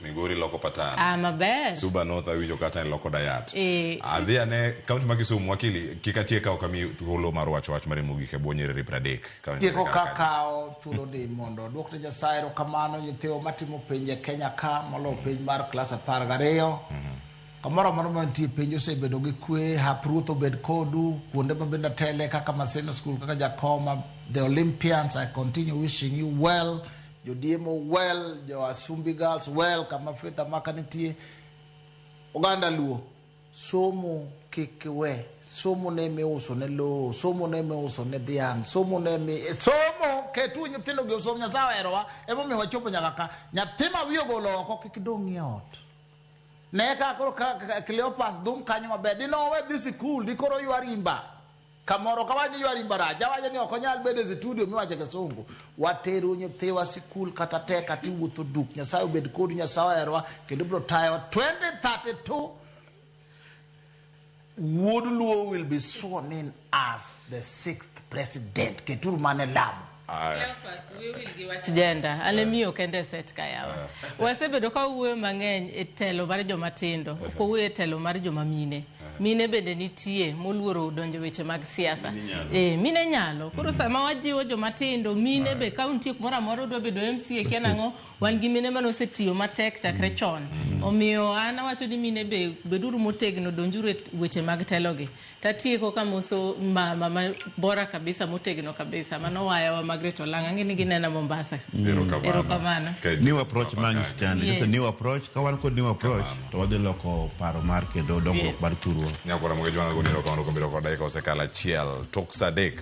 [SPEAKER 1] Migori loko pattern.
[SPEAKER 2] Maber.
[SPEAKER 1] Suba North awinjo kata ni loko dayat. Adhi ane kaunti ma Kisumu, wakili, kik atiek ka ok amiyi thuolo mar wacho wach mari mogik e bwo nyiriri 30.
[SPEAKER 7] Tieko kakawo thuolo ni mondo duok ne Nyasaye erokamano nyithiwa matimo penj e Kenya ka moloyo penj mar klas 12. Kamoro amora ma nitie penj osebedo gi kwe, hap ruoth obed kodu, kuonde ma bende atele kaka Maseno School, kaka Jakoma, the Olympians, I continue wishing you well, Jodiemo well, jo Asumbi Girls well, kama Faith Amaka nitie. Oganda Luo, somo kik we, somo ne miuso ne lowo, somo ne miuso ne dhiang', somo ne mi somo ketu nyithindo gi osom. Nyasaye oherowa, emomiyo wachopo nyaka ka. Nyathi ma wiye ogolo oko kik dong' e ot. Ne ka koro ka Cleophas dhum kanyo maber, dinowe dhi sikul, di koro ywa rimba. Kamoro ka wach ni ywa rimba rach, awacho ni ok onyal bedo e studio miwache kisungu. Wateru nyithiwa sikul kata tek kata iwuotho duk. Nyasaye obed kodu, Nyasaye oherowa kendo biro tayowa. 2032 Wuod Luo will be sworn in as the 6th president. Keturu mane lamo.
[SPEAKER 2] Gender, an e miyo kende e set ka yawa. Wasebedo ka wuoyo mang'eny e telo mar joma tindo, ok wawuoyo e telo mar joma mine. Mine bende nitie moluoro donjo weche mag siasa. Mine nyalo. Koro sama wajiwo joma tindo, mine be ka untie kumoro amora udwa bedo MCA kia nang'o, wan gi mine mane osetiyo matek chakre chon. Omiyo an awacho ni mine be beduru motegno, donjuru e weche mag telogi. Tatieko kamoso mama ma bora kabisa, motegno kabisa, mano wayawa Margaret Olanga, ang'e ni ginena Mombasa. Erokamano.
[SPEAKER 6] New approach mang'ich chande. Just a new approach. Ka wan kod new approach, to wadhi loko paro mar kendo dongruok mar thurwa.
[SPEAKER 1] Nyakwara Mogeji wan agoni erokamano kuom bedo kod dakika osekalo 1 tok saa 3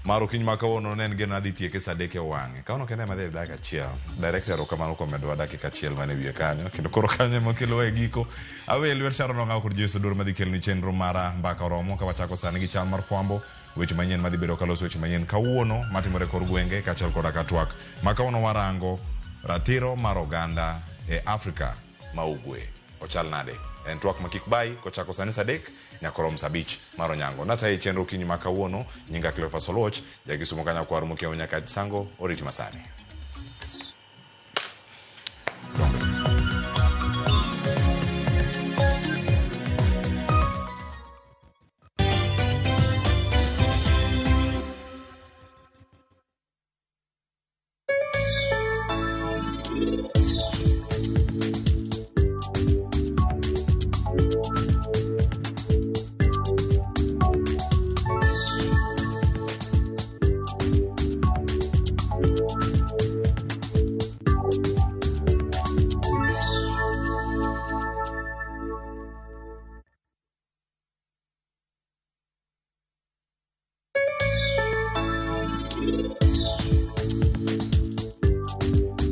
[SPEAKER 1] mar okinyi ma kawuono ne en geno adhi tieke saa 3 e wang'e. Kawuono kende ema adhi e dakika 1. Director erokamano kuom medowa dakika 1 mane wiye kanyo. Kendo koro kanyo ema okelowa e giko. Awe lwet Sharon Ong'awo kod Jesu Duro madhi keloni chenro mara mbaka oromo ka wachako sani gi chal mar fwambo weche manyien madhi bedo kaloso weche manyien kawuono matimore kor gwenge kaachiel koda ka twak ma kawuono warango ratiro mar oganda e Afrika ma Ugwe ochal nade. En twak ma kik bayi kochako sani saa 3 nyaka orom saa 5 mar onyango. Natayo chenro okinyi ma kawuono, nyinga Cleophas Oluoch, ja Kisumo ka nyakwar mokiewo nyaka Sango, oriti masani.